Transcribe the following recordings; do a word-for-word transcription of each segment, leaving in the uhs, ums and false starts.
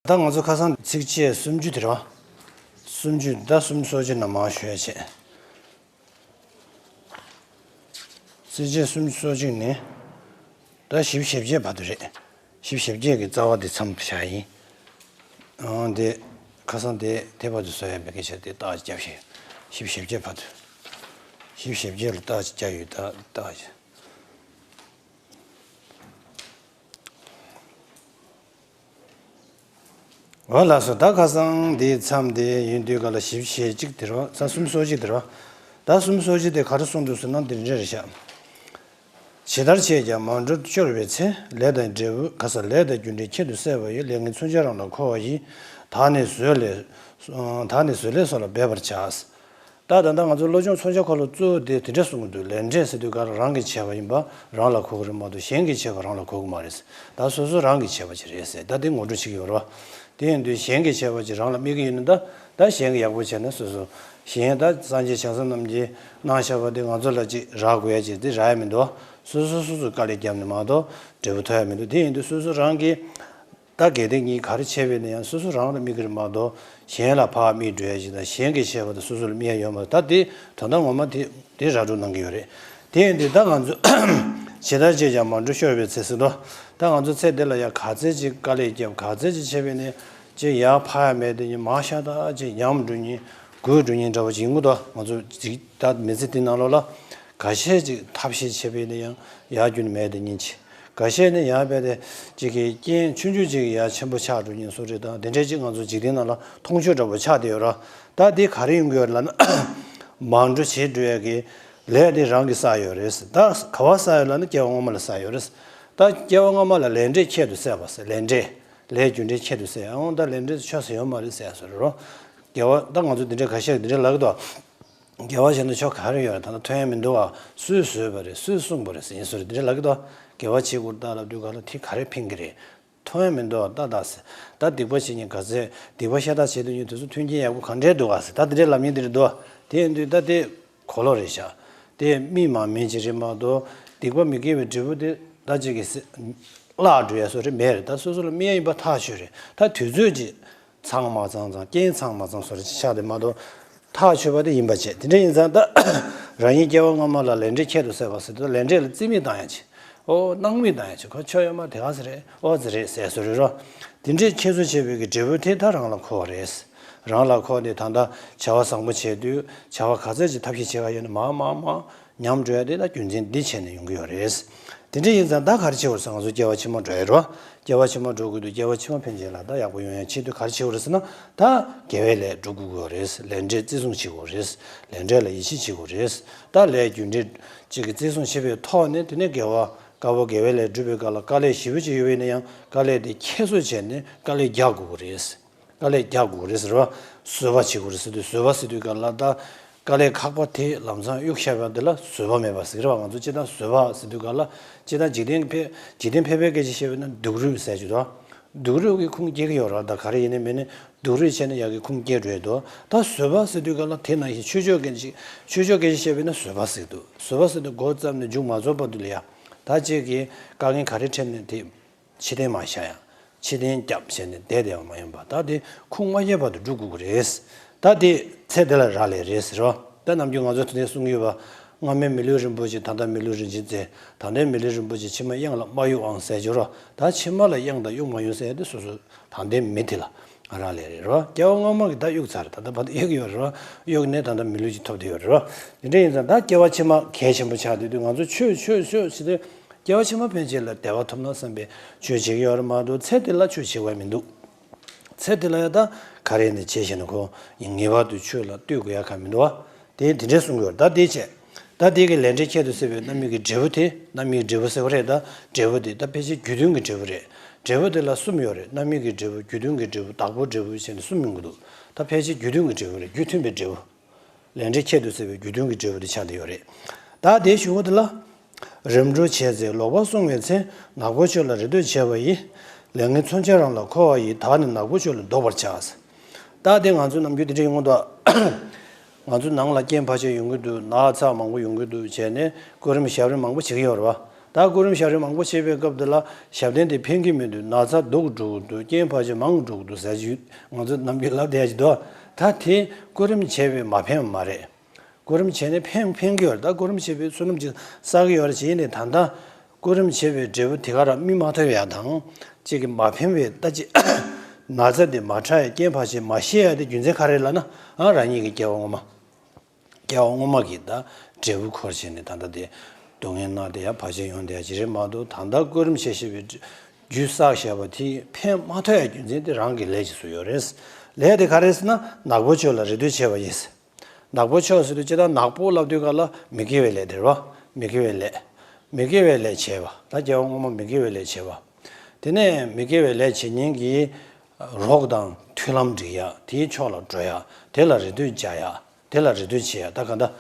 ད་ང་ཚོ་ཁ་སང་ཚིགས་བཅད་སུམ་ཅུ་དེ་རེད་བ། སུམ་ཅུ་ད་སུམ་ཅུ་སོ་གཅིག་ནང་མར་ཞུ་ཡ་བྱས། ཚིགས་བཅད་སུམ་ཅུ་སོ་གཅིག་ནས་ད་བཞི་བཅུ་ཞེ་བརྒྱད་བར་དུ་རེད། བཞི་བཅུ་ཞེ་བརྒྱད་ཀྱི་རྩ་བ་དེ་མཚམས་བཞག་ཡིན། ཨང་དེ་ཁ་སང་དེ་དེ་བར་དུ་བཟོ་ཡ་མེད་སྐད་ཆ་དེ་རྟགས་རྒྱབ་ཤིག་བཞི་བཅུ་ཞེ་བརྒྱད་བར་དུ། བཞི་བཅུ་ཞེ་བརྒྱད་ལ་རྟགས་རྒྱབ་ཡོད་ད་རྟགས། འོ་ལགས་སོ། ད་ཁ་སང་འདིའི་མཚམས་དེ་ཡིན་དུས་ག་ལ་བཞི་བཅུ་ཞེ་གཅིག་དེ་རོ། ས་སུམ་སོ་གཅིག་དེ་རོ། ད་སུམ་སོ་གཅིག་དེ་ག་རེ་གསུངས་འདུག་ཟེར་ན་འདི་འདྲ་རེད་ཤག་ཇི་ལྟར་བྱས་ཀྱང་མང་འགྲོ་ཤོར་བའི་ཚེ། ལས་དང་འབྲས་བུ་ག་ས་ལས་དང་རྒྱུ་འབྲས་ཁྱད་དུ་གསད་པ་ཡི། ལས་ངན་མཚོན་ཆ་རང་ལ་འཁོར་བ་ཡི། ད་ནི་བཟོད་ལས་ད་ནི་བཟོད་ལས་སོགས་ལ་འབད་པར་བྱ། ད་ད་ལྟ་ང་ཚོ་བློ་སྦྱོང་མཚོན་ཆ་འཁོར་ལོ་གཙོ་བོ་དེ་དེ་འདྲ་གསུང་གི་འདུག་ལས་འབྲས་ཟེར་དུས་ག་རང་གིས་བྱས་པ་ཡིན་པ་རང་ལ་གོ་གི་རེད་མ་གཏོགས་གཞན་གྱིས་བྱས་པ་རང་ལ་གོ་གི་མ་རེད། ད་སོ་སོ་རང་གིས་བྱས་པ་ཅིག་རེད་ཟེར། ད་དེ་ངོ་སྤྲོད་བྱེད་ཀྱི་ཡོད་རེད་བ། དེ་ཡིན་དུས་གཞན་གྱིས་བྱས་པ་ཅིག་རང་ལ་དམིགས་ཀྱི་ཡོད་ན་ད་ད་གཞན་གྱིས་ཡག་པོ་བྱས་ན་སོ་སོ། གཞན་ད་སངས་རྒྱས་བྱང་སེམས་རྣམས་ཀྱིས་གནང་བཞག་པ་དེ་ང་ཚོ་ལ་ཅིག་རག་དགོས་ཡ་ཅིག་དེ་རག་ཡ་མི་འདུག་བ། སོ་སོ་སོ་སོས་དཀའ་ལས་བརྒྱབ་ནས་མ་གཏོགས་འབྲས་བུ་ཐོབ་ཡ་མི་འདུག་དེ་ཡིན་དུས་སོ་སོ་རང་གིས། ད་གལ་ཏེ་ངས་ག་རེ་བྱས་པས་ན་ཡང་སོ་སོ་རང་ལ་དམིགས་ཀྱི་རེད་མ་གཏོགས་གཞན་ལ་ཕར་དམིགས་འགྲོ་ཡ་ཞིག་དང་གཞན་གྱིས་བྱས་པ་དང་སོ་སོ་ལ་དམིགས་ཡ་ཡོད་མ་རེད། ད་དེ་དོན་དག་ངོ་མ་དེ་དེ་ར་སྤྲོད་གནང་གི་ཡོད་རེད། དེ་ཡིན་དུས་ད་ང་ཚོ་ཇི་ལྟར་བྱས་ཀྱང་མང་འགྲོ་ཤོར་བའི་ཚེ་ཟེར་དོ། ད་ང་ཚོ་ཚེ་འདི་ལ་ཡང་ག་ཚད་ཅིག་དཀའ་ལས་བརྒྱབ་ག་ཚད་ཅིག་བྱས་པས་ན་ཅིག་ཡར་འཕར་ཡ་མེད་དེ་ཉིན་མར་ཤ་སྟག་ཅིག་ཉམས་འགྲོ་ཉིན་རྒུད་འགྲོ་ཉིན་འདྲ་བོ་ཅིག་ཡིན་གྱི་འདུག་ང་ཚོ་ཅིག་ད་མི་ཚེ་འདི་ནང་ལོགས་ལ་ཁ་ཤས་ཅིག་ཐབས་ཤེས་བྱས་པས་ན་ཡང་ཡར་རྒྱུ་ནི་མེད་དེ་ཉིན་གཅིག་ཁ་ཤས་ནི་ཡང་རྦད་དེ་གཅིག་གི་རྐྱེན་ཆུང་ཆུང་གཅིག་གིས་ཡང་ཆེན་པོ་ཆགས་འགྲོ་ཉིན་སོ་རེད་དང་དེ་འདྲས་ཅིག་ང་ཚོ་འཇིག་རྟེན་ནང་ལ་མཐོང་ཆོས་འདྲ་པོ་ཆགས་བསྡད་ཡོད་ར། ད་འདི་ག་རེ་ཡོང་གི་ཡོད་རེད་ལབ་ན། མང་འགྲོ་བྱེད་འགྲོ་ཡ་གི་ལས་དེ་རང་གིས་བསགས་ཡོད་རེད། ད་ག་བ་བསགས་ཡོད་ལབ་ན་སྐྱེ་བ་སྔོན་མ་ལ་བསགས་ཡོད་རེད། ད་སྐྱེ་བ་སྔོན་མ་ལ་ལས་འབྲས་ཁྱད་དུ་བསད་པ་ཟེར་ལས་འབྲས། ལས་རྒྱུ་འབྲས་ཁྱད་དུ་བསད་ཨང་ད་ལས་འབྲས་ཆོག་ས་ཡོད་མ་རེད་ཟེར་ཡ་སོ་རེད་རོ། སྐྱེ་བ་ད་ང་ཚོ་འདི་འདྲས་ཁ་ཤས་འདི་འདྲས་ལབ་གི་འདུག་དགེ་བ་བྱས་ན་ཆོ་ག་རེ་ཡོད་རེད། ད་ལྟ་ཐོན་ཡ་མི་འདུག་ཨ། སུས་བཟོས་པ་རེད། སུས་གསུངས་པ་རེད་ཟེར་ཡིན་སོ་རེད། དེ་འདྲ་ལབ་ཀྱི་འདུག་ཨ། དགེ་བ་བྱེད་དགོས་ད་ལབ་དུས་ག་ལ་དེ་ག་རེ་ཕན་གི་རེད། ཐོན་ཡ་མི་འདུག་ཨ། ད་ད་ཟེར། ད་སྡིག་པ་བྱེད་ཉིན་ག་ཚད་སྡིག་པ་ཤ་སྟག་བྱེད་དུས་ཉིན་དུས་སུ་མཐུན་རྐྱེན་ཡག་པོ་གང་འདྲས་འདུག་ཨ་ཟེར། ད་དེ་འདྲས་ལབ་མཁན་དེ་རེད་འདུག་ཨ། དེ་ཡིན་དུས་ད་དེ་གོ་ལོག་རེད་ཤག་དེ་དམིགས་མ་མིན་གྱི་རེད་མ་གཏོགས་སྡིག་པ་མི་དགེ་བའི་འབྲས་བུ་དེ་ད་ཅིག་གི་སེ་བརླག་འགྲོ་ཡ་སོ་རེད་མེད་རེད། ད་སོ་སོ་ལ་དམིགས་ཡ་ཡིན་པ་ཐག་ཆོད་རེད། ད་དུས་ཚོད་ཅིག་ཚང་མ་ཚང་ཚང་རྐྱེན་ཚང་མ་ཚང་སོ་རེ་ཆགས་ཏེ་མ་གཏོགས་ཐག་ཆོད་པ་དེ་ཡིན་པ་བྱས། དེ་འདྲ་ཡིན་ཙང་ད་རང་ཉིད་སྐྱེ་བ་སྔ་མ་ལ་ལས་འབྲས་ཁྱད་དུ་གསད་པ་ཟེར་དུས་ལས་འབྲས་ལ་རྩིས་མེད་བཏང་ཡ་ཆེ། ཨོ་སྣང་མེད་བཏང་ཡ་ཆེ། ཁོ་ཆོ་ཡོད་མ་དེ་ག་ཟེ་རེད་ཨོ་ཟེ་རེད་ཟེར་སོ་རེ་རོ། དེ་འདྲས་ཁྱད་གསོད་བྱས་པའི་གི་འབྲས་བུ་དེ་ད་རང་ལ་འཁོར་བ་རེད། རང་ལ་འཁོར་ཏེ་ད་ལྟ་བྱ་བ་བཟང་པོ་བྱས་དུས་བྱ་བ་ག་ཚད་ཅིག་ཐབས་ཤེས་བྱེད་ག་ཡོད་ན་མང་མང་མང་། ཉམས་འགྲོ་ཡ་དེ་ལ་རྒྱུ་མཚན་འདི་བྱས་ནས་ཡོང་གི་ཡོད་རེད། དེ་འདྲ་ཡིན་ཙང་ད་ག་རེ་བྱེད་དགོས་ཟེར་ང་ཚོ་སྐྱེ་བ་ཕྱི་མ་འགྲོ་ཡ་རོ། སྐྱེ་བ་ཕྱི་མ་འགྲོ་དགོས་དུས་སྐྱེ་བ་ཕྱི་མ་ཕན་ཆད་ལ་ད་ཡག་པོ་ཡོང་ཡ་ཆེད་དུ་ག་རེ་བྱེད་དགོས་རེད་ཟེར་ན། ད་དགེ་བའི་ལས་སྒྲུབ་དགོས་ཀྱི་ཡོད་རེད། ལས་འབྲས་བརྩི་སྲུང་བྱེད་དགོས་རེད། ལས་འབྲས་ལ་ཡིད་ཆེས་བྱེད་དགོས་རེད། ད་ལས་རྒྱུ་འབྲས་གཅིག་གི་བརྩི་སྲུང་བྱེད་པའི་ཐོག་ནས་དེ་ནས་དགེ་བ་དཀར་པོ་དགེ་བའི་ལས་སྒྲུབ་པའི་སྐབས་ལ་དཀའ་ལས་ཞེ་པོ་ཅིག་ཡོད་པ་ཡིན་ན་ཡང་དཀའ་ལས་དེ་ཁྱད་གསོད་བྱས་ནས་དཀའ་ལས་རྒྱག་དགོས་ཀྱི་རེད། དཀའ་ལས་རྒྱག་དགོས་རེད་ཟེར་བ། བཟོད་པ་བྱེད་དགོས་རེད་ཟེར་དུས་བཟོད་པ་ཟེར་དུས་ག་ལ་ད། དཀའ་ལས་ཁག་པ་དེ་ལམ་སང་གཡུག་བཞག་པ་དེ་ལ་བཟོད་པ་མེད་པ་ཟེར་བ། ང་ཚོ་སྤྱིར་བཏང་བཟོད་པ་ཟེར་དུས་ག་ལ་སྤྱིར་བཏང་འཇིག་རྟེན་ཕལ་འཇིག་རྟེན་ཕལ་པའི་སྐད་ཆ་བཤད་པ་ན་སྡུག་རུས་ཟེར་རྒྱུ་དང་། སྡུག་རུས་ཀྱི་ཁུངས་སྐྱེལ་གྱི་ཡོད་རེད། ད་ག་རེ་ཡིན་ནའི་མིན་ནའི་སྡུག་རུས་བྱས་ན་ཡག་གི་ཁུངས་སྐྱེལ་འགྲོ་ཡི་འདུག་ད་བཟོད་པ་ཟེར་དུས་ག་ལ་དེ་ནང་བཞིན་ཆོས་ཕྱོགས་སྐད་ཆ་ཆོས་ཕྱོགས་སྐད་ཆ་བཤད་པ་ན་བཟོད་པ་ཟེར་འདུག་བཟོད་པ་ཟེར་དུས་འགོ་བརྩམས་ནས་མཇུག་མ་རྫོགས་བར་དུ་ལ་ཡ། ད་ཅིག་གི་དཀའ་ངལ་ག་རེ་འཕྲད་ནས་དེ། ཕྱི་བརྟན་མ་བཞག་ཡ། ཕྱི་བརྟན་རྒྱབ་བྱས་ནས་བསྡད་བསྡད་པ་མ་ཡིན་པ་ད་དེ་ཁུངས་མ་སྐྱེལ་བར་དུ་འགྲོ་དགོས་ཀྱི་རེད། ད་དེ་ཚེ་འདི་ལ་རག་ལས་རེད་ཟེར་རོ། ད་ནམ་རྒྱུན་ང་ཚོ་དེ་ནས་གསུང་གི་ཡོད་པ། སྔ་མའི་མི་ལུས་རིན་པོ་ཆེ་ད་ལྟ་མི་ལུས་རིན་ཆེན་བཙལ། ད་ལྟའི་མི་ལུས་རིན་པོ་ཆེ་ཕྱི་མ་གཡང་ལ་མ་གཡུག་ཨང་ཟེར་གྱི་རོ། ད་ཕྱི་མ་ལ་གཡང་དང་གཡུག་མ་གཡུག་ཟེར་ཡ་དེ་སོ་སོ་ད་ལྟའི་མི་དེ་ལ་རག་ལས་རེད་རོ། སྐྱེ་བ་སྔ་མ་གི་ད་གཡུག་ཚར། ད་ལྟ་བར་དུ་གཡུག་ཡོད་རེད་རོ། གཡུག་ནས་ད་ལྟ་མི་ལུས་ཅིག་ཐོབ་བསྡད་ཡོད་རེད་རོ། དེ་འདྲ་ཡིན་ཙང་ད་སྐྱེ་བ་ཕྱི་མ་གལ་ཆེན་པོ་ཆགས་བསྡད་དུས་ང་ཚོ་ཆོས་ཆོས་ཆོས་ཟེར་དུས། སྐྱེ་བ་ཕྱི་མ་ཕན་ཆད་ལ་བདེ་བ་ཐོབ་ན་བསམ་པའི་ཆོས་བྱེད་ཀྱི་ཡོད་རེད་མ་གཏོགས་ཚེ་འདི་ལ་ཆོས་བྱེད་དགོས་མི་འདུག་ཚེ་འདི་ལ་ཡང་ད་ག་རེ་ནས་བྱས་ཤེས་ན་ཁོ་ངེས་པར་དུ་ཆོས་ལ་ལྟོས་དགོས་ཡ་ག་མི་འདུག་བ། དེ་དེ་འདྲས་གསུང་གི་ཡོད་རེད། ད་དེ་བྱས། ད་དེ་གི་ལས་འབྲས་ཁྱད་དུ་གསད་པའི་རྣམ་སྨིན་གྱི་འབྲས་བུ་དེ་རྣམ་སྨིན་གྱི་འབྲས་བུ་ཟེར་བ་རེད། ད་འབྲས་བུ་དེ་ད་ཕལ་ཆེར་རྒྱུ་མཐུན་གྱི་འབྲས་བུ་རེད། འབྲས་བུ་དེ་ལ་གསུམ་ཡོད་རེད། རྣམ་སྨིན་གྱི་འབྲས་བུ་རྒྱུ་མཐུན་གྱི་འབྲས་བུ་བདག་པོའི་འབྲས་བུ་བྱས་ནས་གསུམ་ཡོང་གི་འདུག་ད་ཕལ་ཆེར་རྒྱུ་མཐུན་གྱི་འབྲས་བུ་རེད། རྒྱུ་མཐུན་པའི་འབྲས་བུ། ལས་འབྲས་ཁྱད་དུ་གསད་པའི་རྒྱུ་མཐུན་གྱི་འབྲས་བུ་དེ་ཆགས་བསྡད་ཡོད་རེད། ད་དེའི་གཞུག་གུ་དེ་ལ། རིམ་གྲོ་བྱས་ཚེ་ལོག་པར་སོང་བའི་ཚེ། ནག་པོ་ཆོས་ལ་རེ་ལྟོས་བྱས་པ་ཡིས། ལས་ངན་མཚོན་ཆ་རང་ལ་འཁོར་བ་ཡི། བདག་ནི་ནག་པོ་ཆོས་ལ་ལྡོག་པར་བྱ། ད་དེ་ང་ཚོ་ནམ་རྒྱུན་དེ་འདྲ་ཡོང་གི་འདུག་ང་ཚོ་ནང་ལ་རྐྱེན་ཕལ་ཆེར་ཡོང་གི་འདུག་ན་ཚ་མང་པོ་ཡོང་གི་འདུག་བྱས་ནས་སྐུ་རིམ་ཞབས་རིམ་མང་པོ་བྱེད་ཀྱི་ཡོད་རེད་བ། ད་སྐུ་རིམ་ཞབས་རིམ་མང་པོ་བྱེད་པའི་སྐབས་དེ་ལ་ཞབས་བརྟན་དེ་ཕན་གྱི་མི་འདུག་ན་ཚ་སྡུག་འགྲོ་གི་འདུག་རྐྱེན་བར་ཆད་མང་འགྲོ་གི་འདུག་ཟེར་གྱི་ཡོད། ང་ཚོ་ནམ་རྒྱུན་ལབ་བསྡད་ཀྱི་འདུག་ད་དེ་སྐུ་རིམ་བྱས་པས་མ་ཕན་པ་མ་རེད། སྐུ་རིམ་བྱས་ནས་ཕན་ཕན་གྱི་ཡོད་རེད། ད་སྐུ་རིམ་བྱས་པའི་བསོད་ནམས་ཅིག་བསགས་ཀྱི་ཡོད་རེད། བྱས་ནས་ད་ལྟ་སྐུ་རིམ་བྱས་པའི་འབྲས་བུ་དེ་ག་རང་མིས་མ་ཐོས་ཡ་དང་། གཅིག་གིས་མ་ཕན་པའི་ད་ཅི་ན་ཚ་དེ་མ་དྲག་ཡ་རྐྱེན་བར་ཆད་མ་ཤེས་ཡ་དེ་རྒྱུ་མཚན་ག་རེ་ལབ་ན། ཨ་རང་ཉིད་ཀྱི་སྐྱེ་བ་སྔོན་མ། སྐྱེ་བ་སྔོན་མ་གི་ད་འབྲས་བུ་འཁོར་བྱས་ནས་ད་ལྟ་དེ་སྡུག་བསྔལ་ན་དེ་ཡ་བར་ཆད་ཡོང་བསྡད་ཡ་ཅིག་རེད་མ་གཏོགས། ད་ལྟ་སྐུ་རིམ་བྱས་བྱས་པའི་རྒྱུ་བསགས་བཞག་པ་དེ་ཕན་མ་ཐོགས་ཡ་རྒྱུ་མཚན་དེ་རང་གི་ལས་ཀྱི་སུ་ཡོད་རེད། ལས་དེ་ག་རེ་ཟེར་ན་ནག་པོ་ཕྱོགས་ལ་རེ་ལྟོས་བྱས་པ་ཡིན། ནག་པོ་ཕྱོགས་ཟེར་དུས་ཅི་ལྟར་ནག་པོ་ལབ་དུས་ག་ལ་མི་དགེ་བའི་ལས་དེ་རེད་བ། མི་དགེ་བའི་ལས། མི་དགེ་བའི་ལས་བྱས་པ། ད་སྐྱེ་བ་སྔོན་མ་མི་དགེ་བའི་ལས་བྱས་པ། དེ་ནས་མི་དགེ་བའི་ལས་བྱེད་མཁན་གྱི་རོགས་དང་མཐུན་ལམ་སྒྲིག་ཡ། དེའི་ཕྱོགས་ལ་འགྲོ་ཡ། དེ་ལ་རེ་ལྟོས་བྱ་ཡ། དེ་ལ་རེ་ལྟོས་བྱེད་ཡ། ད་ག་འདྲ།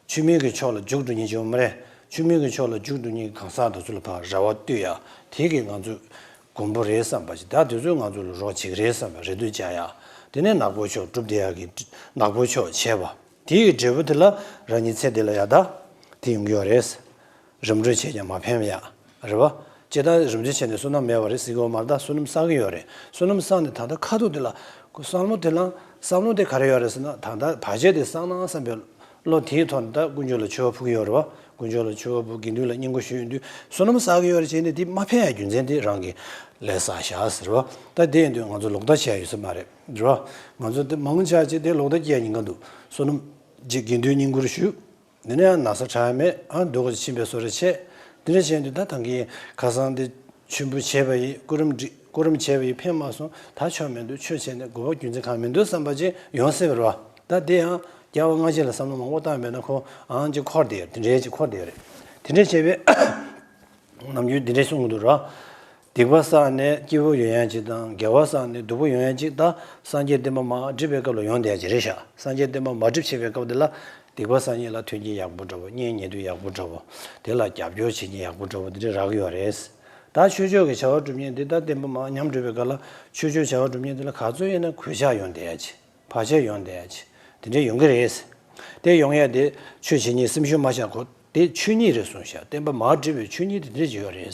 ཆུ་མིག་གི་ཕྱོགས་ལ་རྒྱུག་འགྲོ་མཁན་ཅིག་ཡོད་མ་རེད། ཆུ་མིག་གི་ཕྱོགས་ལ་རྒྱུག་འགྲོ་མཁན་གང་ཟག་དེ་ཚོ་ལ་ཕར་རེ་བ་ལྟོས་ཡ། དེ་གིས་ང་ཚོ་མགོན་པོ་རེད་བསམ་པ་ཅིག་ད་དེ་ཚོས་ང་ཚོ་ལ་རོགས་བྱེད་ཀྱི་རེད་བསམ་པའི་རེ་ལྟོས་བྱ་ཡ། དེ་ནས་ནག་པོ་ཕྱོགས་སྒྲུབ་བསྡད་ཡ་གི་ནག་པོ་ཕྱོགས་བྱས་པ། དེ་ཡི་འབྲས་བུ་དེ་ལ་རང་ཉིད་ཚེ་འདི་ལ་ཡ་ད་དེ་ཡོང་གི་ཡོད་རེད། རིམ་གྲོ་བྱས་ཀྱང་མ་ཕན་པ་ཡ། རེད་བ། ཇི་ལྟར་རིམ་གྲོ་བྱས་ནས་བསོད་ནམས་མེད་པ་རེད་ཟེར་གྱི་ཡོད་མ་རེད། ད་བསོད་ནམས་བསགས་ཀྱི་ཡོད་རེད། བསོད་ནམས་བསགས་ནས་ད་ལྟ་ཁ་ཐུག་དེ་ལ་བསམ་བློ་དེ་ལ་བསམ་བློ་དེ་ག་རེ་ཡོད་རེད་ཟེར་ན། ད་ལྟ་བར་ཆད་དེ་བསགས་ན་བསམ་པའི་བློ་དེའི་ཐོག་ནས་ད་དཀོན་མཆོག་ལ་མཆོད་པ་ཕུལ་གྱི་ཡོད་རེད་བ། དཀོན་མཆོག་ལ་མཆོད་པ་ཕུལ། དགེ་འདུན་ལ་བསྙེན་བཀུར་ཞུ་ཡོང་དུས་བསོད་ནམས་བསགས་ཀྱི་ཡོད་རེད། བྱས་ནས་དེ་མ་ཕན་ཡ་རྒྱུ་མཚན་དེ་རང་གི་ལས་བསགས་བཞག་ཟེར་བ། ད་དེ་ཡིན་དུས་ང་ཚོ་ལོག་ལྟ་བྱེད་ཡ་ཡོད་ས་མ་རེད། རེད་བ། ང་ཚོ་དེ་མང་ཆ་ཅིག་དེ་ལོག་ལྟ་སྐྱེ་ཡ་ཉེན་ཁ་འདུག་བསོད་ནམས་ཀྱི་དགེ་འདུན་བསྙེན་བཀུར་ཞུ། འདི་ནས་ཡང་ན་ཚ་དྲག་མེད། ཨ་སྡུག་ག་ཕྱིན་པའི་བཟོ་འདྲ་བྱས། འདི་འདྲ་བྱས་དུས་ད་ཐང་གི་ཁ་སང་འདི་མཆོད་འབུལ་བྱས་པ་ཡིན། སྐུ་རིམ་སྒྲིག་སྐུ་རིམ་བྱས་པ་ཡིན། ཕན་མ་སོང་། ད་ཆོ་མི་འདུག་ཆོས་བྱས་ནས་དགོས་པ་རྒྱུ་མཚན་གང་ཡང་མི་འདུག་བསམ་པ་ཅིག་ཡོང་སྲིད་པ་རེད་བ། ད་དེ་ཡང་རྒྱལ་བ་སྔ་ཕྱི་ལ་བསམ་བློ་མང་པོ་བཏང་བས་ན་ཁོ་ཨང་ཅིག་འཁོར་བསྡད་ཡོད། དེ་འདྲའི་ཅིག་འཁོར་བསྡད་ཡོད་རེད། དེ་འདྲ་བྱས་པས་ནམ་རྒྱུན་འདི་འདྲ་གསུང་གི་འདུག་ར། སྡིག་པ་བསགས་ནས་སྐྱིད་པོ་ཡོང་ཡ་ཅིག་དང་། དགེ་བ་བསགས་ནས་སྡུག་པོ་ཡོང་ཡ་ཅིག་ད་སངས་རྒྱས་བསྟན་པ་མ་བསྒྲིབས་པའི་སྐབས་ལ་ཡོང་བསྡད་ཡ་ཅིག་རེད་ཤག་སངས་རྒྱས་བསྟན་པ་མ་བསྒྲིབས་བྱས་པའི་སྐབས་དེ་ལ་སྡིག་པ་བསགས་མཁན་ལ་མཐུན་རྐྱེན་ཡག་པོ་འདྲ་པོ། གཉེན་ཉེ་དུ་ཡག་པོ་འདྲ་པོ། དེ་ལ་རྒྱབ་སྐྱོར་བྱེད་མཁན་ཡག་པོ་འདྲ་པོ་འདི་འདྲ་རག་གི་ཡོད་རེད། ད་ཆོས་ཕྱོགས་ཀྱི་བྱ་བ་སྒྲུབ་མཁན་འདི་ད་བསྟན་པ་མ་ཉམས་འགྲོ་བའི་སྐབས་ལ་ཆོས་ཕྱོགས་བྱ་བ་སྒྲུབ་མཁན་འདི་ལ་ག་ཚོད་ཡིན་ན་གུས་ཕྱག་ཡོང་བསྡད་ཡ་ཅིག་བར་ཆད་ཡོང་བསྡད་ཡ་ཅིག་དེ་འདྲ་ཡོང་གི་རེད། དེ་ཡོང་ཡ་དེ་ཆོས་བྱེད་མཁན་སེམས་ཤུགས་མ་ཆག་གོ། དེ་ཆོས་ཉིད་རེད་གསུངས་ཤག་བསྟན་པ་མ་བསྒྲིབས་པའི་ཆོས་ཉིད་དེ་འདྲ་ཅིག་ཡོད་རེད།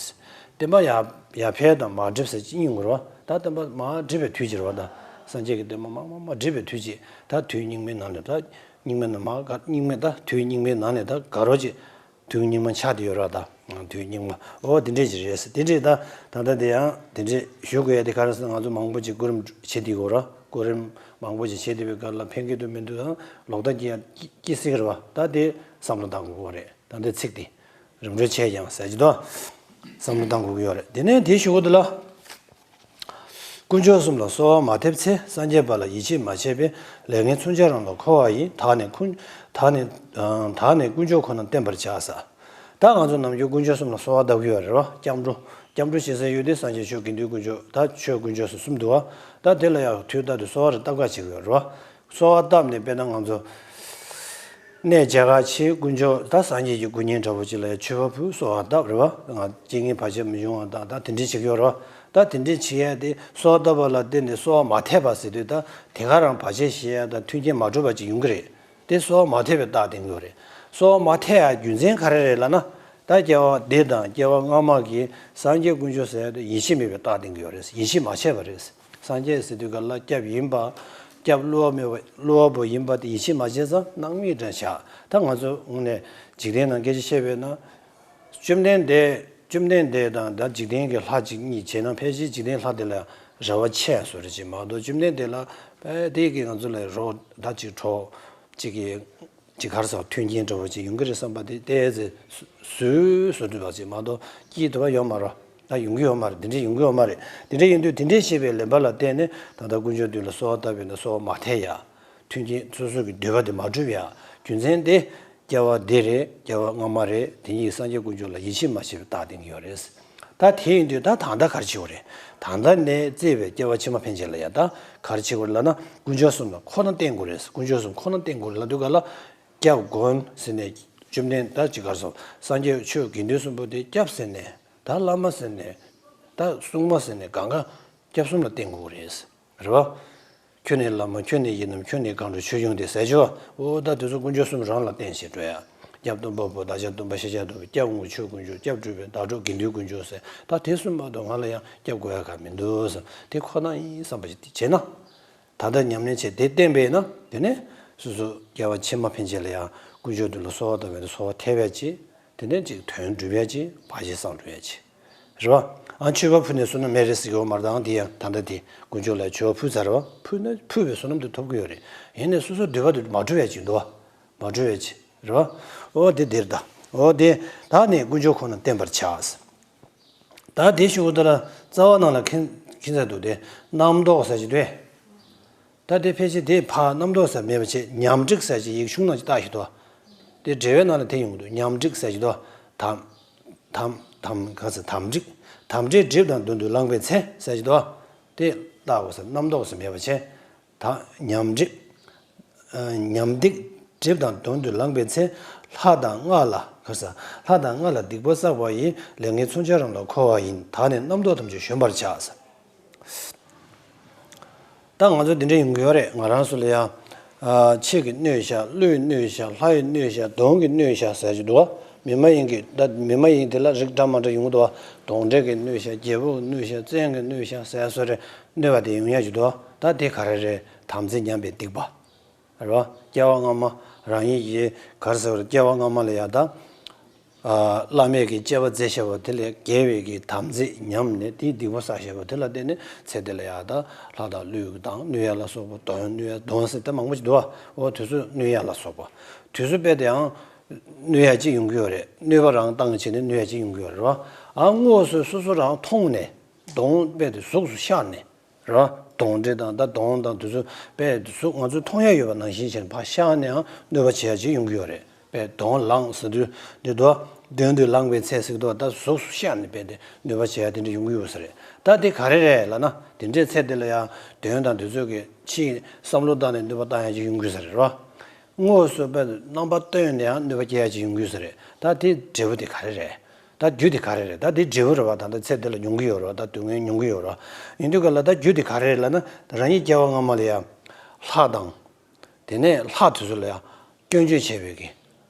བསྟན་པ་ཡར་ཡར་འཕེལ་དང་མར་འགྲིབ་ཟེར་གཅིག་གཉིས་ཡོང་གི་རེད་བ། ད་བསྟན་པ་མ་བསྒྲིབས་པའི་དུས་ཅིག་རེད་བ། ད་སངས་རྒྱས་ཀྱི་བསྟན་པ་མ་མ་མ་བསྒྲིབས་པའི་དུས་ཅིག་ད་དུས་སྙིགས་མའི་ནང་ནས། ད་སྙིགས་མའི་ནང་མ་ག་སྙིགས་མའི་ད་དུས་སྙིགས་མའི་ནང་ནས་ད་དགའ་རོགས་ཅིག་དུས་སྙིགས་མ་ཆགས་བསྡད་ཡོད་རེད་བ། ད་དུས་སྙིགས་མ་ཨོ་དེ་འདྲས་ཅིག་རེད་ཟེར། དེ་འདྲས་ད་ད་ལྟ་དེ་ཡང་དེ་འདྲས་ཞུ་དགོས་ཡ་དེ་ག་རེ་ཟེར་ན། ང་ཚོ་མང་པོ་ཅིག་སྐུ་རིམ་བྱེད་བསྡད་ཡོད་རེད། སྐུ་རིམ་མང་པོ་ཅིག་བྱེད་བསྡད་པའི་སྐབས་ལ་ཕན་གྱི་འདུག་མི་འདུག་དང་ལོག་ལྟ་སྐྱེ་ཡ་སྐྱེ་སྲིད་ཀྱི་རེད་བ། ད་དེ་བསམ་བློ་བཏང་དགོས་ཀྱི་རེད། ད་ལྟའི་ཚིག་དེ་རིམ་གྲོ་བྱས་ཀྱང་ཟེར་གྱི་འདུག་བསམ་བློ་བཏང་དགོས་ཀྱི་ཡོད་རེད། དེ་ནས་དེའི་གཞུག་གུ་དེ་ལ། དཀོན་མཆོག་གསུམ་ལ་གསོལ་བ་མ་ཐེབས་ཚེ། སངས་རྒྱས་པ་ལ་ཡིད་ཆེས་མ་བྱས་པས། ལས་ངན་མཚོན་ཆ་རང་ལ་འཁོར་བ་ཡི། བདག་ནི་དཀོན་བདག་ནི་བདག་ནི་དཀོན་མཆོག་ཁོ་ན་བསྟེན་པར་བྱ་ཟེར། ད་ང་ཚོ་ནམ་རྒྱུན་དཀོན་མཆོག་གསུམ་ལ་གསོལ་བ་གདབ་ཀྱི་ཡོད་རེད་བ། སྐྱབས་འགྲོ། སྐྱབས་འགྲོ་བྱེད་སའི་ཡུལ་དེ་སངས་རྒྱས་ཆོས་དགེ་འདུན་དཀོན་མཆོག་ད་ཆོས་དཀོན་མཆོག་གསུམ་འདུག་བ། ད་དེ་ལ་ཡང་དུས་རྟག་ཏུ་གསོལ་བ་རེ་བཏབ་ག་བྱེད་ཀྱི་ཡོད་རེད་བ། གསོལ་བ་བཏབ་ནས་དཔེར་ན་ང་ཚོ་གནས་མཇལ་ཁ་བྱེད། དཀོན་མཆོག་ད་སངས་རྒྱས་ཀྱི་སྐུ་བརྙན་འདྲ་པོ་ཅིག་ལ་ཡང་མཆོད་པ་ཕུལ། གསོལ་བ་བཏབ་རེད་བ། ང་རྐྱེན་ངན་བར་ཆད་མི་འབྱུང་བ་དང་ད་དེ་འདྲས་བྱེད་ཀྱི་ཡོད་རེད་བ། ད་དེ་འདྲས་བྱེད་ཡ་དེ་གསོལ་བ་བཏབ་པ་ལ་བརྟེན་ནས་གསོལ་བ་མ་ཐེབས་པ་ཟེར་དུས་ད་དེ་ག་རང་བར་ཆད་ཞི་ཡ་དང་མཐུན་རྐྱེན་མ་གྲུབ་པ་ཅིག་ཡོང་གི་རེད། དེ་གསོལ་བ་མ་ཐེབས་པའི་རྟགས་བསྟན་གྱི་ཡོད་རེད། གསོལ་བ་མ་ཐེབས་ཡ་རྒྱུ་མཚན་ག་རེ་རེད་ལབ་ན། ད་སྐྱེ་བ་འདི་དང་སྐྱེ་བ་སྔ་མ་གི་སངས་རྒྱས་དཀོན་མཆོག་ཟེར་ཡ་དེ་ཡིད་ཆེས་མེད་པའི་རྟགས་བསྟན་གྱི་ཡོད་རེད། ཡིད་ཆེས་མ་བྱས་པ་རེད། སངས་རྒྱས་ཟེར་དུས་ག་ལ་སྐྱབས་ཡིན་པ། སྐྱབས་བསླུ་བ་མེད་པ། བསླུ་བ་པོ་ཡིན་པ་དེ་ཡིད་ཆེས་མ་བྱས་ཙང་སྣང་མེད་འདྲ་བཞག་ད་ང་ཚོ་དངོས་གནས་འཇིག་རྟེན་ནང་སྐད་ཆ་བཤད་པས་ན། བཅོམ་ལྡན་འདས་བཅོམ་ལྡན་འདས་དང་ད་འཇིག་རྟེན་གྱི་ལྷ་གཅིག་གཉིས་བྱས་ན་ཕལ་ཆེར་འཇིག་རྟེན་ལྷ་དེ་ལ་རེ་བ་ཆེ་བཟོ་འདྲ་ཅིག་མ་གཏོགས། བཅོམ་ལྡན་འདས་ལ་ཨེ་དེ་གི་ང་ཚོ་ལ་རོགས་ད་ཅིག་གྲོགས་ཅིག་གི་ཅིག་ག་རེ་ཟེར་མཐུན་རྐྱེན་འདྲ་པོ་ཅིག་ཡོང་གི་རེད་བསམ་པ་དེ་ཏོག་ཙམ་སུས་བཟོ་ཐུབ་པ་ཅིག་མ་གཏོགས་སྐྱེ་ཐུབ་པ་ཡོད་མ་རེད། ད་ཡོང་གི་ཡོད་མ་རེད། དེ་འདྲས་ཡོང་གི་ཡོད་མ་རེད། དེ་འདྲས་ཡིན་དུས་དེ་འདྲས་བཤད་པའི་ལན་པ་ལ་བརྟེན་ནས་ད་ལྟ་དཀོན་མཆོག་མདུན་ལ་གསོལ་བ་བཏབ་པས་ན་གསོལ་བ་མ་ཐེབས་ཡ། མཐུན་རྐྱེན་སོ་སོ་གི་འདོད་པ་དེ་མ་འགྲུབ་ཡ། རྒྱུ་མཚན་དེ་སྐྱེ་བ་འདི་རེད། སྐྱེ་བ་སྔ་མ་རེད། དེ་གཉིས་སངས་རྒྱས་དཀོན་མཆོག་ལ་ཡིད་ཆེས་མ་བྱས་པའི་རྟགས་བསྟན་གྱི་ཡོད་རེད། ད་དེ་ཡིན་དུས་ད་ད་ལྟ་ག་རེ་བྱེད་དགོས་རེད། ད་ལྟ་ནས་བརྩིས་པའི་སྐྱེ་བ་ཕྱི་མ་ཕན་ཆད་ལ་ཡ་ད་ག་རེ་བྱེད་དགོས་རེད་ལབ་ན། དཀོན་མཆོག་གསུམ་ལ་ཁོ་ན་བརྟེན་དགོས་རེད། དཀོན་མཆོག་གསུམ་ཁོ་ན་བརྟེན་དགོས་རེད་ལབ་དུས་ག་ལ། སྐྱབས་མགོན་ཟེར་ནས་བཅོམ་ལྡན་ད་ཅི་ག་རེ་ཟེར་སངས་རྒྱས་ཆོས་དགེ་འདུན་གསུམ་པོ་དེ་སྐྱབས་ཟེར་ནས་ད་བླ་མ་ཟེར་ནས་ད་སྲུང་མ་ཟེར་ནས་གང་ག་སྐྱབས་གསུམ་ལ་བརྟེན་དགོས་རེད། རེད་བ། ཁྱོད་ནི་བླ་མ། ཁྱོད་ནི་ཡི་དམ། ཁྱོད་ནི་གང་འགྲོ་ཆོས་སྐྱོང་སྟེ་ཟེར་ཆོག་འོ་ད་དེ་ཚོ་དཀོན་མཆོག་གསུམ་རང་ལ་བརྟེན་བྱས་འགྲོ་ཡ། སྐྱབས་སྟོན་པ་པོ། བདག་ཅག་སྟོན་པ་ཤཱཀྱ་ཐུབ་པ། སྐྱབས་དངོས་ཆོས་དཀོན་མཆོག་སྐྱབས་སྒྲུབ་པའི་བདག་སྒྲུབ་དགེ་འདུན་དཀོན་མཆོག་ཟེར། ད་དེ་གསུམ་མ་གཏོགས་ང་ལ་ཡང་སྐྱབས་དགོས་ཡ་གང་མི་འདུག་ཟེར། དེ་ཁོ་ན་ཡིན་བསམ་པ་ཞིག་བྱས་ན། ད་ལྟ་ཉམས་ལེན་བྱས་དེ་བསྟེན་པས་ན། དེ་ནས་སོ་སོ་སྐྱེ་བ་ཕྱི་མ་ཕན་ཆད་ལ་ཡང་དཀོན་མཆོག་དེ་ལ་གསོལ་བ་བཏབ་པས་ན་གསོལ་བ་ཐེབས་ཡ་ཅིག་དེ་ནས་ཅིག་དོན་འགྲུབ་ཡ་ཅིག་བར་ཆད་སངས་འགྲུབ་ཡ་ཅིག་རེད་བ། ཨ་མཆོད་པ་ཕུལ་ནས་བསོད་ནམས་མེད་རེད་ཟེར་གྱི་ཡོད་མ་རེད། ད་དེ་ཡང་ད་ལྟ་དེ་དཀོན་མཆོག་ལ་མཆོད་པ་ཕུལ་ཚར་རེད་བ། ཕུལ་ན་ཕུལ་བའི་བསོད་ནམས་དེ་ཐོབ་ཀྱི་ཡོད་རེད། ཡིན་ནའི་སོ་སོའི་འདོད་པ་དེ་མ་འགྲུབ་ཡ་ཅིག་འདུག་བ། མ་འགྲུབ་ཡ་ཅིག་རེད་བ། འོ་དེ་འདིར་ད། འོ་དེ་ད་ནི་དཀོན་མཆོག་ཁོ་ན་བསྟེན་པར་བྱ། ད་དེ་ཞུ་གི་འདུག་ལ། རྩ་བ་ནང་ལ་མཁྱེན་མཁྱེན་ས་འདུག་སྟེ། རྣམ་རྟོག་ཟེར་གྱི་འདུག་ད་དེ་ཕལ་ཆེར་དེ་ཕར་རྣམ་རྟོག་ཟེར་མེད་པ་བྱས། ཉམས་སྒྲིབ་ཟེར་གྱི་ཡིག་ཆུང་ནང་ཅིག་བཏགས་ཤིག་འདུག་དེ་འགྲེལ་བའི་ནང་ལ་དེ་ཡོང་གི་འདུག་ཉམས་སྒྲིབ་ཟེར་གྱི་འདུག་དམ། དམ། དམ། ག་ཟེར། དམ་སྒྲིབ། དམ་སྒྲིབ་སྒྲིབ་དང་དོན་དུ་བླངས་པའི་ཚེ་ཟེར་གྱི་འདུག་དེ་བཏགས་དགོས་ཟེར། རྣམ་རྟོག་ཟེར་མེད་པ་བྱས། ད་ཉམས་སྒྲིབ། ཨ། ཉམས་སྒྲིབ་སྒྲིབ་དང་དོན་དུ་བླངས་པའི་ཚེ། ལྷ་དང་སྔགས་ལ། ག་ཟེར། ལྷ་དང་སྔགས་ལ་སྡིག་པ་བསགས་པ་ཡི། ལས་ངན་མཚོན་ཆ་རང་ལ་འཁོར་བ་ཡིན། ད་ནི་རྣམ་རྟོག་ཐམས་ཅད་གཞོམ་པར་བྱ། ད་ང་ཚོ་འདི་འདྲ་ཡོང་གི་ཡོད་རེད། ང་རང་ཚོ་ལ་ཡང་། ཨ། ཆོས་ཀྱིས་གནོད་བཞག་ཀླུས་གནོད་བཞག་ལྷ་ཡིས་གནོད་བཞག་གདོན་གྱིས་གནོད་བཞག་ཟེར་གྱི་འདུག་བ། མི་མ་ཡིན་གྱི། ད་མི་མ་ཡིན་དེ་ལ་རིགས་འདྲ་མ་འདྲ་ཡོང་གི་འདུག་བ། གདོན་འདྲེ་གིས་གནོད་བཞག་རྒྱལ་པོ་གིས་གནོད་བཞག་བཙན་གྱིས་གནོད་བཞག་ཟེར་བཟོ་འདྲ་གནོད་པ་དེ་ཡོང་ཡ་ཅིག་འདུག་བ། ད་དེ་ག་རེ་རེད། དམ་ཚིག་ཉམས་པའི་སྡིག་པ། རེད་བ། སྐྱེ་བ་སྔ་མ་རང་ཉིད་ཀྱིས། ག་རེ་ཟེར། སྐྱེ་བ་སྔ་མ་ལ་ཡ་ད། ཨ། བླ་མེད་ཀྱི་སྤྱད་པ་མཛད་བཞག་པ་དེ་ལས་བརྒལ་བའི་གི་དམ་ཚིག་ཉམས་ནས་དེའི་སྡིག་པ་བསགས་བཞག་པ་དེ་ལ་བརྟེན་ནས་ཚེ་འདི་ལ་ཡ་ད་ལྷ་དང་ཀླུ་དང་གནོད་ཡ་ལ་སོགས་པ། གདོན་གནོད་ཡ། གདོན་ཟེར་དེ་མང་པོ་ཅིག་འདུག་བ། འོ་དེ་ཚོ་གནོད་ཡ་ལ་སོགས་པ། དེ་ཚོ་རྦད་དེའང་གནོད་ཡ་ཅིག་ཡོང་གི་ཡོད་རེད། གནོད་པ་རང་བཏང་བྱས་ནས་གནོད་ཡ་ཅིག་ཡོང་གི་ཡོད་རེད་བ། ཨ། དངོས་སུ་སོ་སོ་རང་མཐོང་ནས། གདོན་རྦད་དེ་གཟུགས་སུ་ཤར་ནས། རེད་བ། གདོན་འདྲེ་དང་། ད་གདོན་དང་དེ་ཚོ་དཔེ་གཟུགས་ང་ཚོས་མཐོང་ཡ་ཡོད་པ་ནང་བཞིན་བྱས་ནས་ཕར་ཤར་ནའང་གནོད་པ་བྱེད་ཡ་ཅིག་ཡོང་གི་ཡོད་རེད། དཔེ་གདོན་ལངས་ཟེར་དུས་འདི་འདུག་དོན་དུ་བླངས་པའི་ཚེ་ཟེར་གྱི་འདུག་ད་གཟུགས་སུ་ཤར་ནས་དཔེ་དེ་གནོད་པ་བྱེད་ཡ་དེ་འདྲ་ཡོང་གི་ཡོད་ས་རེད། ད་དེ་ག་རེ་རེད་ལབ་ན། དེ་འདྲའི་ཚེ་དེ་ལ་ཡང་གདོན་དང་དེ་ཚོ་གི་ཕྱིའི་བསམ་བློ་བཏང་ནས་གནོད་པ་བཏང་ཡ་ཅིག་ཡོང་གི་ཡོད་ས་རེད་བ། དངོས་སུ་དཔེ་རྣམ་པ་སྟོན་ནས་ཡང་གནོད་པ་སྐྱེལ་ཡ་ཅིག་ཡོང་གི་ཡོད་ས་རེད། ད་དེ་འབྲས་བུ་དེ་ག་རེ་རེད། ད་རྒྱུ་དེ་ག་རེ་རེད། ད་དེ་འབྲས་བུ་རེད་བ། ད་ལྟ་ཚེ་འདི་ལ་མྱོང་གི་ཡོད་རེད་བ། ད་སྡུག་བསྔལ་མྱོང་གི་ཡོད་རེད་བ། ཡིན་དུས་ག་ལ་ད་རྒྱུ་དེ་ག་རེ་རེད་ལབ་ན། རང་ཉིད་སྐྱེ་བ་སྔ་མ་ལ་ཡང་ལྷ་དང་། དེ་ནས་ལྷ་དེ་ཚོ་ལ་ཡང་སྐྱོན་བརྗོད་བྱས་པའི་གི་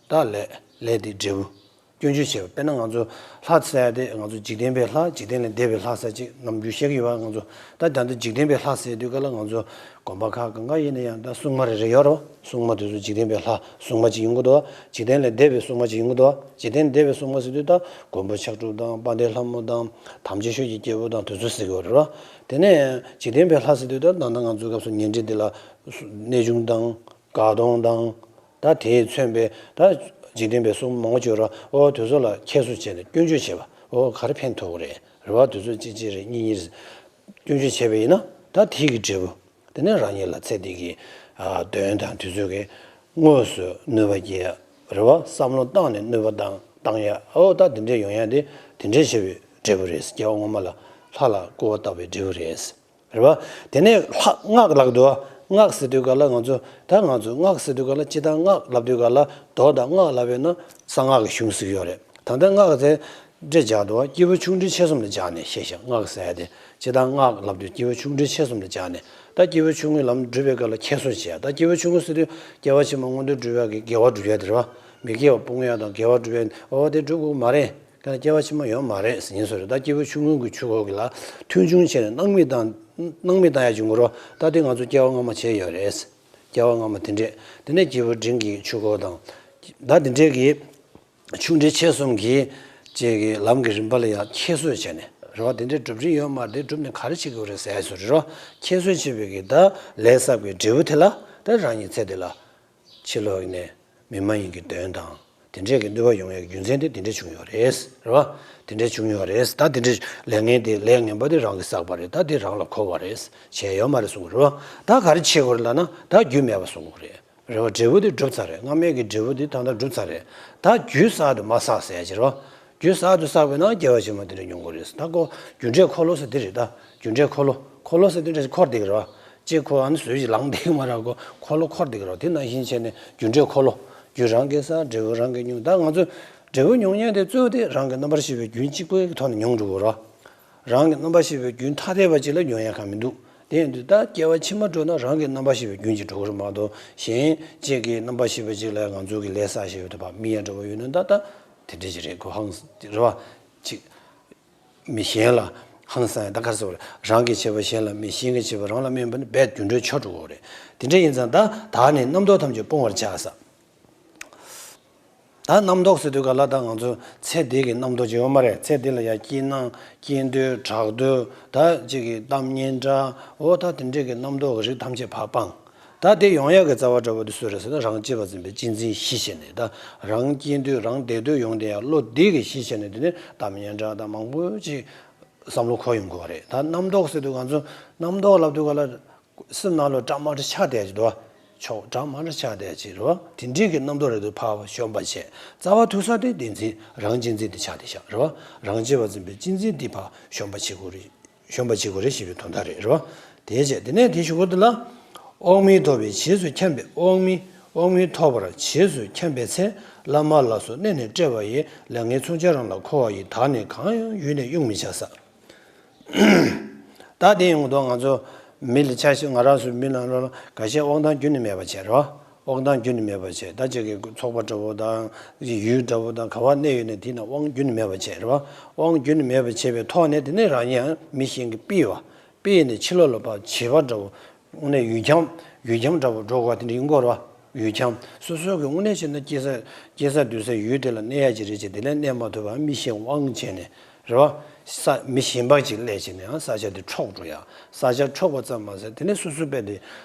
ད་ལས། ལས་དེ་འབྲས་བུ། སྐྱོན་བརྗོད་བྱས་པ། དཔེར་ན་ང་ཚོ་ལྷ་ཟེར་ཡ་དེ་ང་ཚོ་འཇིག་རྟེན་པའི་ལྷ། འཇིག་རྟེན་ལས་འདས་པའི་ལྷ་ཟེར་ཅིག་ནམ་རྒྱུན་བཤད་ཀྱི་ཡོད་པ། ང་ཚོ་ད་ད་ལྟ་འཇིག་རྟེན་པའི་ལྷ་ཟེར་དུས་ག་ལ་ང་ཚོ་དགོན་པ་ཁག་གང་ག་ཡིན་ན་ཡང་ད་སྲུང་མ་རེ་རེ་ཡོད་རེད་བ། སྲུང་མ་དེ་ཚོ་འཇིག་རྟེན་པའི་ལྷ་སྲུང་མ་ཅིག་ཡོང་གི་འདུག་བ། འཇིག་རྟེན་ལས་འདས་པའི་སྲུང་མ་ཅིག་ཡོང་གི་འདུག་བ། འཇིག་རྟེན་འདས་པའི་སྲུང་མ་ཟེར་དུས་ད་མགོན་པོ་ཕྱག་དྲུག་དང་། དཔལ་ལྡན་ལྷ་མོ་དང་། དམ་ཅན་ཆོས་ཀྱི་རྒྱལ་པོ་དང་དེ་ཚོ་ཟེར་གྱི་ཡོད་རེད་བ། དེ་ནས་འཇིག་རྟེན་པའི་ལྷ་ཟེར་དུས་ད་ད་ལྟ་ང་ཚོའི་སྐབས་སུ་ཉེ་འབྲེལ་འདི་ལ་གནོད་སྦྱིན་དང་། དགའ་གདོང་དང་། ད་དེས་མཚོན་པའི་ད་འཇིག་རྟེན་པའི་སྲུང་མ་མང་པོ་ཅིག་ཡོད་རེད་བ། འོ་དེ་ཚོ་ལ་ཁྱད་གསོད་བྱས་ནས་སྐྱོན་བརྗོད་བྱས་པ། འོ་ག་རེ་ཕན་ཐོགས་ཀྱི་རེད། རེད་བ། དེ་ཚོ་གཅིག་གཅིག་རེ་གཉིས་གཉིས་རེ་སྐྱོན་བརྗོད་བྱས་པ་ཡིན་ན། ད་དེ་གི་འབྲས་བུ། དེ་ནས་རང་ཉིད་ལ་ཚེ་འདི་གི། ཨ། གདོན་དང་དེ་ཚོ་གི་དངོས་སུ་གནོད་པ་སྐྱེལ་ཡ། རེད་བ། བསམ་བློ་བཏང་ནས་གནོད་པ་བཏང་བཏང་ཡ། འོ་ད་དེ་འདྲས་ཡོང་ཡ་དེ་དེ་འདྲས་བྱས་པའི་འབྲས་བུ་རེད། སྐྱེ་བ་སྔོན་མ་ལ་ལྷ་ལ་སྐུར་བ་བཏབ་པའི་འབྲས་བུ་རེད། རེད་བ། དེ་ནས་ལྷ། སྔགས་ལབ་འདུག་བ། སྔགས་ཟེར་དུས་ག་ལ་ང་ཚོ་ད་ང་ཚོ་སྔགས་ཟེར་དུས་ག་ལ་སྤྱིར་བཏང་སྔགས་ལབ་དུས་ག་ལ་མདོ་དང་སྔགས་ལབ་པས་ན་གསང་སྔགས་ཀྱི་གཞུང་ཟེར་གྱི་ཡོད་རེད། ད་ལྟ་སྔགས་དེ་འདྲ་སྦྱར་འདུག་བ། སྐྱེས་བུ་ཆུང་འབྲིང་ཆེ་གསུམ་ལ་སྦྱར་ནས་བཤད་བཞག་སྔགས་ཟེར་ཡ་དེ་སྤྱིར་བཏང་སྔགས་ལབ་དུས་སྐྱེས་བུ་ཆུང་འབྲིང་ཆེ་གསུམ་ལ་སྦྱར་ནས། ད་སྐྱེས་བུ་ཆུང་ངུའི་ལམ་སྒྲུབ་པའི་སྐབས་ལ་ཁྱད་གསོད་བྱེད་ཡ། ད་སྐྱེས་བུ་ཆུང་ངུ་ཟེར་དུས་སྐྱེ་བ་ཕྱི་མ་མངོན་དུ་འགྲུབ་ཡ་གི་དགེ་བ་སྒྲུབ་ཡ་དེ་རེད་བ། མི་སྐྱེ་བ་སྤོང་ཡ་དང་དགེ་བ་སྒྲུབ་ཡ། འོ་དེ་སྒྲུབ་དགོས་མ་རེད། ག་ལ་སྐྱེ་བ་ཕྱི་མ་ཡོད་མ་རེད་ཟེར་ཡིན་བཟོ་རེད། ད་སྐྱེས་བུ་ཆུང་ངུ་གི་ཆོས་སྐོར་གྱི་ལ་མཐུན་འཇུག་བྱས་ནས་སྣང་མེད་བཏང་། སྣང་མེད་བཏང་ཡ་བྱུང་གི་རོ། ད་དེ་ང་ཚོ་སྐྱེ་བ་སྔ་མ་བྱས་ཡོད་རེད། སྐྱེ་བ་སྔ་མ་དེ་འདྲས། དེ་ནས་སྐྱེས་བུ་འབྲིང་གི་ཆོས་སྐོར་དང་། ད་དེ་འདྲས་ཀྱི་ཆུང་འབྲིང་ཆེ་གསུམ་གྱི་ཅིག་གི་ལམ་གྱི་རིམ་པ་ལ་ཡང་ཁྱད་གསོད་བྱས་ནས་རོ། དེ་འདྲས་སྒྲུབ་རིན་ཡོད་མ་རེད། དེ་སྒྲུབ་ནས་ག་རེ་བྱེད་དགོས་རེད་ཟེར་ཡ་བཟོ་རེད་རོ། ཁྱད་གསོད་བྱེད་པའི་གི་ད་ལས་བསགས་པའི་འབྲས་བུ་དེ་ལ་ད་རང་ཉིད་ཚེ་འདི་ལ། ཕྱི་ལོགས་ནས་མི་མ་ཡིན་གྱི་གདོན་དང་དེ་འདྲས་ཀྱི་གནོད་པ་ཡོང་ཡའི་རྒྱུ་མཚན་དེ་དེ་འདྲས་བྱུང་ཡོད་རེད། རེད་བ། དེ་འདྲས་བྱུང་ཡོད་རེད། ད་དེ་འདྲས་ལས་ངན་དེ་ལས་ངན་པ་དེ་རང་གིས་བསགས་པ་རེད། ད་དེ་རང་ལ་འཁོར་བ་རེད། བྱས་ཡོད་མ་རེད་གསུང་གི་རེད་བ། ད་ག་རེ་བྱེད་དགོས་རེད་ལབ་ན་ད་རྒྱུ་མེད་པ་བཟོ་དགོས་རེད། རེད་བ། འབྲས་བུ་དེ་འགྲུབ་ཚར་རེད། སྔ་མའི་གི་འབྲས་བུ་དེ་ད་ལྟ་འགྲུབ་ཚར་རེད། ད་རྒྱུ་གསར་དུ་མ་བསགས་ཟེར་ཡ་ཅིག་རེད་བ། རྒྱུ་གསར་དུ་བསགས་པས་ན་སྐྱེ་བ་ཕྱི་མ་དེ་འདྲ་མྱོང་དགོས་རེད། ད་ཁོ་རྒྱུ་འབྲས་འཁོར་ལོ་ཟེར་དེ་རེད། ད་རྒྱུ་འབྲས་འཁོར་ལོ། འཁོར་ལོ་ཟེར་དེ་འདྲ་ཞིག་འཁོར་བསྡད་ཀྱི་རེད་བ། གཅིག་ཁོ་ཨ་ནི་བཟོས་ཞིག་ལངས་བསྡད་ཀྱི་མ་རེད་གོ། འཁོར་ལོ་འཁོར་བསྡད་ཀྱི་རེད་བ། དེ་ནང་བཞིན་བྱས་ནས་རྒྱུ་འབྲས་འཁོར་ལོ། རྒྱུ་རང་གིས་བསགས། འབྲས་བུ་རང་གིས་མྱོང་། ད་ང་ཚོ་འབྲས་བུ་མྱོང་མཁན་དེ་གཙོ་བོ་དེ་རང་གི་རྣམ་པར་ཤེས་པའི་རྒྱུན་གཅིག་པོའི་ཐོག་ནས་མྱོང་འགྲོ་དགོས་རེད་བ། རང་གི་རྣམ་པར་ཤེས་པའི་རྒྱུན་ཐ་དད་པ་ཅིག་ལ་མྱོང་ཡ་གང་མི་འདུག་དེ་ཡིན་དུས་ད་སྐྱེ་བ་ཕྱི་མ་འགྲོ་ན་རང་གི་རྣམ་པར་ཤེས་པའི་རྒྱུན་གྱིས་འགྲོ་གི་རེད་མ་གཏོགས། གཞན་གཅིག་གི་རྣམ་པར་ཤེས་པ་གཅིག་ལ་ང་ཚོ་གི་ལས་བསགས་བཞག་པ་དེ་ཕར་རྨི་ཡ་འདྲ་བོ་ཡོད་ན་ད་ད་དེ་འདྲ་ཅིག་རེད། ཁོ་ཧང་སང་རེད་བ། ཅིག་མི་གཞན་ལ་ཧང་སང་ཡ་ད་ག་རེ་ཟེར་བ་རེད། རང་གི་བྱས་པ་གཞན་ལ་སྨྲས། གཞན་གྱི་བྱས་པ་རང་ལ་སྨྲས་པ་ནི་རྦད་དེ་འདྲ་ཆགས་འགྲོ་གི་རེད། དེ་འདྲ་ཡིན་ཙང་ད་བདག་ནི་རྣམ་རྟོག་ཐམས་ཅད་སྤོང་བར་བྱ་ཟེར། ད་རྣམ་རྟོག་ཟེར་དུས་ག་ལ་ད་ང་ཚོ་ཚེ་འདི་གི་རྣམ་རྟོག་ཅིག་ཡོད་མ་རེད། ཚེ་འདི་ལ་ཡ་སྐྱིད་སྣང་སྐྱིད་འདོད་གྲགས་འདོད་ད་ཅིག་གི་གཏམ་སྙན་གྲགས་འོ་ད་དེ་འདྲས་ཀྱི་རྣམ་རྟོག་གི་རིགས་ཐམས་ཅད་ཕར་སྤངས། ད་དེ་ཡོང་ཡག་གི་རྩ་བ་འདྲ་བོ་དེ་སུ་རེད་ཟེར་ན་རང་གཅེས་པར་འཛིན་པའི་གཅེས་འཛིན་གཞི་བྱས་ནས། ད་རང་སྐྱིད་འདོད་རང་བདེ་འདོད་ཡོང་དེ་ཡ་བློ་འདི་གི་གཞི་བྱས་ནས་དེ་ནས་གཏམ་སྙན་གྲགས་དང་མང་པོ་ཅིག་བསམ་བློ་འཁོར་ཡོང་གི་རེད། ད་རྣམ་རྟོག་ཟེར་དུས་ང་ཚོ་རྣམ་རྟོག་ལབ་དུས་ག་ལ། སེམས་ནང་ལོགས་འདྲ་མི་འདྲ་ཆགས་བསྡད་ཀྱི་འདུག་བ། ཕྱོགས་འདྲ་མི་འདྲ་ཆགས་བསྡད་ཀྱི་རེད་བ། དེ་འདྲའི་གི་རྣམ་རྟོག་རེད་འདུག་ཕར་བཞོམས་པ་བྱས། རྩ་བ་ཐུག་ས་དེ་བདེན་འཛིན་རང་གཅེས་འཛིན་དེ་ཆགས་བསྡད་ཤག་རེད་བ། རང་གཅེས་པར་འཛིན་པའི་གཅེས་འཛིན་འདི་ཕར་བཞོམས་པ་བྱེད་དགོས་རེད། བཞོམས་པ་བྱེད་དགོས་རེད་ཞེས་པའི་དོན་དག་རེད་རེད་བ། དེའི་ཕྱིར་དེ་ནས་དེ་ཞུ་དགོས་འདུག་ལ། དབང་མི་ཐོབ་པའི་རྗེས་སུ་འཁྱམས་པའི་དབང་མི་དབང་མི་ཐོབ་པར་རྗེས་སུ་འཁྱམས་པའི་ཚེ། བླ་མ་ལ་སོགས་གནས་ནས་བསྐྲད་པ་ཡིས། ལས་ངན་མཚུངས་ཆོས་རང་ལ་འཁོར་བ་ཡི། བདག་ནི་གང་ཡང་ཡུལ་ནས་དབྱུང་མི་བྱ་ཟེར། ད་དེ་ཡོང་དུས་ང་ཚོ་མི་ལ་ཆ་ཤས་ང་རང་ཚོའི་མི་ལ་ལ་འགའ་ཤས་དབང་ཐང་རྒྱུན་ནས་མེད་པ་བྱས་རེད་བ། དབང་ཐང་རྒྱུན་ནས་མེད་པ་བྱས། ད་ཅིག་གི་ཚོགས་པ་འདྲ་བོ་དང་ཡུལ་འདྲ་བོ་དང་ག་བ་གནས་ཡོད་ནས་དེ་ན་དབང་རྒྱུན་ནས་མེད་པ་བྱས་རེད་བ། དབང་རྒྱུན་ནས་མེད་པ་བྱས་པའི་ཐོག་ནས་དེ་ནས་རང་ཉིད་ཡང་མི་གཞན་གྱིས་ཕུད་པ། ཕུད་ནས་ཕྱི་ལོགས་ལ་ཕར་བྱིས་པ་འདྲ་བོ། དངོས་གནས་ཡུལ་འཁྱམས་ཡུལ་འཁྱམས་འདྲ་བོ་འགྲོ་དགོས་པ་དེ་འདྲ་ཡིན་དགོས་རེད་བ། ཡུལ་འཁྱམས་སོ་སོ་གི་དངོས་གནས་བྱས་ན་སྐྱེ་ས་སྐྱེ་ས་འདུས་ས་ཡུལ་དེ་ལ་གནས་ཡག་ཅིག་རེད་ཅེས་དེ་ལས་གནས་མ་ཐུབ་པར་མི་གཞན་དབང་བྱས་ནས་རེད་བ། ས་མི་གཞན་པ་ཅིག་སླེབས་བྱས་ནས་ཡང་ས་ཆ་དེ་འཕྲོག་འགྲོ་ཡ། ས་ཆ་འཕྲོག་པ་ཙམ་མ་ཟད་དེ་ནས་སོ་སོ་རྦད་དེ་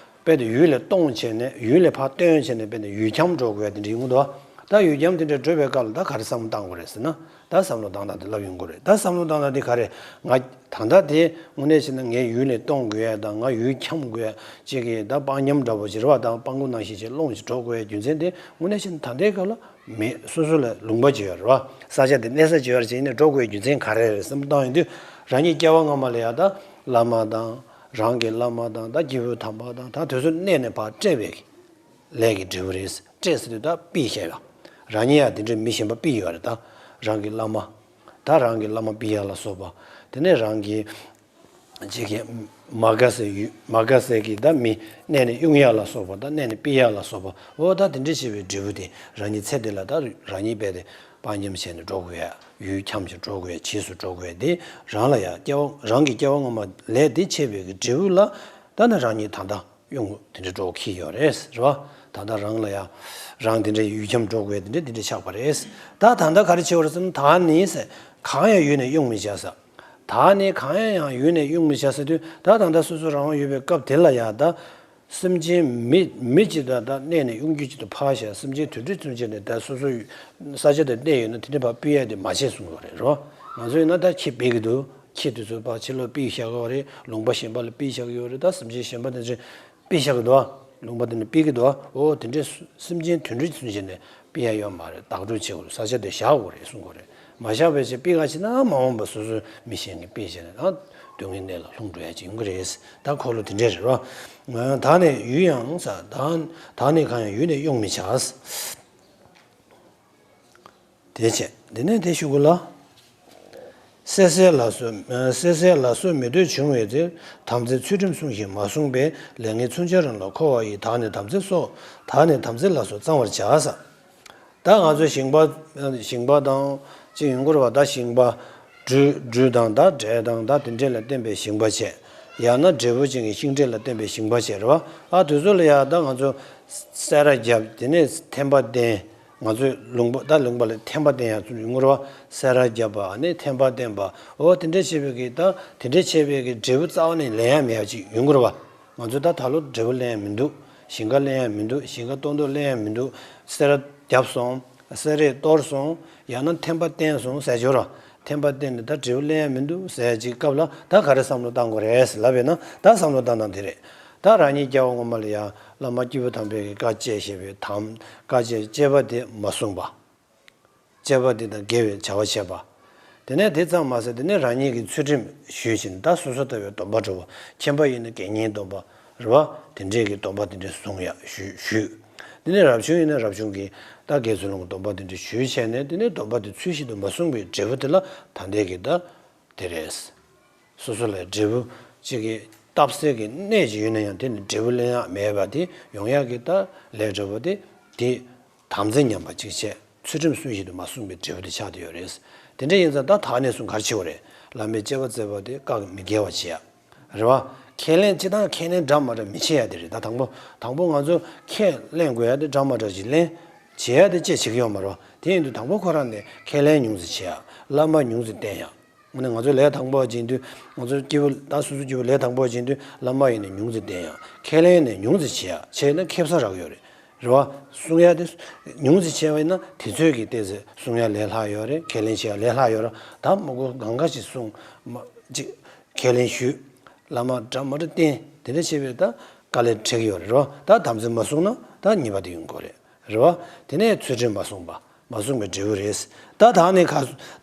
རྦད་དེ་ཡུལ་ལས་སྟོངས་བྱས་ནས་ཡུལ་ལས་ཕར་བཏོན་བྱས་ནས་རྦད་དེ་ཡུལ་འཁྱམས་འགྲོ་དགོས་ཡ་དེ་འདྲ་ཡིན་དགོས་འདུག་ད་ཡུལ་འཁྱམས་དེ་འདྲ་འགྲོ་བའི་སྐབས་ལ་ད་ག་རེ་བསམ་བློ་བཏང་དགོས་རེད་ཟེར་ན། ད་བསམ་བློ་བཏང་སྟངས་དེ་ལབ་ཡོང་གི་རེད། ད་བསམ་བློ་བཏང་སྟངས་དེ་ག་རེ། ང་ད་ལྟ་དེ་དངོས་གནས་བྱས་ན་ངས་ཡུལ་ནས་གཏོང་དགོས་ཡ་དང་ང་ཡུལ་འཁྱམས་དགོས་ཡ་གཅིག་གིས་ད་སྤང་འཁྱམས་འདྲ་པོ་ཅིག་རེད་བ། དང་སྤང་གོ་ནང་བཞིན་བྱས་སློང་ཞིག་འགྲོ་དགོས་ཡ་རྒྱུ་མཚན་དེ་དངོས་གནས་བྱས་ན་ད་ལྟའི་སྐབས་ལ་མེད། སོ་སོ་ལ་ལུང་པ་ཅིག་ཡོད་རེད་བ། ས་ཆ་དེ་གནས་ས་ཅིག་ཡོད་རེད་ཅིག་ནས་འགྲོ་དགོས་ཡ་རྒྱུ་མཚན་ག་རེ་རེད་བསམ་བློ་བཏང་ཡོང་དུས་རང་ཉིད་སྐྱེ་བ་སྔ་མ་ལ་ཡ་ད་བླ་མ་དང་རང་གི་བླ་མ་དང་ད་སྐྱེས་བུ་དམ་པ་དང་ད་དེ་ཚོ་གནས་ནས་ཕར་བསྐྲད་པའི་ལས་ཀྱི་འབྲས་བུ་རེད། བསྐྲད་ཟེར་དུས་ད་ཕུད་བཤད་ལ། རང་ཉིད་ཡང་དེ་འདྲའི་མི་གཞན་པ་ཕུད་ཡོད་རེད། ད་རང་གི་བླ་མ། ད་རང་གི་བླ་མ་ཕུད་ཡ་ལ་སོགས་པ། དེ་ནས་རང་གི་ཅིག་གི་མ་དགའ་སའི་ཡུལ་མ་དགའ་སའི་གི་ད་མི་གནས་ནས་དབྱུང་ཡ་ལ་སོགས་པ། ད་གནས་ནས་ཕུད་ཡ་ལ་སོགས་པ། འོ་ད་དེ་འདྲ་བྱས་པའི་འབྲས་བུ་དེ་རང་ཉིད་ཚེ་འདི་ལ་ད་རང་ཉིད་རྦད་དེ་སྤང་འཁྱམས་བྱས་ནས་འགྲོ་དགོས་ཡ། ཡུལ་འཁྱམས་ཀྱི་འགྲོ་དགོས་ཡ། རྗེས་སུ་འགྲོ་དགོས་ཡ་དེ་རང་ལ་ཡ་སྐྱེ་བ་རང་གི་སྐྱེ་བ་སྔ་མ་ལས་དེ་བྱས་པའི་གི་འབྲས་བུ་ལ་ད་ནི་རང་ཉིད་ད་ལྟ་གཡུང་དེ་འདྲ་འགྲོ་གི་ཡོད་རེད་རེད་བ། ད་ལྟ་རང་ལ་ཡ་རང་དེ་འདྲ་ཡུལ་འཁྱམས་འགྲོ་དགོས་དེ་འདྲ་དེ་འདྲ་ཆགས་པ་རེད། ད་ད་ལྟ་ག་རེ་བྱེད་པ་རེད་ཟེར་ན་ད་ནི་ཟེར་གང་ཡང་ཡུལ་ནས་དབྱུང་མི་བྱ་ཟེར། ད་ནི་གང་ཡང་ཡང་ཡུལ་ནས་དབྱུང་མི་བྱ་ཟེར་དུས་ད་ད་ལྟ་སོ་སོ་རང་དབང་ཡོད་པའི་སྐབས་དེ་ལ་ཡ་ད་སེམས་ཅན་མི་མི་གཅིག་ད་ད་གནས་ནས་དབྱུང་རྒྱུ་གཅིག་ཏུ་ཕར་བཞག་སེམས་ཅན་དུད་འགྲོ་ཚུན་ཆད་ནས་ད་སོ་སོ་ས་ཆ་དེར་གནས་ཡོད་ན་དེ་འདྲ་ཕར་ཕུད་ཡ་དེ་མ་བྱེད་གསུངས་པ་རེད་རོ། ང་ཚོ་ཡིན་ན་ད་ཁྱི་ཕུད་ཀྱི་འདུག་ཁྱི་དེ་ཚོ་ཕར་ཕྱི་ལོགས་ཕུད་བཞག་གི་ཡོད་རེད། ལུང་པ་གཞན་པ་ལ་ཕུད་བཞག་གི་ཡོད་རེད། ད་སེམས་ཅན་གཞན་པ་དེ་ཚོ་ཕུད་བཞག་གི་འདུག་ལུང་པ་དེ་ནས་ཕུད་ཀྱི་འདུག་འོ་དེ་འདྲའི་སུ་སེམས་ཅན་དུད་འགྲོ་ཚུན་ཆད་ནས་ཕུད་ཡ་ཡོད་མ་རེད། བདག་སྒྲུབ་བྱེད་དགོས་རེད། ས་ཆ་དེ་བཞག་དགོས་རེད་གསུང་གི་རེད། མ་བཞག་པའི་ཕྱིར་ཕུད་ག་ཕྱིན་ན་མ་འོངས་པ་སོ་སོའི་མི་གཞན་གྱིས་ཕུད་བྱས་ནས་ཨ་སྡུག་བསྔལ་གནས་ལ་ལྷུང་འགྲོ་ཡ་ཅིག་ཡོང་གི་རེད། ད་འཁོར་ལོ་དེ་འདྲས་རེད་རོ། ད་ནི་ཡུལ་ཡང་ས་ད་ད་ནི་གང་ཡང་ཡུལ་ནས་དབྱུང་མི་བྱ། དེ་བྱས་དེ་ནས་དེ་ཞུ་དགོས་ལ། སད་སེར་ལ་སོགས་སད་སེར་ལ་སོགས་མི་འདོད་འབྱུང་བའི་ཚེ། དམ་ཚིག་ཚུལ་ཁྲིམས་སྲུང་ཞིང་མ་བསྲུངས་པས། ལས་ངན་མཚུངས་ཆོས་རང་ལ་འཁོར་བ་ཡི། བདག་ནི་དམ་ཚིག་སོགས་བདག་ནི་དམ་ཚིག་ལ་སོགས་གཙང་བར་བྱ་ཟེར། ད་ང་ཚོ་ཞིང་པ་ཞིང་པ་དང་ཅིག་ཡོང་གི་རེད་བ། ད་ཞིང་པ་སྦྲུལ་སྦྲུལ་དང་ད་འབྲས་དང་ད་དེ་འདྲས་ལ་བརྟེན་པའི་ཞིང་པ་བྱས། ཡང་ན་འབྲས་བུ་ཅན་གྱི་ཤིང་འབྲས་ལ་བརྟེན་པའི་ཞིང་པ་བྱས་རེད་བ། ཨ་དེ་ཚོ་ལ་ཡ་ད་ང་ཚོ་སེར་བ་བརྒྱབ་དེ་ནས་ཐན་པ་བསྟེན། ང་ཚོས་ལུང་པ་ད་ལུང་པ་ལ་ཐན་པ་བསྟེན་ཡ་ཚུལ་ཡོང་གི་རེད་བ། སེར་བ་བརྒྱབ་པ་ཨ་ནི་ཐན་པ་བསྟེན་པ། འོ་དེ་འདྲས་བྱས་པའི་གི་ད་དེ་འདྲས་བྱས་པའི་གི་འབྲས་བུ་རྩ་བ་ནས་ལེན་ཡ་མེད་ཡ་ཅིག་ཡོང་གི་རེད་བ། ང་ཚོས་ད་ད་ལོ་འབྲས་བུ་ལེན་ཡ་མི་འདུག་ཞིང་ཁ་ལེན་ཡ་མི་འདུག་ཞིང་ཁ་གཏོར་འདོད་ལེན་ཡ་མི་འདུག་སེར་བ་བརྒྱབ་སོང་། སེར་བས་གཏོར་སོང་། ཡང་ན་ཐན་པ་བསྟེན་སོང་ཟེར་ཆོག་ར། ཐན་པ་བསྟེན་ནས་ད་འབྲས་བུ་ལེན་ཡ་མི་འདུག་ཟེར་ཅིག་སྐབས་ལ་ད་ག་རེ་བསམ་བློ་བཏང་དགོས་རེད་ལབ་པས་ན། ད་བསམ་བློ་བཏང་སྟངས་དེ་རེད། ད་རང་ཉིད་སྐྱེ་བ་སྔོན་མ་ལ་ཡང་བླ་མ་སྐྱེས་བུ་དམ་པས་ཀྱི་བཀའ་བཅད་བཞག་པའི་དམ་བཀའ་བཅད་བཅས་པ་དེ་མ་བསྲུངས་པ། བཅས་པ་དེ་དང་འགལ་བའི་བྱ་བ་བྱས་པ། དེ་ནས་དེ་ཙམ་མ་ཟད་དེ་ནས་རང་ཉིད་ཀྱི་ཚུལ་ཁྲིམས་ཞུས་ཤིང་ད་སོ་སོ་ལྟ་བའི་སྡོམ་པ་འགྲོ་བ། ཁྱིམ་པ་ཡིན་ན་དགེ་བསྙེན་སྡོམ་པ་རེད་བ། དེ་འདྲས་ཀྱི་སྡོམ་པ་དེ་འདྲས་བཟུང་ཡ་ཞུས་ཞུས། དེ་ནས་རབ་བྱུང་ཡིན་ན་རབ་བྱུང་གི་ད་དགེ་ཚུལ་སློང་གི་སྡོམ་པ་དེ་འདྲས་ཞུས་བྱས་ནས་དེ་ནས་སྡོམ་པ་དེ་ཚུལ་བཞིན་དུ་མ་བསྲུངས་པའི་འབྲས་བུ་དེ་ལ་ད་ལྟའི་གི་ད་དེ་རེད། སོ་སོ་ལ་འབྲས་བུ་གཅིག་གི་ད་ ཨབ་སེ་གི་གནས་ཅིག་ཡོད་ན་ཡང་དེ་ནི་འབྲས་བུ་ལེན་ཡག་མེད་པ་དེ་ཡོང་ཡག་གི་ད་ལས་འབྲས་བུ་དེ་དེ་དམ་འཛིན་ཉམས་པ་ཅིག་བྱས། ཚུལ་ཁྲིམས་སྲུང་བཞིན་དུ་མ་བསྲུངས་པའི་འབྲས་བུ་དེ་ཆགས་བསྡད་ཡོད་རེད། དེ་འདྲ་ཡིན་ཙང་ད་ད་ནས་བཟུང་ག་རེ་བྱེད་དགོས་རེད། བླ་མའི་བཅས་པ་བཙལ་བ་དེ་བཀག་མི་དགེ་བ་བྱེད་ཡག་རེད་བ། ཁས་ལེན་སྤྱི་བཏང་ཁས་ལེན་འདྲ་མ་འདྲ་མི་བྱེད་ཡག་དེ་རེད། ད་དང་པོ་དང་པོ་ང་ཚོ་ཁས་ལེན་དགོས་ཡག་དེ་འདྲ་མ་འདྲ་ཞིག་ལེན་བྱེད་ཡག་དེ་ཅིག་བྱེད་ཀྱི་ཡོད་མ་རེད་བ། དེ་ཡིན་དུས་དང་པོ་ཁོ་རང་ནས་ཁས་ལེན་ཉུང་ཙམ་བྱེད་ཡག་བླ་མ་ཉུང་ཙམ་བསྟེན་ཡག་ཨ་ནི་ང་ཚོ་ལས་དང་པོ་བ་བྱེད་དུས་ང་ཚོ་སྐྱེས་བུ་ད་སོ་སོ་སྐྱེས་བུ་ལས་དང་པོ་བ་བྱེད་དུས་བླ་མ་ཡིན་ནའི་ཉུང་ཙམ་བསྟེན་ཡག་ཁས་ལེན་ནས་ཉུང་ཙམ་བྱེད་ཡག་བྱས་ན་ཁེ་བཟང་རག་ཡོད་རེད། རེད་བ། སྲུང་ཡག་དེ་ཉུང་ཙམ་བྱས་པ་ཡིན་ན་དེ་ཚོད་ཀྱི་ཏོག་ཙམ་སྲུང་ཡག་ལས་སླ་ཡོད་རེད། ཁས་ལེན་བྱེད་ཡག་ལས་སླ་ཡོད་རེད། ད་མི་དགོས་གང་ག་ཞིག་སྲུང་མ་ཅིག་ཁས་ལེན་ཞུས། བླ་མ་འདྲ་མ་འདྲ་བསྟེན། དེ་འདྲ་བྱས་པས་ད་དཀའ་ལས་འཕྲད་ཀྱི་ཡོད་རེད། རེད་བ། ད་དམ་འཛིན་མ་བསྲུངས་ན་ད་ཉེས་པ་དེ་ཡོང་གི་རེད། རེད་བ། དེ་ནས་ཚུལ་ཁྲིམས་མ་བསྲུངས་པ། མ་བསྲུངས་པའི་འབྲས་བུ་རེད། ད་ད་ནས་ག་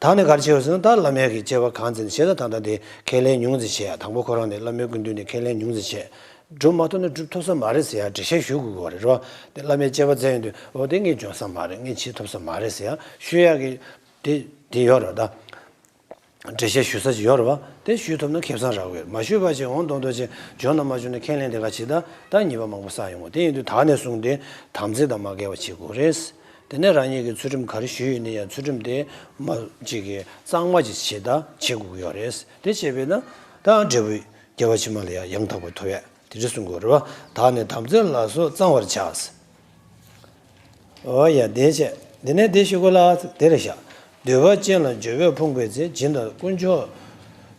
ད་ནས་ག་རེ་བྱས་པ་ཟེར་ན་ད་བླ་མའི་གི་བཅས་པ་གང་ཚེ་ནས་བྱས་ད་ད་ལྟ་དེ་ཁས་ལེན་ཉུང་ཙམ་བྱས་ཡག་དང་པོ་ཁོ་རང་ནས་བླ་མའི་སྐུ་མདུན་ནས་ཁས་ལེན་ཉུང་ཙམ་བྱས། སྒྲུབ་མ་ཐུབ་ན་སྒྲུབ་ཐུབ་ས་མ་རེད་ཟེར་ཡག་འགྲེལ་བཤད་ཞུ་དགོས་ཀྱི་ཡོད་རེད། རེད་བ། དེ་བླ་མའི་བཅས་པ་བཙལ་ཡོང་དུས་འོ་དེ་ངས་འཇོན་ས་མ་རེད། ངས་བྱེད་ཐུབ་ས་མ་རེད་ཟེར་ཡག་ཞུ་ཡག་གི་དེ་དེ་ཡོད་རེད་ད། འགྲེལ་བཤད་ཞུ་ས་ཅིག་ཡོད་རེད་བ། དེ་ཞུ་ཐུབ་ན་ཁེ་བཟང་རག་གི་ཡོད། མ་ཞུས་པ་བྱས་འོང་མདོག་མདོག་བྱས་འཇོན་ན་མ་བྱུང་ན་ཁས་ལེན་དེ་ག་བྱེད་ད། ད་ཉེས་པ་མང་པོ་བསགས་ཡོང་གི། དེ་ཡིན་དུས་ད་ནས་བཟུང་སྟེ་དམ་ཚིག་དང་མ་འགལ་བ་བྱེད་དགོས་རེད། དེ་ནས་རང་ཉིད་ཀྱི་ཚུལ་ཁྲིམས་ག་རེ་ཞུས་ཡོད་ན་ཡང་ཚུལ་ཁྲིམས་དེ་མ་ཅིག་གི་གཙང་མ་ཅིག་བྱེད་ད་བྱེད་དགོས་ཀྱི་ཡོད་རེད། དེ་བྱས་པས་ན་ད་འབྲས་བུ་རྒྱལ་བ་ཕྱི་མ་ལ་ཡང་ཡང་དག་པར་ཐོབ་ཡག་དེ་འདྲ་གསུང་དགོས་རེད་བ། ད་ནི་དམ་ཚིག་ལ་སོགས་གཙང་བར་བྱ། འོ་ཡ་དེ་བྱས། དེ་ནས་དེ་ཞུ་གོ་ལ་དེ་རེད་ཤག་འདོད་པ་ཅན་ལ་འགྱོད་པས་ཕོངས་པའི་ཚེ། སྦྱིན་དང་དཀོན་མཆོག་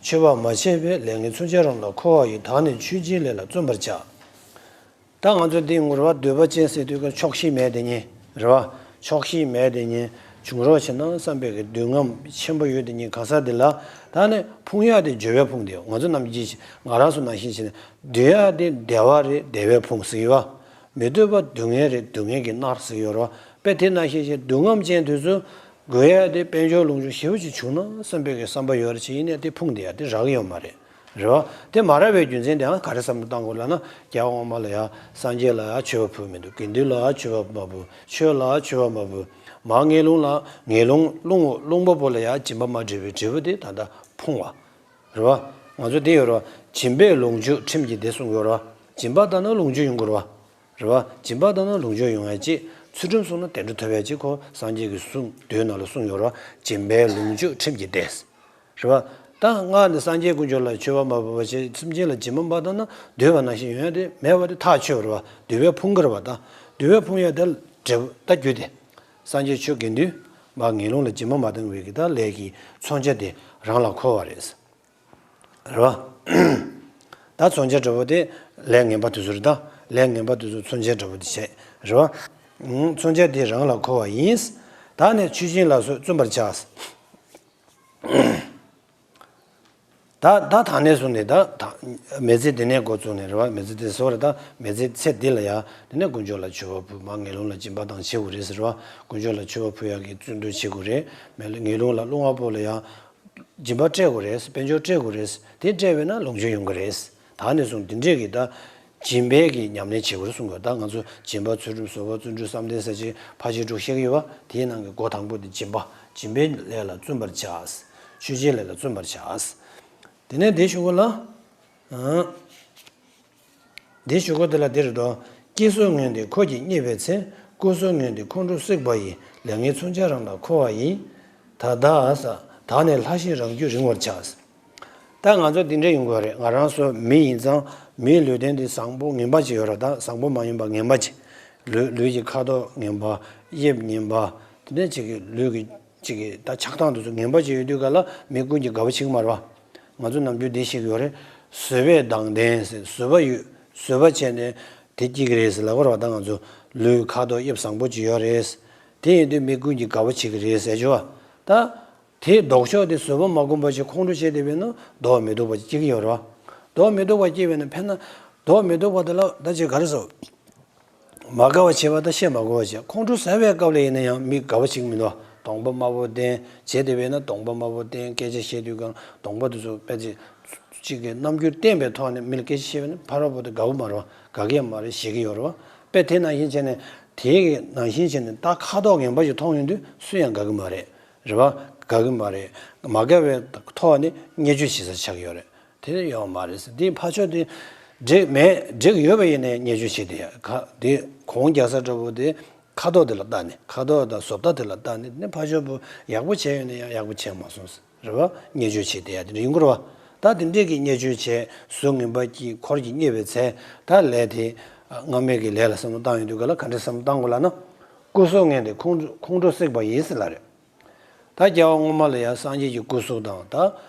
མཆོད་པ་མ་བྱས་པའི། ལས་ངན་མཚོན་ཆ་རང་ལ་འཁོར་བ་ཡི། ད་ནི་མཆོད་སྦྱིན་ལས་ལ་བརྩོན་པར་བྱ། ད་ང་ཚོ་འདི་ངུར་བ་འདོད་པ་ཅན་ཟེར་དུས་ཀ་ཆོག་ཤེས་མེད་དེ་ཉིད་རེད་བ། ཆོག་ཤེས་མེད་དེ་ཉིད་བྱུང་རོགས་བྱེད་ན་བསམ་པའི་གི་འདོད་རྔམ་ཆེན་པོ་ཡོད་དེ་ཉིད་གང་ཟག་འདི་ལ་ད་ནི་ཕོངས་ཡག་དེ་འགྱོད་པས་ཕོངས་དེ་ང་ཚོ་ནམ་རྒྱུན་ང་རང་ཚོ་ནང་བཞིན་བྱས་ནས་འདོད་ཡག་དེ་བདེ་བ་རེད་བདེ་བས་ཕོངས་ཟེར་གི་བ། མི་འདོད་པ་སྡུག་བསྔལ་རེད་སྡུག་བསྔལ་གྱིས་མནར་ཟེར་གི་ཡོད་རེད་བ། དཔེ་དེ་ནང་བཞིན་བྱས་འདོད་རྔམ་ཅན་དེ་ཚོ་དགོས་ཡག་དེ་དཔལ་འབྱོར་ལོངས་སྤྱོད་ཞེ་པོ་ཅིག་བྱུང་ན་བསམ་པའི་གི་བསམ་པ་ཡོད་རེད་ཅིག་ཡིན་ནའི་དེ་ཕོངས་བསྡད་ཡག་དེ་རག་གི་ཡོད་མ་རེད། རེད་བ། དེ་མ་རག་པའི་རྒྱུ་མཚན་དེའང་ག་རེ་བསམ་བློ་བཏང་དགོས་ལབ་ན་རྒྱལ་བ་དབང་མ་ལ་ཡ་སངས་རྒྱས་ལ་ཡ་མཆོད་པ་ཕུལ་མི་འདུག་དགེ་འདུན་ལ་ཡ་མཆོད་པ་མ་ཕུལ། ཆོས་ལ་མཆོད་པ་མ་ཕུལ། མར་ངན་སློང་ལ་ངན་སློང་སློང་སློང་པོ་པོ་ལ་ཡ་སྦྱིན་པ་མ་སྤྲད་པའི་འབྲས་བུ་དེ་ད་ལྟ་ཕོངས་པ། རེད་བ། ང་ཚོ་དེ་ཡོད་རེད་བ། སྦྱིན་པས་ལོངས་སྤྱོད་ཁྲིམས་ཀྱིས་བདེ་གསུངས་ཡོད་རེད་བ། སྦྱིན་པ་བཏང་ན་ལོངས་སྤྱོད་ཡོང་གི་རེད་བ། རེད་བ། སྦྱིན་པ་བཏང་ན་ལོངས་སྤྱོད་ཡོང་ཡ་གཅིག་ཚུལ་ཁྲིམས་བསྲུངས་ན་བདེ་འགྲོ་ཐོབ་ཡ་གཅིག་ཁོ་སངས་རྒྱས་ཀྱི་གསུང་མདོའི་ནང་ལ་གསུངས་ཡོད་རེད་བ། སྦྱིན་པས་ལོངས་སྤྱོད་ཁྲིམས་ཀྱིས་བདེ། རེད་བ། ད་སྔར་ནས་སངས་རྒྱས་དཀོན་མཆོག་ལ་མཆོད་པ་མ་ཕུལ་བ་བྱས་སེམས་ཅན་ལ་སྦྱིན་པ་མ་བཏང་ན་འདོད་པ་ནང་བཞིན་ཡོང་ཡ་དེ་མེད་པ་དེ་ཐག་ཆོད་རེད་བ། འདོད་པས་ཕོངས་ཀྱི་རེད་བ། ད་འདོད་པས་ཕོངས་ཡ་དེ་འབྲས་བུ་ད་རྒྱུ་དེ། སངས་རྒྱས་ཆོས་དགེ་འདུན་མར་ངན་སློང་ལ་སྦྱིན་པ་མ་བཏང་བའི་གི་ད་ལས་ཀྱི་མཚོན་ཆ་དེ་རང་ལ་འཁོར་བ་རེད། རེད་བ། ད་མཚོན་ཆ་འདྲ་པོ་དེ་ལས་ངན་པ་དེ་ཚོ་རེད་ད། ལས་ངན་པ་དེ་ཚོ་མཚོན་ཆ་འདྲ་པོ་དེ་བྱས། རེད་བ། ཨང་། མཚོན་ཆ་དེ་རང་ལ་འཁོར་བ་ཡིན། ད་ནི་མཆོད་སྦྱིན་ལ་སོགས་བརྩོན་པར་བྱ། ད་ད་ད་ནས་བཟུང་ནས་ད་ད་མི་ཚེ་འདི་ནས་འགོ་བཙུགས་ནས་རེད་བ། མི་ཚེ་འདི་ཚོ་རེད་ད། མི་ཚེ་ཚེ་འདི་ལ་ཡ་དེ་ནས་དཀོན་མཆོག་ལ་མཆོད་པ་ཕུལ། མར་ངན་སློང་ལ་སྦྱིན་པ་བཏང་བྱེད་དགོས་རེད་ཟེར་བ། དཀོན་མཆོག་ལ་མཆོད་པ་ཕུལ་ཡག་གི་བརྩོན་འགྲུས་བྱེད་དགོས་རེད། མི་ལ་ངན་སློང་ལ་སློང་བ་པོ་ལ་ཡ། སྦྱིན་པ་སྤྲད་དགོས་རེད། དཔལ་འབྱོར་སྤྲད་དགོས་རེད། དེ་སྤྲད་པས་ན་ལོངས་སྤྱོད་ཡོང་གི་རེད། ད་ནས་བཟུང་འདི་འདྲས་ཀྱི་ད་སྦྱིན་པའི་གི་ཉམས་ལེན་བྱེད་དགོས་རེད་གསུང་གི་ཡོད། ད་ང་ཚོ་སྦྱིན་པ་ཚུལ་ཁྲིམས་བཟོད་པ་བརྩོན་འགྲུས་བསམ་གཏན་ཟེར་ཅིག་ཕར་ཕྱིན་དྲུག་བཤད་ཀྱི་ཡོད་པ། དེའི་ནང་གི་སྒོ་དང་པོ་དེ་སྦྱིན་པ། སྦྱིན་པའི་ལས་ལ་བརྩོན་པར་བྱ། མཆོད་སྦྱིན་ལས་ལ་བརྩོན་པར་བྱ། དེ་ནས་དེ་ཞུ་གོ་ལ། ཨང་། འདི་ཞུ་སྒོ་འདི་ལ་འདིར་འདོན། སྐྱེ་སོགས་ངན་འདི་འཁོར་གྱིས་བརྙས་པའི་ཚེ། སྐུ་སོགས་ངན་འདི་ཁོང་ཁྲོ་བསྲེགས་པ་ཡི། ལས་ངན་མཚོན་ཆ་རང་ལ་འཁོར་བ་ཡི། ད་ལྟ་ས། ད་ནི་ལྷ་ཞིང་རང་རྒྱུད་རིང་བར་བྱ། ད་ང་ཚོ་འདི་འདྲ་ཡོང་དགོས་རེད། ང་རང་ཚོ་མི་ཡིན་ཙང་མིའི་ལུས་རྟེན་འདི་བཟང་པོ་ངན་པ་ཅིག་ཡོད་རེད། ད་བཟང་པོ་མ་ཡིན་པ་ངན་པ་ཅིག་ལུས་ལུས་ཀྱི་ཁ་དོག་ངན་པ། དབྱིབས་ངན་པ། དེ་འདྲ་ཅིག་གི་ལུས་ཀྱི་ཅིག་གི་ད་ཆགས་སྟངས་དེ་ཚོ་ངན་པ་ཅིག་ཡོད་དུས་ག་ལ་མི་ཀུན་གྱིས་དགའ་པོ་བྱེད་ཀྱི་མ་རེད་པ། ང་ཚོ་ནམ་རྒྱུན་འདི་ཤེས་ཀྱི་ཡོད་རེད། བཟོད་པས་དང་ལྡན་ཟེར། བཟོད་པ་ཡོད། བཟོད་པ་བྱས་ནས་དེ་སྐྱེ་གི་རེད་ཟེར་ལབ་ཀྱི་རེད་པ། ད་ང་ཚོ་ལུས་ཁ་དོག་དབྱིབས་བཟང་པོ་ཅིག་ཡོད་རེད། དེ་ཡིན་དུས་མི་ཀུན་གྱིས་དགའ་པོ་བྱེད་ཀྱི་རེད་ཟེར་ཆོག་པ། ད་དེའི་ལྡོག་ཕྱོགས་དེ་བཟོད་པ་མ་སྒོམ་པ་ཞིག་ཁོང་ཁྲོ་བྱས་བསྡད་པས་ན་མདོག་མི་སྡུག་པ་ཅིག་སྐྱེ་གི་ཡོད་རེད་པ། མདོག་མི་སྡུག་པ་སྐྱེ་བས་ན་ཕན་ན། མདོག་མི་སྡུག་པ་དེ་ལ་ད་ཅིག་ག་རེ་ཟེར། མ་དགའ་བ་བྱེད་པ་དང་བཤད་མ་དགོས་པ་བྱེད། ཁོང་ཁྲོ་ཟ་བའི་སྐབས་ལ་ཡིན་ན་ཡང་མི་དགའ་བ་བྱེད་ཀྱི་མི་འདུག་གདོང་པ་དམར་པོ་ལྡན་བྱས་བསྡད་པས་ན་གདོང་པ་དམར་པོ་ལྡན་སྐད་ཆ་བཤད་དུས་གང་གདོང་པ་དེ་ཚོ་དཔེ་ཅིག་གཅིག་གི་རྣམ་འགྱུར་བསྟན་པའི་ཐོག་ནས་མི་ལ་སྐད་ཆ་བཤད་པས་ན་ཕར་རོགས་པོ་དེ་དགའ་བོ་མ་རེད་པ། དགའ་གི་ཡང་མ་རེད། ཞེད་ཀྱི་ཡོད་རེད་པ། དཔེ་དེ་ནང་བཞིན་བྱས་ནས་དེའི་ནང་བཞིན་བྱས་ནས་ད་ཁ་དོག་ངན་པ་ཞིག་མཐོང་ཡོང་དུས་སུ་ཡང་དགའ་གི་མ་རེད། རེད་པ། དགའ་གི་མ་རེད། མ་དགའ་བའི་ཐོག་ནས་བརྙས་བཅོས་བྱེད་ས་ཆགས་ཀྱི་ཡོད་རེད། དེ་ཡོད་མ་རེད་ཟེར། འདི་ཕར་ཕྱོགས་དེ་འགྲིག་མེད་འགྲིག་ཡོད་པ་ཡིན་ནའི་བརྙས་བཅོས་བྱེད་དེ་ཡ་ག་དེ་གོང་རྒྱག་ས་འདྲ་པོ་དེ་ཁ་དོག་དེ་ལ་བལྟས་ནས་ཁ་དོག་དང་བཟོ་ལྟ་དེ་ལ་བལྟས་ནས་ནི་ཕར་ཕྱོགས་པོ་ཡག་པོ་བྱས་ཡོད་ན་ཡང་ཡག་པོ་བྱས་མ་སོང་ཟེར། རེད་བ། བརྙས་བཅོས་བྱེད་དེ་ཡ་དེ་འདྲ་ཡིན་དགོས་རེད་བ། ད་དེ་འདྲས་ཀྱི་བརྙས་བཅོས་བྱས་གཟུགས་ངན་པ་སྐྱེས་འཁོར་གྱིས་བརྙས་པའི་ཚེ་ད་ལས་དེ་སྔ་མའི་གི་ལས་ལ་བསམ་བློ་བཏང་ཡོང་དུས་ག་ལ་ག་འདྲས་བསམ་བློ་བཏང་དགོས་ལབ་ན། སྐུ་གཟུགས་ངན་དེ་ཁོང་ཁོང་ཁྲོ་སྲེག་པ་ཡིན་ཟེར་ལབ་རེད། ད་སྐྱེ་བ་སྔོན་མ་ལ་ཡང་སངས་རྒྱས་ཀྱི་སྐུ་གཟུགས་དང་ད་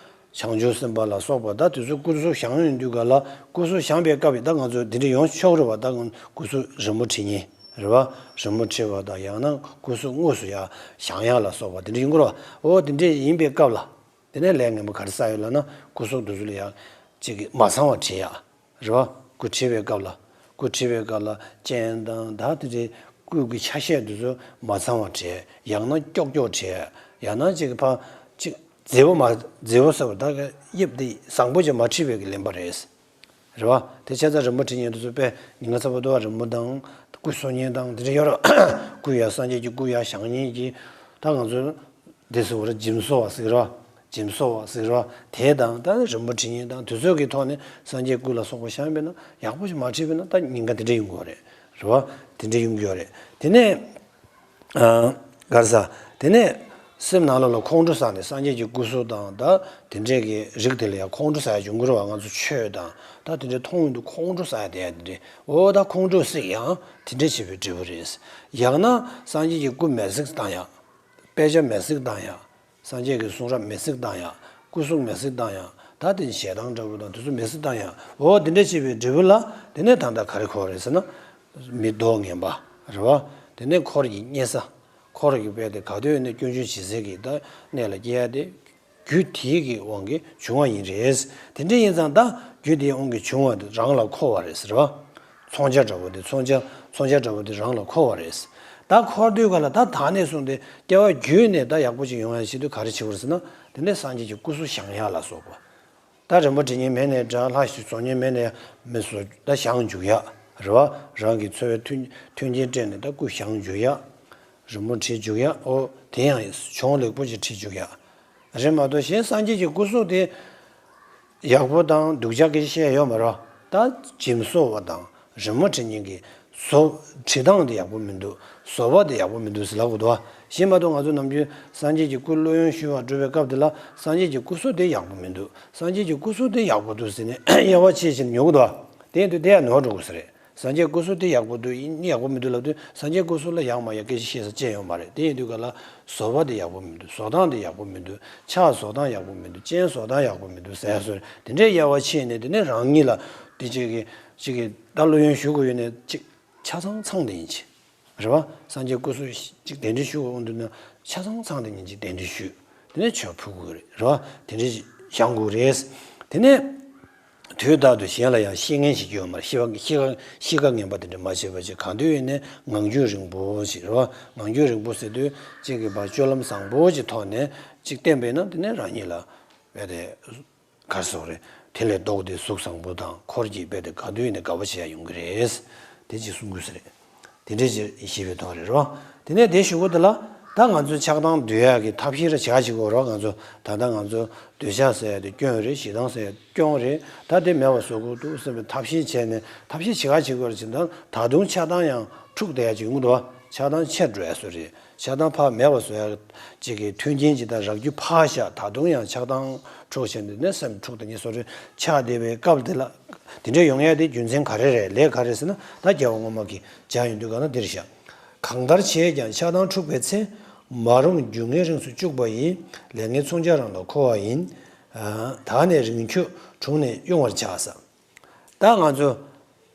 བྱང་ཆུབ་སེམས་དཔའ་ལ་སོགས་པ་ད་དེ་ཚོ་སྐུ་གཟུགས་བཞེངས་ཡོང་དུས་ག་ལ་སྐུ་གཟུགས་བཞེངས་པའི་སྐབས་ཡིན་ད་ང་ཚོ་འདི་འདྲས་ཡོང་ཆོག་རེད་བ། ད་ང་སྐུ་གཟུགས་རི་མོ་བྲིས་མཁན་རེད་བ། རི་མོ་བྲིས་པ་དང་ཡང་ན་སྐུ་གཟུགས་དངོས་སུ་ཡང་བཞེངས་ཡག་ལ་སོགས་པ་དེ་འདྲས་ཡིན་དགོས་རེད་བ། འོ་དེ་འདྲས་ཡིན་པའི་སྐབས་ལ་དེ་ནས་ལས་ངན་པ་ག་རེ་བསགས་ཡོད་ལབ་ན་སྐུ་གཟུགས་དེ་ཚོ་ལ་ཡང་གཅིག་གིས་མ་ཚང་བ་བྲིས་ཡག་རེད་བ། སྐུ་བྲིས་པའི་སྐབས་ལ། སྐུ་བྲིས་པའི་སྐབས་ལ་སྤྱན་དང་ད་དེ་འདྲའི་སྐུ་གི་ཆ་ཤས་དེ་ཚོ་མ་ཚང་བ་བྲིས། ཡང་ན་ཀྱོག་ཀྱོག་བྲིས། ཡང་ན་ཅིག་ཕ་ཅིག་མཛེས་པོ་མ་མཛེས་པོ་ཟེར་བ་ད་གི་དབྱིབས་དེ་བཟང་པོ་ཅིག་མ་བྲིས་པའི་གི་ལེན་པ་རེད། རེད་བ། དེ་བྱས་ཙང་རི་མོ་བྲིས་མཁན་དེ་ཚོ་དཔེ་ཉིན་གང་ཚ་པོ་དུ་བ་རི་མོ་དང་སྐུ་གསོ་མཁན་དང་དེ་འདྲ་ཡོད་རེད། སྐུ་ཡ་སངས་རྒྱས་ཀྱི་སྐུ་ཡ་བཞེངས་མཁན་གྱི་ད་ང་ཚོ་འདི་ཟེར་བ་རེད། འཇིམ་བཟོ་བ་ཟེར་རོ། འཇིམ་བཟོ་བ་ཟེར་རོ། དེ་དང་ད་རི་མོ་བྲིས་མཁན་དང་དུས་ཚོད་ཀྱི་ཐོག་ནས་སངས་རྒྱས་སྐུ་ལ་སོགས་པ་བཞེངས་པས་ན་ཡག་པོ་ཞིག་མ་བྲིས་པས་ན་ད་ཉེན་ཁ་དེ་འདྲ་ཡོང་གི་རེད། རེད་བ། དེ་འདྲ་ཡོང་གི་ཡོད་རེད། དེ་ནས་ཨ་ག་རེ་ཟ། དེ་ནས་སེམས་ནང་ལོགས་ལ་ཁོང་ཁྲོ་ཟ་ནས་སངས་རྒྱས་ཀྱི་སྐུ་གཟུགས་དང་ད་དེ་འདྲས་ཀྱི་རིགས་དེ་ལ་ཡང་ཁོང་ཁྲོ་ཟ་ཡ་ཡོང་གི་རེད་བ། ང་ཚོ་ཆོས་དང་ད་དེ་འདྲས་མཐོང་ཡོང་དུས་ཁོང་ཁྲོ་ཟ་ཡ་དེ་ཡ་དེ་འདྲས། འོ་ད་ཁོང་ཁྲོ་སྲེག་ཡང་དེ་འདྲས་བྱེད་པའི་འབྲས་བུ་རེད། ཡང་ན་སངས་རྒྱས་ཀྱི་སྐུ་མེ་བསྲེགས་བཏང་ཡ། དཔེ་ཆ་མེ་བསྲེགས་བཏང་ཡ། སངས་རྒྱས་ཀྱི་གསུང་རབ་མེ་བསྲེགས་བཏང་ཡ། སྐུ་གཟུགས་མེ་བསྲེགས་བཏང་ཡ། ད་དེ་ཞེ་སྡང་འདྲ་བོ་དང་དེ་ཚོ་མེ་བསྲེགས་བཏང་ཡ། འོ་དེ་འདྲ་བྱས་པའི་འབྲས་བུ་ལ་དེ་ནས་ད་ལྟ་ག་རེ་འཁོར་བ་རེད་ཟེར་ན། མི་མདོག་ངན་པ་རེད་བ། དེ་ནས་འཁོར་གྱི་བརྙས་ས། འཁོར་གྱི་དཔེ་དེ་ག་དུས་ནས་སྐྱོན་བརྗོད་བྱེད་སའི་གི་ད་གནས་ལ་སྐྱེ་ཡ་དེ། རྒྱུ་དེའི་གི་དབང་གིས་བྱུང་བ་ཡིན་རེད། དེ་འདྲ་ཡིན་ཙང་ད་རྒྱུ་དེའི་དབང་གིས་བྱུང་བ་དེ་རང་ལ་འཁོར་བ་རེད་ཟེར་བ། མཚོན་ཆ་འདྲ་བོ་དེ་མཚོན་ཆ་མཚོན་ཆ་འདྲ་བོ་དེ་རང་ལ་འཁོར་བ་རེད། ད་འཁོར་དུས་ག་ལ་ད་ད་ནས་བཟུང་སྟེ་སྐྱེ་བ་བརྒྱུད་ནས་ད་ཡག་པོ་ཅིག་ཡོང་ཡ་ཆེད་དུ་ག་རེ་བྱེད་དགོས་རེད་ཟེར་ན། དེ་ནས་སངས་རྒྱས་ཀྱི་སྐུ་གཟུགས་བཞེངས་ཡ་ལ་སོགས་པ། ད་རི་མོ་བྲིས་མཁན་མེད་ནའི་འདྲ། ལྷ་ཞིག་བཟོ་མཁན་མེད་ནའི་མི་བཟོ། ད་བཞེངས་འཇུག་ཡ་རེད་བ། རང་གི་འཚོ་བའི་མཐུན་མཐུན་རྐྱེན་སྤྲད་ནས་ད་སྐུ་བཞེངས་འཇུག་ཡ། རི་མོ་བྲིས་འཇུག་ཡ། ཨོ་དེ་ཡང་གྱོང་ལེགས་པོ་ཅིག་བྲིས་འཇུག་ཡ། རེད་མ་གཏོགས་གཞན་སངས་རྒྱས་ཀྱི་སྐུ་གཟུགས་དེ་ཡག་པོ་དང་སྡུག་ཅག་སྐད་ཆ་བཤད་ཡ་ཡོད་མ་རེད། ད་འཇིམ་བཟོ་བ་དང་རི་མོ་བྲིས་མཁན་གྱི་བཟོ་བྲིས་སྟངས་དེ་ཡག་པོ་མི་འདུག་བཟོ་བ་དེ་ཡག་པོ་མི་འདུག་ཟེར་ལབ་དགོས་འདུག་བ། གཞན་མ་གཏོགས་ང་ཚོ་ནམ་རྒྱུན་སངས་རྒྱས་ཀྱི་སྐུ་བླུ་དབྱངས་ཞུ་བར་འགྲོ་བའི་སྐབས་དེ་ལ་སངས་རྒྱས་ཀྱི་སྐུ་གཟུགས་དེ་ཡག་པོ་མི་འདུག་སངས་རྒྱས་ཀྱི་སྐུ་གཟུགས་དེ་ཡག་པོ་འདུག་ཟེར་ནས་དབྱེ་བ་ཕྱེ་ཕྱེ་ནས་ཉོ་གི་འདུག་བ། དེ་ཡིན་དུས་དེ་ཡང་ནོར་འགྲོ་དགོས་ས་རེད། སངས་རྒྱས་སྐུ་གཟུགས་དེ་ཡག་པོ་འདུག་ཡག་པོ་མི་འདུག་ལབ་དུས་སངས་རྒྱས་སྐུ་གཟུགས་ལ་ཡག་མ་ཡག་སྐད་ཆ་བཤད་ས་ཅི་ཡང་ཡོད་མ་རེད། དེ་ཡིན་དུས་ག་ལ་བཟོ་བ་དེ་ཡག་པོ་མི་འདུག་བཟོ་སྟངས་དེ་ཡག་པོ་མི་འདུག་ཕྱག་བཟོ་སྟངས་ཡག་པོ་མི་འདུག་སྤྱན་བཟོ་སྟངས་ཡག་པོ་མི་འདུག་ཟེར་ཡ་སོགས་དེ་འདྲའི་དབྱེ་བ་ཕྱེ་ནས་དེ་ནས་རང་ཉིད་ལ་དེ་གཅིག་གི་གཅིག་གི་ད་བླུ་དབྱངས་ཞུ་དགོས་ཡོད་ནས་གཅིག་ཆ་ཚང་ཚང་དེ་ཡིན་གྱི། རེད་བ། སངས་རྒྱས་སྐུ་གཟུགས་གཅིག་གདན་འདྲེན་ཞུ་དགོས་འདུག་ན་ཆ་ཚང་ཚང་དེ་ཡིན་གྱི་གདན་འདྲེན་ཞུ། དེ་ནས་མཆོད་ཕུལ་དགོས་རེད། རེད་བ། དེ་འདྲའི་བཞེངས་དགོས་རེད། དེ་ནས། དུས་རྟག་ཏུ་གཞན་ལ་ཡང་བཤེས་གཉེན་བྱེད་རྒྱུ་ཡོད་མ་རེད། གཤིས་ཀ་གཤིས་ཀ་གཤིས་ཀ་ངན་པ་དེ་འདྲ་མ་བྱེད་པ་བྱེད། གང་དུས་ཡིན་ནའི་ངང་རྒྱུད་རིང་པོ་ཞིག་རེད་བ། ངང་རྒྱུད་རིང་པོ་ཟེར་དུས་གཅིག་གི་བར་སྤྱོད་ལམ་བཟང་པོ་ཞིག་ཐོག་ནས་གཅིག་བསྟེན་པས་ན་དེ་ནས་རང་ཉིད་ལ་བས་དེ་གར་སོགས་རེད། དེ་ལས་ལྡོག་སྟེ་གཟུགས་བཟང་པོ་དང་འཁོར་གྱིས་རྦད་དེ་ག་དུས་ཡིན་ནའི་དགའ་པོ་བྱེད་ཡ་ཡོང་གི་རེད། དེ་ཅིག་གསུང་དགོས་ས་རེད། དེ་འདྲས་ཅིག་ཞེས་པའི་དོན་རེད་རོ། དེ་ནས་དེ་གཞུག་གུ་དེ་ལ་ད་ང་ཚོས་ཆགས་སྡང་འདུལ་ཡག་གི་ཐབས་ཤེས་རེ་བྱ་བྱེད་དགོས་རོ། ང་ཚོ་ད་ལྟ་ང་ཚོ་འདོད་ཆགས་ཟེར་ཡ་དེ་སྐྱོན་རེད། ཞེ་སྡང་ཟེར་ཡ་སྐྱོན་རེད། ད་དེ་མེད་པ་བཟོ་དགོས་འདུག་བསམ་པའི་ཐབས་ཤེས་བྱས་ནས་ཐབས་ཤེས་བྱེད་ག་བྱེད་དགོས་རེད་ཅེ་ན། ད་དུང་ཆགས་སྡང་ཡང་འཁྲུག་བསྡད་ཡ་ཅིག་ཡོང་གི་འདུག་བ། ཆགས་སྡང་ཆེར་འགྲོ་ཡ་བཟོ་རེད། ཆགས་སྡང་ཕར་མེད་པ་བཟོ་ཡ་ཅིག་གི་མཐུན་རྐྱེན་ཅིག་དང་རག་རྒྱུ་ཕར་བཞག་ད་དུང་ཡང་ཆགས་སྡང་འཁྲུག་བྱས་ནས་ནས་སེམས་འཁྲུག་དང་ཉེ་སོ་རེ་ཆགས་བསྡད་པའི་སྐབས་དེ་ལ། དེ་འདྲ་ཡོང་ཡ་དེ་རྒྱུ་མཚན་ག་རེ་རེད། ལས་ག་རེ་ཟེར་ན་ད་སྐྱེ་བ་སྔོན་མ་གི་བྱ་ཡོང་དུས་ག་ན་འདིར་བཞག་གང་ལྟར་བྱས་ཀྱང་ཆགས་སྡང་འཁྲུགས་པའི་ཚེ། མ་རུངས་རྒྱུ་ངན་རིངས་སུ་བཅུག་པ་ཡིས། ལས་ངན་མཚོན་ཆ་རང་ལ་འཁོར་བ་ཡིན། དག་ནས་རིང་ཁྱོད་དྲུང་ནས་དབྱུང་བར་བྱ་ཟེར། ད་ང་ཚོ་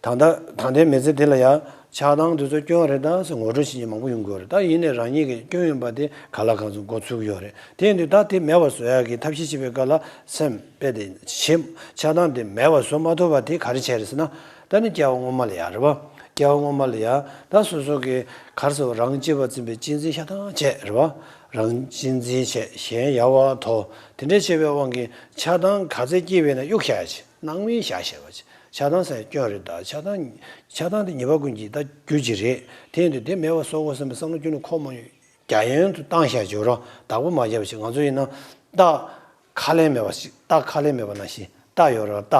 ད་ལྟ་ད་ལྟའི་མི་ཚེ་འདི་ལ་ཡང་ཆགས་སྡང་འདི་ཚོ་སྐྱོན་རེད་ད་ཟེར་ངོ་སྤྲོད་བྱེད་མཁན་མང་པོ་ཡོང་གི་ཡོད་རེད། ད་ཡིན་ནའི་རང་ཉིད་ཀྱི་སྐྱོན་ཡིན་པ་དེ་ག་ལ་གང་ཚོད་མགོ་ཚོས་ཀྱི་ཡོད་རེད། དེ་ཡིན་དུས་ད་དེ་མེད་པར་བཟོ་ཡག་གི་ཐབས་ཤེས་བྱེད་པའི་སྐབས་ལ་སེམས་དཔེ་དེ་ཞིབ། ཆགས་སྡང་དེ་མེད་པར་བཟོ་མ་ཐུབ་པ་དེ་ག་རེ་བྱས་རེད་ཟེར་ན། ད་ནི་སྐྱེ་བ་སྔོན་མ་ལ་ཡང་རེད་བ། སྐྱེ་བ་སྔོན་མ་ལ་ཡང་ད་སོ་སོ་གི་ག་རེ་ཟེར་བ་རང་གཅེས་པར་འཛིན་པའི་གཅེས་འཛིན་ཆགས་སྡང་བྱས་རེད་བ། རང་གཅེས་འཛིན་བྱས་གཞན་ཡལ་བར་དོར། དེ་འདྲ་བྱས་པའི་དབང་གིས་ཆགས་སྡང་ག་ཚད་སྐྱེས་པས་ན་གཡུག་བཞག་ཡ་ཆེ། སྣང་མེད་བཞག་བྱས་པ་ཆེ། ཆགས་སྡང་ཟེར་སྐྱོན་རེད་ད། ཆགས་སྡང་ཆགས་སྡང་དེ་ཉེས་པ་ཀུན་གྱི་ད་རྒྱུ་ཅིག་རེད། དེ་ཡིན་དུས་དེ་མེད་པར་བཟོ་དགོས་བསམ་པའི་བསམ་བློ་ཁྱོན་ནས་འཁོར་མ་ཡོང་། རྒྱ་ཡན་དུ་བཏང་བཞག་བྱས་རོགས། བདག་པོ་མ་བརྒྱབ་ཞིག་ང་ཚོ་ཡིན་ན་རྟ་ཁ་ལན་མེད་པ་ཞིག་རྟ་ཁ་ལན་མེད་པ་ནང་བཞིན། རྟ་ཡོད་རེད་བ། རྟ་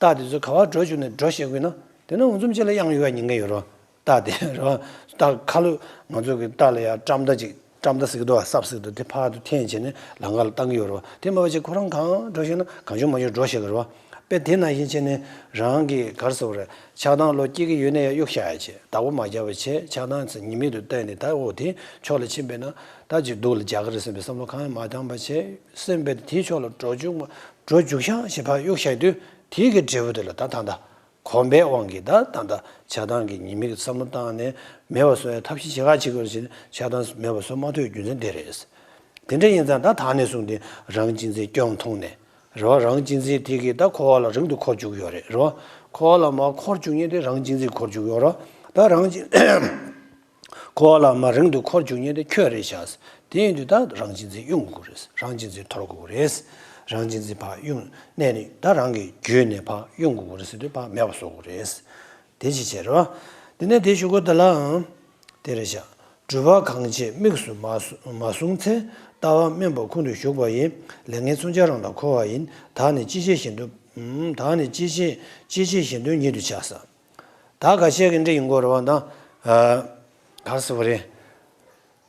རྟ་དེ་ཚོ་ག་པར་འགྲོ་བཅུག་ནས་འགྲོ་ཤེས་དགོས་ན། དེ་ནི་འུ་ཚོ་ཅིག་ལ་གཡང་གཡོ་བའི་ཉེན་ཁ་ཡོད་རེད་བ། རྟ་དེ་རེད་བ། རྟ་ཁ་ལོ་ང་ཚོ་གི་རྟ་ལ་ཡ་ཀྲམ་རྟ་ཅིག་ཀྲམ་རྟ་ཟེར་གི་འདུག་བ། སྲབ་ཟེར་གི་འདུག་དེ་ཕར་དུ་འཐེན་བྱས་ནས་ལམ་ཁ་ལ་བཏང་གི་ཡོད་རེད་བ། དེ་མ་བྱས་ཁོ་རང་གང་འགྲོ་ཤེས་ན་གང་བྱུང་མང་བྱུང་འགྲོ་ཤེས་གི་རེད་བ། དཔེ་དེ་ནང་བཞིན་བྱས་ནས་རང་གི་ག་རེ་ཟེར་དགོས་རེད། ཆགས་སྡང་བློ་སྐྱེ་གི་ཡོད་ན་ཡང་གཡུག་བཞག་ཡ་བྱས། བདག་པོ་མ་རྒྱབ་པ་བྱས། ཆགས་སྡང་ཚོ་ཉེས་དམིགས་དུ་བལྟས་ནས་ད་འོ་དེ་ཕྱོགས་ལ་ཕྱིན་པས་ན་ད་ཅིག་སྡུག་ལ་འཇགས་གི་རེད་བསམ་པའི་བསམ་བློ་གང་ཡང་མ་བཏང་བ་བྱས། སེམས་པས་དེའི་ཕྱོགས་ལ་འགྲོ་བཅུག་མ་འགྲོ་བཅུག་ཤག་ཞེས་ཕར་གཡུག་བཞག་དུས། དེའི་གི་འབྲས་བུ་དེ་ལ་ད་ད་ལྟ་གོམས་པའི་དབང་གིས་ད་ད་ལྟ་ཆགས་སྡང་གི་ཉེས་དམིགས་ཀྱི་བསམ་བློ་བཏང་ནས་མེད་པ་བཟོ་ཡའི་ཐབས་ཤེས་བྱེད་ག་བྱེད་དགོས་རེད་ཟེར་ན། ཆགས་སྡང་མེད་པ་བཟོ་མ་ཐུབ་པའི་རྒྱུ་མཚན་དེ་རེད། དེ་འདྲ་ཡིན་ཙང་ད་ད་ནས་བཟུང་སྟེ་རང་གཅེས་འཛིན་སྐྱོན་མཐོང་ནས། རེད་བ། རང་གཅེས་འཛིན་དེ་གིས་ད་འཁོར་བ་ལ་རིང་དུ་འཁོར་བཅུག་ཡོད་རེད། རེད་བ། འཁོར་བ་ལ་མར་འཁོར་བཅུག་མཁན་དེ་རང་གཅེས་འཛིན་འཁོར་བཅུག་ཡོད་རེད། ད་རང་གཅེས་འཁོར་བ་ལ་མར་རིང་དུ་འཁོར་བཅུག་མཁན་དེ་ཁྱོད་རེད་ཤག་དེ་ཡིན་དུས་ད་རང་གཅེས་འཛིན་གཡུག་དགོས་རེད། རང་གཅེས་འཛིན་དོར་དགོས་རེད། རང་གཅེས་འཛིན་ཕར་གཡུག་གནས་ནས་ད་རང་གི་རྒྱུད་ནས་ཕར་གཡུག་དགོས་རེད་ཟེར་དུས་ཕར་མེད་པ་བཟོ་དགོས་རེད། དེ་ཅི་བྱེད་རེད་བ། དེ་ནས་དེ་ཞུ་དགོས་དེ་ལའང་། དེ་རེད་ཤག་སྒྲུབ་པ་གང་བྱེད་དམིགས་སུ་མ་སོ་མ་བཟུང་ཚེ། ལྟ་བ་དམན་པ་ཁོང་དུ་ཞུགས་པ་ཡིས། ལས་ངན་མཚོན་ཆ་རང་ལ་འཁོར་བ་ཡིན། བདག་ནི་ཅི་བྱེད་གཞན་དོན། ཨུམ། བདག་ནི་ཅི་བྱེད་ཅི་བྱེད་གཞན་དོན་ཉིད་དུ་བྱ་ས། ད་ཁ་ཤས་ཀྱི་འདྲ་ཡིན་དགོས་རེད་བ། ད་ཨ་ག་རེ་ཟེར་བ་རེད།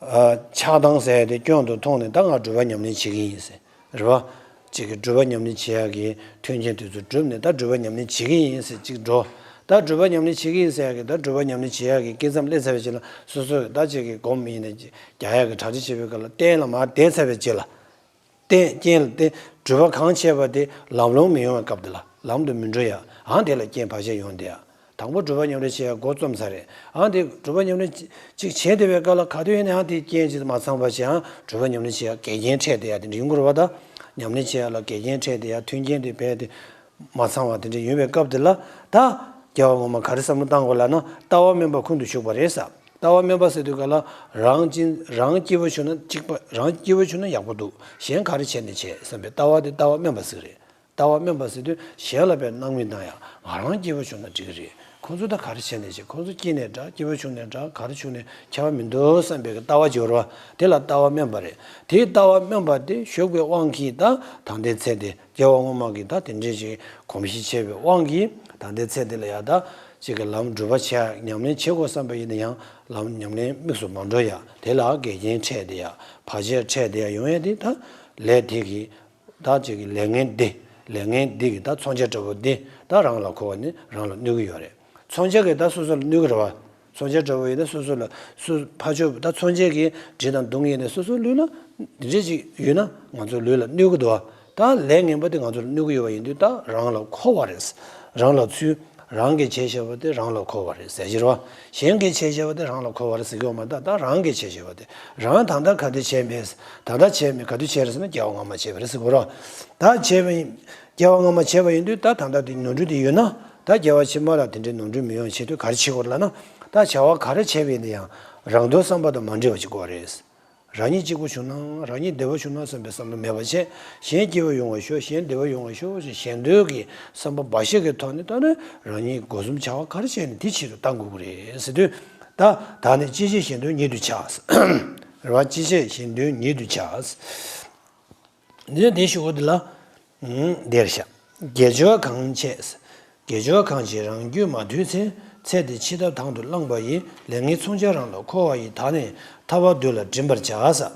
ཨ་ཆགས་སྡང་ཟེར་ཡ་དེ་སྐྱོན་དུ་མཐོང་ནས་ད་ང་སྒྲུབ་པ་ཉམས་ལེན་བྱེད་ཀྱི་ཡིན་ཟེར། རེད་བ། གཅིག་གིས་སྒྲུབ་པ་ཉམས་ལེན་བྱེད་ཡག་གི་མཐུན་རྐྱེན་དེ་ཚོ་བསྒྲུབས་ནས་ད་སྒྲུབ་པ་ཉམས་ལེན་བྱེད་ཀྱི་ཡིན་ཟེར་གཅིག་འགྲོ། ད་སྒྲུབ་པ་ཉམས་ལེན་བྱེད་ཀྱི་ཡིན་ཟེར་ཡག་གི་ད་སྒྲུབ་པ་ཉམས་ལེན་བྱེད་ཡག་གི་སྐབས་མཚམས་སླེབས་ཚར་བའི་རྗེས་ལ་སོ་སོས་ད་གཅིག་གིས་སྒོམ་ཡིན་ནས་རྒྱག་ཡག་གི་གྲ་སྒྲིག་བྱེད་པའི་སྐབས་ལ་རྟེན་ལ་མར་བསྡད་ཚར་བའི་རྗེས་ལ། རྟེན་རྐྱེན་ལ་བརྟེན་སྒྲུབ་པ་གང་བྱས་པ་དེ་ལམ་ལྷོང་མི་ཡོང་བའི་སྐབས་དེ་ལ་ལམ་དུ་མི་འགྲོ་ཡ། ཨང་དེ་ལ་རྐྱེན་བར་ཆད་ཡོང་བསྡད་ཡ། དང་པོ་སྒྲུབ་པ་ཉམས་ལེན་བྱེད་ཡ་འགོ་རྩོམ་ས་རེད། ཨང་དེ་སྒྲུབ་པ་ཉམས་ལེན་ཅིག་བྱས་བསྡད་པའི་སྐབས་ལ་ག་དུས་ཡིན་ན་ཨང་དེ་རྐྱེན་ཅིག་མ་ཚང་བ་བྱས། ཨང་སྒྲུབ་པ་ཉམས་ལེན་བྱེད་ཡ་འགལ་རྐྱེན་འཕྲད་བསྡད་ཡ་དེ་འདྲ་ཡོང་གི་རེད་བ། ད་ཉམས་ལེན་བྱེད་ཡ་ལ་འགལ་རྐྱེན་འཕྲད་བསྡད་ཡ། མཐུན་རྐྱེན་དེ་རྦད་དེ་མ་ཚང་བ་དེ་འདྲ་ཡོང་བའི་སྐབས་དེ་ལ་ད་སྐྱེ་བ་སྔོན་མ་ག་རེ་བསམ་བློ་བཏང་དགོས་ལབ་ན། ལྟ་བ་དམན་པ་ཁོང་དུ་ཞུགས་པ་རེད་ས། ལྟ་བ་དམན་པ་ཟེར་དུས་ག་ལ་རང་གཅེས་རང་སྐྱིད་པོ་བྱུང་ན་གཅིག་པ་རང་སྐྱིད་པོ་བྱུང་ན་ཡག་པོ་འདུག་གཞན་ག་རེ་བྱས་ནས་བྱས་བསམ་པའི་ལྟ་བ་དེ་ལྟ་བ་དམན་པ་ཟེར་རེད། ལྟ་བ་དམན་པ་ཟེར་དུས་གཞན་ལ་དཔེ་སྣང་མེད་བཏང་ཡ། ང་རང་སྐྱིད་པོ་བྱུང་ན་འགྲིག་གི་རེད། ཁོང་ཚོ་ད་ག་རེ་བྱས་ནས་བྱས། ཁོང་ཚོ་སྐྱིད་ནས་འདྲ་སྐྱིད་པོ་བྱུང་ནས་འདྲ་ག་རེ་བྱུང་ནས་ཁྱད་པར་མི་འདུག་བསམ་པའི་ལྟ་བ་སྦྱོར་བ་དེ་ལ་ལྟ་བ་དམན་པ་རེད། དེའི་ལྟ་བ་དམན་པ་དེ་ཞུགས་པའི་དབང་གིས་ད་ད་ལྟའི་ཚེ་དེ་སྐྱེ་བ་སྔོན་མ་གི་ད་དེ་འདྲའི་ཞིག་གོམས་གཤིས་ཆེ་བའི་དབང་གིས་ད་ལྟའི་ཚེ་འདི་ལ་ཡ་ད་ཅིག་གི་ལམ་སྒྲུབ་པ་བྱེད་ཡ་ཉམས་ལེན་བྱེད་དགོས་བསམ་པ་ཡིན་ན་ཡང་ལམ་ཉམས་ལེན་དམིགས་སུ་མ་འགྲོ་ཡ། དེ་ལ་འགལ་རྐྱེན་འཕྲད་དེ་ཡ། བར་ཆད་འཕྲད་དེ་ཡ་ཡོང་ཡ་དེ་ད་ལས་དེ་གི་ད་ཅིག་གི་ལས་ངན་འདི་ལས་ངན་འདི་གི་ད་མཚོན་ཆ་འདྲ་པོ་འདི་ད་རང་ལ་འཁོར་བ་ནི་རང་ལ་གནོད་གི་ཡོད་རེད། མཚོན་ཆ་གིས་ད་སོ་སོ་ལ་གནོད་གི་རེད་བ། མཚོན་ཆ་འདྲ་པོ་ཡིན་ན་སོ་སོ་ལ་སུ་ཕར་ཕྱོགས་ད་མཚོན་ཆ་གིས་གྲི་དང་མདུང་ཡིན་ན་སོ་སོའི་ལུས་ལ་འདི་འདྲ་ཅིག་ཡོད་ན་ང་ཚོའི་ལུས་ལ་གནོད་གི་འདུག་བ། ད་ལས་ངན་པ་དེ་ང་ཚོ་ལ་གནོད་གི་ཡོད་པ་ཡིན་དུས་ད་རང་ལ་འཁོར་བ་རེད། རང་ལ་ཚུར་རང་གིས་བྱས་བཞག་པ་དེ་རང་ལ་འཁོར་བ་རེད་ཟེར་གྱི་རེད་བ། གཞན་གྱིས་བྱས་བཞག་པ་དེ་རང་ལ་འཁོར་བ་རེད་ཟེར་གྱི་ཡོད་མ་རེད། ད་རང་གིས་བྱས་བཞག་པ་དེ་རང་ད་ལྟ་ག་དུས་བྱས་མེད། ད་ལྟ་བྱས་མེད། ག་དུས་བྱས་རེད་ཟེར་ན་སྐྱེ་བ་སྔ་མ་བྱས་པ་རེད་ཟེར་གྱི་རེད་བ། ད་བྱས་པ་ཡིན། སྐྱེ་བ་སྔ་མ་བྱས་པ་ཡིན་དུས་ད་ད་ལྟ་དེ་ནོར་འཁྲུལ་དེ་ཡོད་ན། ད་སྐྱེ་བ་ཕྱི་མ་ལ་དེ་འདྲའི་ནོར་འཁྲུལ་མི་ཡོང་ཆེད་དུ་ག་རེ་བྱེད་དགོས་རེད་ལབ་ན། ད་བྱ་བ་ག་རེ་བྱས་པ་ཡིན་ན་ཡང་རང་དོན་བསམ་པ་དང་མ་འདྲེས་པ་ཅིག་དགོས་རེད། རང་ཉིད་གཅིག་པུ་བྱུང་ན། རང་ཉིད་བདེ་པོ་བྱུང་ན་བསམ་པའི་བསམ་བློ་མེད་པ་བྱས། གཞན་སྐྱིད་པོ་ཡོང་བ་ཤོག་གཞན་བདེ་པོ་ཡོང་བ་ཤོག་ཅེས་གཞན་དོན་གྱི་བསམ་པ་འབའ་ཞིག་གི་ཐོག་ནས་ད་ནི་རང་ཉིད་སྒོ་གསུམ་བྱ་བ་ག་རེ་བྱས་ནས་དེ་ཆེད་དུ་གཏང་དགོས་ཀྱི་རེད་ཟེར་དུས། ད་བདག་ནི་ཅི་བྱེད་གཞན་དོན་ཉིད་དུ་བྱ། རེད་བ། ཅི་བྱེད་གཞན་དོན་ཉིད་དུ་བྱ། འདི་ནི་དེ་ཞུ་བ་འདི་ལ། ཨང་། འདིར་བཞག་དགེ་སྦྱོར་གང་བྱེད། དགེ་སྦྱོར་གང་བྱེད་རང་རྒྱུད་མ་ཐུལ་ཚེ། ཚེ་འདི་ཕྱི་ཐབས་དང་དུ་བླངས་པ་ཡིས། ལས་ངན་མཚོན་ཆ་རང་ལ་འཁོར་བ་ཡི། བདག་ནི་ཐར་པ་དུས་ལ་འདྲེན་པར་བྱ་ས།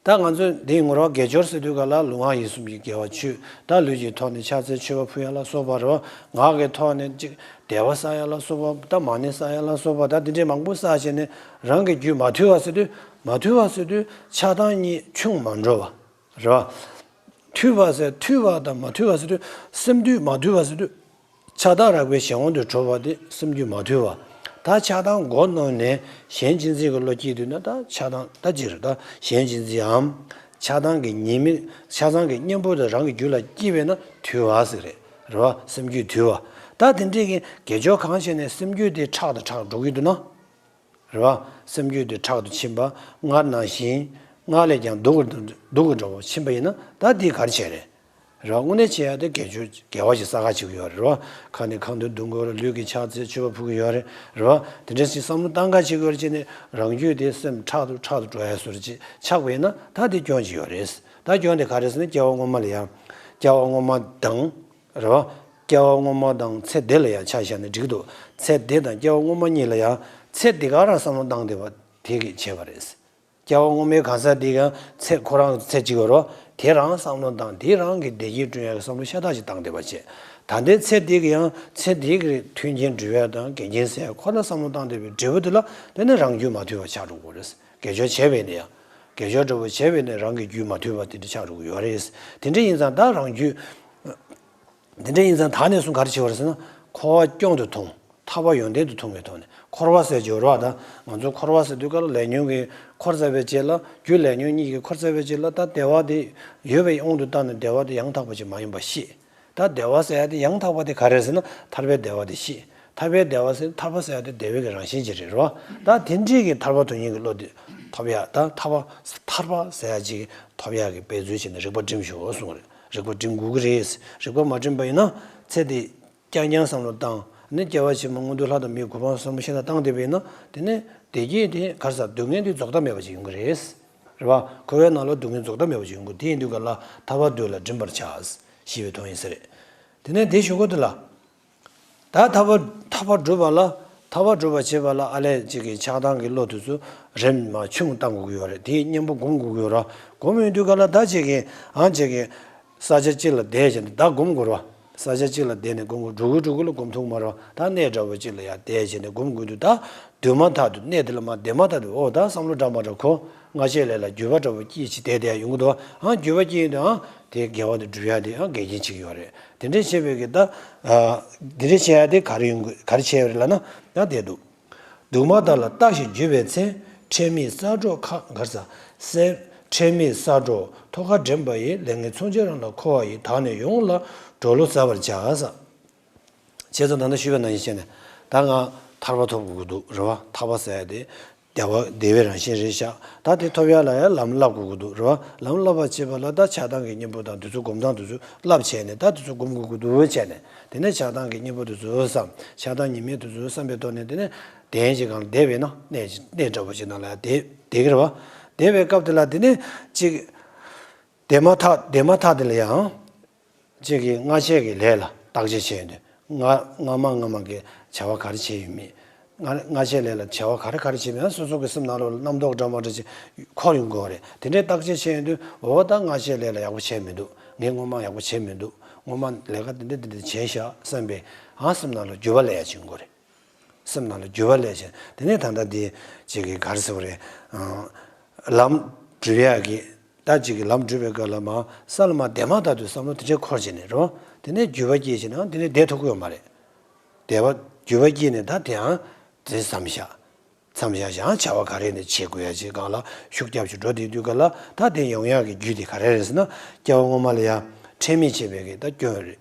ད་ང་ཚོས་འདིའི་ངོ་ར་དགེ་སྦྱོར་ཟེར་དུས་ག་ལ་ལུས་ངག་ཡིད་གསུམ་གྱི་དགེ་བ་ཆོས་ད་ལུས་ཀྱི་ཐོག་ནས་ཕྱག་འཚལ་མཆོད་པ་ཕུལ་ཡ་ལ་སོགས་པ་རེད་བ། ངག་གི་ཐོག་ནས་ཅིག་བདེ་བ་བསགས་ཡ་ལ་སོགས་པ། ད་མ་ཎི་བསགས་ཡ་ལ་སོགས་པ། ད་འདི་འདྲའི་མང་པོ་བསགས་བྱས་ནས་རང་གི་རྒྱུད་མ་ཐུལ་བ་ཟེར་དུས་མ་ཐུལ་བ་ཟེར་དུས་ཆགས་སྡང་གཉིས་ཆུང་མ་འགྲོ་བ། རེད་བ། ཐུལ་བ་ཟེར་ཐུལ་བ་དང་མ་ཐུལ་བ་ཟེར་དུས་སེམས་རྒྱུད་མ་ཐུལ་བ་ཟེར་དུས། ཆགས་སྡང་རགས་པའི་གཞན་དབང་དུ་གྲོལ་བ་དེ་སེམས་རྒྱུད་མ་ཐུལ་བ། ད་ཆགས་སྡང་མགོ་གནོན་ནས་གཞན་གཅེས་འཛིན་གྱི་བློ་སྐྱེས་དུས་ན་ད་ཆགས་སྡང་ད་ཅི་རེད། ད་གཞན་གཅེས་འཛིན་འམ། ཆགས་སྡང་གི་ཉེས་དམིགས་ཆགས་སྡང་གི་གཉེན་པོ་དེ་རང་གི་རྒྱུད་ལ་སྐྱེས་པས་ན་ཐུལ་བ་ཟེར་རེད། རེད་བ། སེམས་རྒྱུད་ཐུལ་བ། ད་དེ་འདྲས་ཀྱི་དགེ་སྦྱོར་གང་བྱས་ནས་སེམས་རྒྱུད་དེ་ཁྲག་དང་ཁྲག་འགྲོ་གི་འདུག་ན། རེད་བ། སེམས་རྒྱུད་དེ་ཁྲག་ཏུ་ཕྱིན་པ་སྔར་ནང་བཞིན་སྔར་ལས་ཀྱང་སྡུག་གི་སྡུག་གི་འགྲོ་བ་ཕྱིན་པ་ཡིན་ན་ད་འདི་ག་རེ་བྱས་རེད། རེད་བ། དངོས་གནས་བྱས་ཡ་དེ་དགེ་སྦྱོར་དགེ་བ་ཞིག་བསགས་ག་བྱེད་ཀྱི་ཡོད་རེད་བ། ཁ་ནས་ཁ་འདོན་འདོན་དགོས་རེད། ལུས་ཀྱིས་ཕྱག་འཚལ་མཆོད་པ་ཕུལ་གྱི་ཡོད་རེད། རེད་བ། དེ་འདྲ་ཞིག་བསམ་བློ་བཏང་ག་བྱེད་ཀྱི་ཡོད་རེད་བྱས་ནས་རང་རྒྱུད་དེ་སེམས་ཁྲག་ཏུ་ཁྲག་ཏུ་འགྲོ་ཡ་བཟོ་འདྲ་ཅིག་ཆགས་པ་ཡིན་ན་ད་དེ་སྐྱོན་ཅིག་ཡོད་རེད། ད་སྐྱོན་དེ་ག་རེ་ཟེར་ན་སྐྱེ་བ་སྔོན་མ་ལ་ཡང་སྐྱེ་བ་སྔོན་མ་དང་། རེད་བ། སྐྱེ་བ་སྔོན་མ་དང་ཚེ་འདི་ལ་ཡང་ཆ་བཞག་ན་འགྲིག་འདུག་ཚེ་འདི་དང་སྐྱེ་བ་སྔོན་མ་གཉིས་ལ་ཡང་ཚེ་འདི་ག་རང་བསམ་བློ་བཏང་བསྡད་པ་དེ་གིས་བྱས་པ་རེད། སྐྱེ་བ་སྔོན་མའི་གང་ཟག་འདི་ཡང་ཚེ་ཁོ་རང་གི་ཚེ་གཅིག་ཡོད་རེད་བ། དེ་རང་བསམ་བློ་བཏང་དེ་རང་གི་བདེ་སྐྱིད་བསྐྲུན་ཡག་གི་བསམ་བློ་ཤ་སྟག་ཅིག་བཏང་བསྡད་པ་བྱས། ད་ལྟའི་ཚེ་འདི་གི་ཡང་ཚེ་འདི་གི་མཐུན་རྐྱེན་སྒྲུབ་ཡག་དང་འགལ་རྐྱེན་སེལ་ཡག་ཁོ་ལ་བསམ་བློ་བཏང་བསྡད་པའི་འབྲས་བུ་དེ་ལ་དེ་ནི་རང་རྒྱུད་མ་ཐུལ་བ་ཆགས་འགྲོ་གི་རེད། དགེ་སྦྱོར་བྱས་པས་ནི་ཡང་། དགེ་སྦྱོར་འདྲ་བོ་བྱས་པས་ནི་རང་གི་རྒྱུད་མ་ཐུལ་བ་དེ་འདྲ་ཆགས་འགྲོ་གི་ཡོད་རེད། དེ་འདྲ་ཡིན་ཙང་ད་རང་རྒྱུད། དེ་འདྲ་ཡིན་ཙང་ད་ནས་བཟུང་ག་རེ་བྱེད་པ་རེད་ཟེར་ན། འཁོར་བ་སྐྱོང་དུ་ཐུང་། ཐར་པ་ཡོན་ཏན་དུ་ཐུང་བའི་ཐོག་ནས་འཁོར་བ་ཟེར་གྱི་ཡོད་རེད་བ། ད་ང་ཚོ་འཁོར་བ་ཟེར་དུས་སྐབས་ལ་ལས་ཉོན་གྱིས་འཁོར་ཚར་བའི་རྗེས་ལ་རྒྱུ་ལས་ཉོན་གཉིས་ཀྱིས་འཁོར་ཚར་བའི་རྗེས་ལ་ད་བདེ་བ་དེ་ཡོད་པའི་དབང་དུ་བཏང་ནས་བདེ་བ་དེ་ཡང་དག་པ་ཅིག་མ་ཡིན་པ་ཤེས། ད་བདེ་བ་ཟེར་ཡ་དེ་ཡང་དག་པ་དེ་ག་རེ་ཟེར་ན་ཐར་པའི་བདེ་བ་དེ་ཤེས། ཐར་པའི་བདེ་བ་ཟེར་ཐར་པ་ཟེར་ཡ་དེ་བདེ་བའི་གི་རང་བཞིན་ཅིག་རེད་རོ། ད་དེ་འདྲའི་གི་ཐར་པ་དོན་གཉེར་གྱི་བློ་དེ་ཐོབ་ཡ་ད་ཐར་པ་ཐར་པ་ཟེར་ཡ་ཅིག་ཐོབ་ཡ་གི་འབད་རྩོལ་བྱས་ནས་རིག་པ་སྒྲིམ་ཤོག་གསུངས་རེད། རིག་པ་སྒྲིམ་དགོས་ཀྱི་རེད། རིག་པ་མ་སྒྲིམ་པ་ཡིན་ན་ཚེ་འདི་རྐྱང་རྐྱང་བསམ་བློ་བཏང་ནས་སྐྱེ་བ་ཕྱི་མ་སྔོན་དུ་ལྷ་དང་མིའི་གོ་འཕང་བསམ་བློ་ཤེས་ན་བཏང་བསྡད་པ་ཡིན་ན་དེ་ནས་བདེ་སྐྱིད་དེ་ག་རེ་ཟེར་སྡུག་བསྔལ་དེ་རྫོགས་མཐའ་མེད་པ་ཅིག་ཡོང་གི་རེད། རེད་བ། འཁོར་བའི་ནང་ལ་སྡུག་བསྔལ་རྫོགས་མཐའ་མེད་པ་ཅིག་ཡོང་གི་དེ་ཡིན་དུས་ག་ལ་ཐར་པ་འདོད་ལ་སྒྲིམ་པར་བྱ། ཞེས་པའི་དོན་ཡིན་ས་རེད། དེ་ནས་དེ་ཞུ་གོ་དེ་ལ། ད་ཐར་པ་ཐར་པ་སྒྲུབ་པ་ལ་ཐར་པ་སྒྲུབ་པ་བྱེད་པ་ལ་ཨ་ལས་ཅིག་གི་ཆགས་སྡང་གི་བློ་དེ་ཚོ་རིམ་མ་ཆུང་བཏང་དགོས་ཀྱི་ཡོད་རེད། དེའི་གཉེན་པོ་སྒོམ་དགོས་ཀྱི་ཡོད་རེད། སྒོམ་ཡོང་དུས་ག་ལ་ད་ཅིག་གི་ཨང་ཅིག་གི་ས་ཆ་གཅིག་ལ་བསྡད་བྱས་ནས་ད་སྒོམ་དགོས་རེད་བ། ས་ཆ་གཅིག་ལ་བསྡད་ནས་སྒོམ་དགོས། འགྲོ་གི་འགྲོ་གི་ལ་སྒོམ་ཐུབ་མ་རེད་བ། ད་གནས་འདྲ་བོ་གཅིག་ལ་ཡར་བསྡད་བྱས་ནས་སྒོམ་དགོས་དུས་ད་འདུས་མ་ཐག་ཏུ་གནས་དེ་ལ་མར་བསྡད་མ་ཐག་ཏུ་ཨོ་ད་བསམ་བློ་འདྲ་མ་འདྲ་ཁོ་སྔ་ཕྱི་ལས་ལ་འགྱུར་བ་འདྲ་བོ་སྐྱེས་བྱས་བསྡད་བསྡད་ཡ་ཡོང་གི་འདུག་ཨང་འགྱུར་བ་སྐྱེས་ཡོང་དུས་ཨང་དེ་དགེ་བ་དེ་སྒྲུབ་ཡ་དེ་ཨང་འགལ་རྐྱེན་ཆགས་ཀྱི་ཡོད་རེད། དེ་འདྲས་བྱས་པའི་གི་ད། དེ་འདྲས་བྱས་ཡ་དེ་ག་རེ་ཡོང་གི་ག་རེ་བྱས་ཡོད་རེད་ལབ་ན་ད་དེ་འདུག་འདུས་མ་བཏགས་ལ་བརྟགས་ཤིང་བརྒྱུད་པའི་ཚེ། ཁྲེལ་མེད་གསར་སྒྲོག་ཁ་གར་ས་སེ། ཁྲེལ་མེད་གསར་སྒྲོག་ཐོག་ཁ་འདྲེན་པ་ཡི། ལས་ངན་མཚོན་ཆ་རང་ལ་འཁོར་བ་ཡི། བདག་ནི་ཡོངས་ལ་འགྲོ་ལུགས་བཟའ་བར་བྱ་ས། བྱས་ཙང་ད་ལྟ་ཞུས་པ་ནང་བཞིན་བྱས་ནས་ད་ང་ཐར་པ་ཐོབ་དགོས་ཀྱི་འདུག་རེད་བ། ཐར་པ་ཟེར་ཡ་དེ་བདེ་བ་བདེ་བའི་རང་བཞིན་རེད་ཤག་ད་དེ་ཐོབ་ཡ་ལ་ཡང་ལམ་བསླབ་དགོས་ཀྱི་འདུག་རེད་བ། ལམ་བསླབ་པ་བྱེད་པ་ལ་ད་ཆགས་སྡང་གི་གཉེན་པོ་དང་དེ་ཚོ་སྒོམ་སྟངས་དེ་ཚོ་བསླབ་བྱས་ནས་ད་དེ་ཚོ་སྒོམ་དགོས་ཀྱི་འདུག་བྱས་ནས་དེ་ནས་ཆགས་སྡང་གི་གཉེན་པོ་དེ་ཚོ་བསམ། ཆགས་སྡང་ཉེས་དམིགས་དེ་ཚོ་བསམ་པའི་ཐོག་ནས་དེ་ནས་གདན་གྱི་སྒང་ལ་བསྡད་པས་ན་གནས་གནས་འདྲ་བོ་ཞིག་ནང་ལ་ཡང་བསྡད་བསྡད་ཀྱི་རེད་བ། བསྡད་པའི་སྐབས་དེ་ལ་དེ་ནས་ཅིག་བསྡད་མ་ཐག་བསྡད་མ་ཐག་དེ་ལ་ཡང་། གཅིག་གིས་སྔ་ཕྱི་གི་ལས་ལ་བརྟག་དཔྱད་བྱས་ཡོང་དུས་སྔ་སྔ་མ་སྔ་མ་གི་བྱ་བ་ག་རེ་བྱས་ཡོད་མེད། སྔ་སྔ་ཕྱི་ལས་ལ་བྱ་བ་ག་རེ་ག་རེ་བྱས་མེད་ཡང་སོ་སོ་གི་སེམས་ནང་ལོགས་ལ་རྣམ་རྟོག་འདྲ་མ་འདྲ་ཅིག་འཁོར་ཡོང་གི་ཡོད་རེད། དེ་འདྲའི་བརྟག་དཔྱད་བྱས་ཡོང་དུས་འོ་ད་སྔ་ཕྱི་ལས་ལ་ཡག་པོ་བྱས་མི་འདུག་ངས་སྔོན་མ་ཡག་པོ་བྱས་མི་འདུག་སྔོན་མ་ལས་ཀ་དེ་འདྲ་དེ་འདྲ་བྱས་ཤག་བསམ་པའི་ཨང་སེམས་ནང་ལ་འགྱུར་བ་སླེབས་ཡ་ཅིག་ཡོང་གི་རེད། སེམས་ནང་ལ་འགྱུར་བ་སླེབས་བྱས་དེ་ནས་ད་ལྟ་འདི་གཅིག་གིས་ག་རེ་ཟེར་བ་རེད། ལམ་སྒྲུབ་ཡག་གི་ད་གཅིག་གིས་ལམ་སྒྲུབ་པའི་སྐབས་ལ་མར་ས་ལ་མར་བསྡད་མ་ཐག་ཏུ་བསམ་བློ་དེ་འདྲའི་འཁོར་བྱས་ནས་རོ། དེ་ནས་འགྱུར་བ་སྐྱེས་བྱས་ནའང་དེ་ནས་བསྡད་ཐུབ་ཀྱི་ཡོད་མ་རེད། བསྡད་པ་འགྱུར་བ་སྐྱེས་ནས་ད་དེའང་དེ་མཚམས་བཞག་མཚམས་བཞག་བཞག་བྱ་བ་ག་རེ་ནས་བྱེད་དགོས་ཡ་ཅིག་སྒང་ལ་ཤུགས་རྒྱབ་ཅིག་འགྲོ་བསྡད་དུས་སྐབས་ལ་ད་དེ་ཡོང་ཡག་གི་རྒྱུ་དེ་ག་རེ་རེད་ཟེར་ན་སྐྱེ་བ་སྔོན་མ་ལ་ཡ་ཁྲེལ་མེད་བྱས་པའི་གི་ད་སྐྱོན་རེད།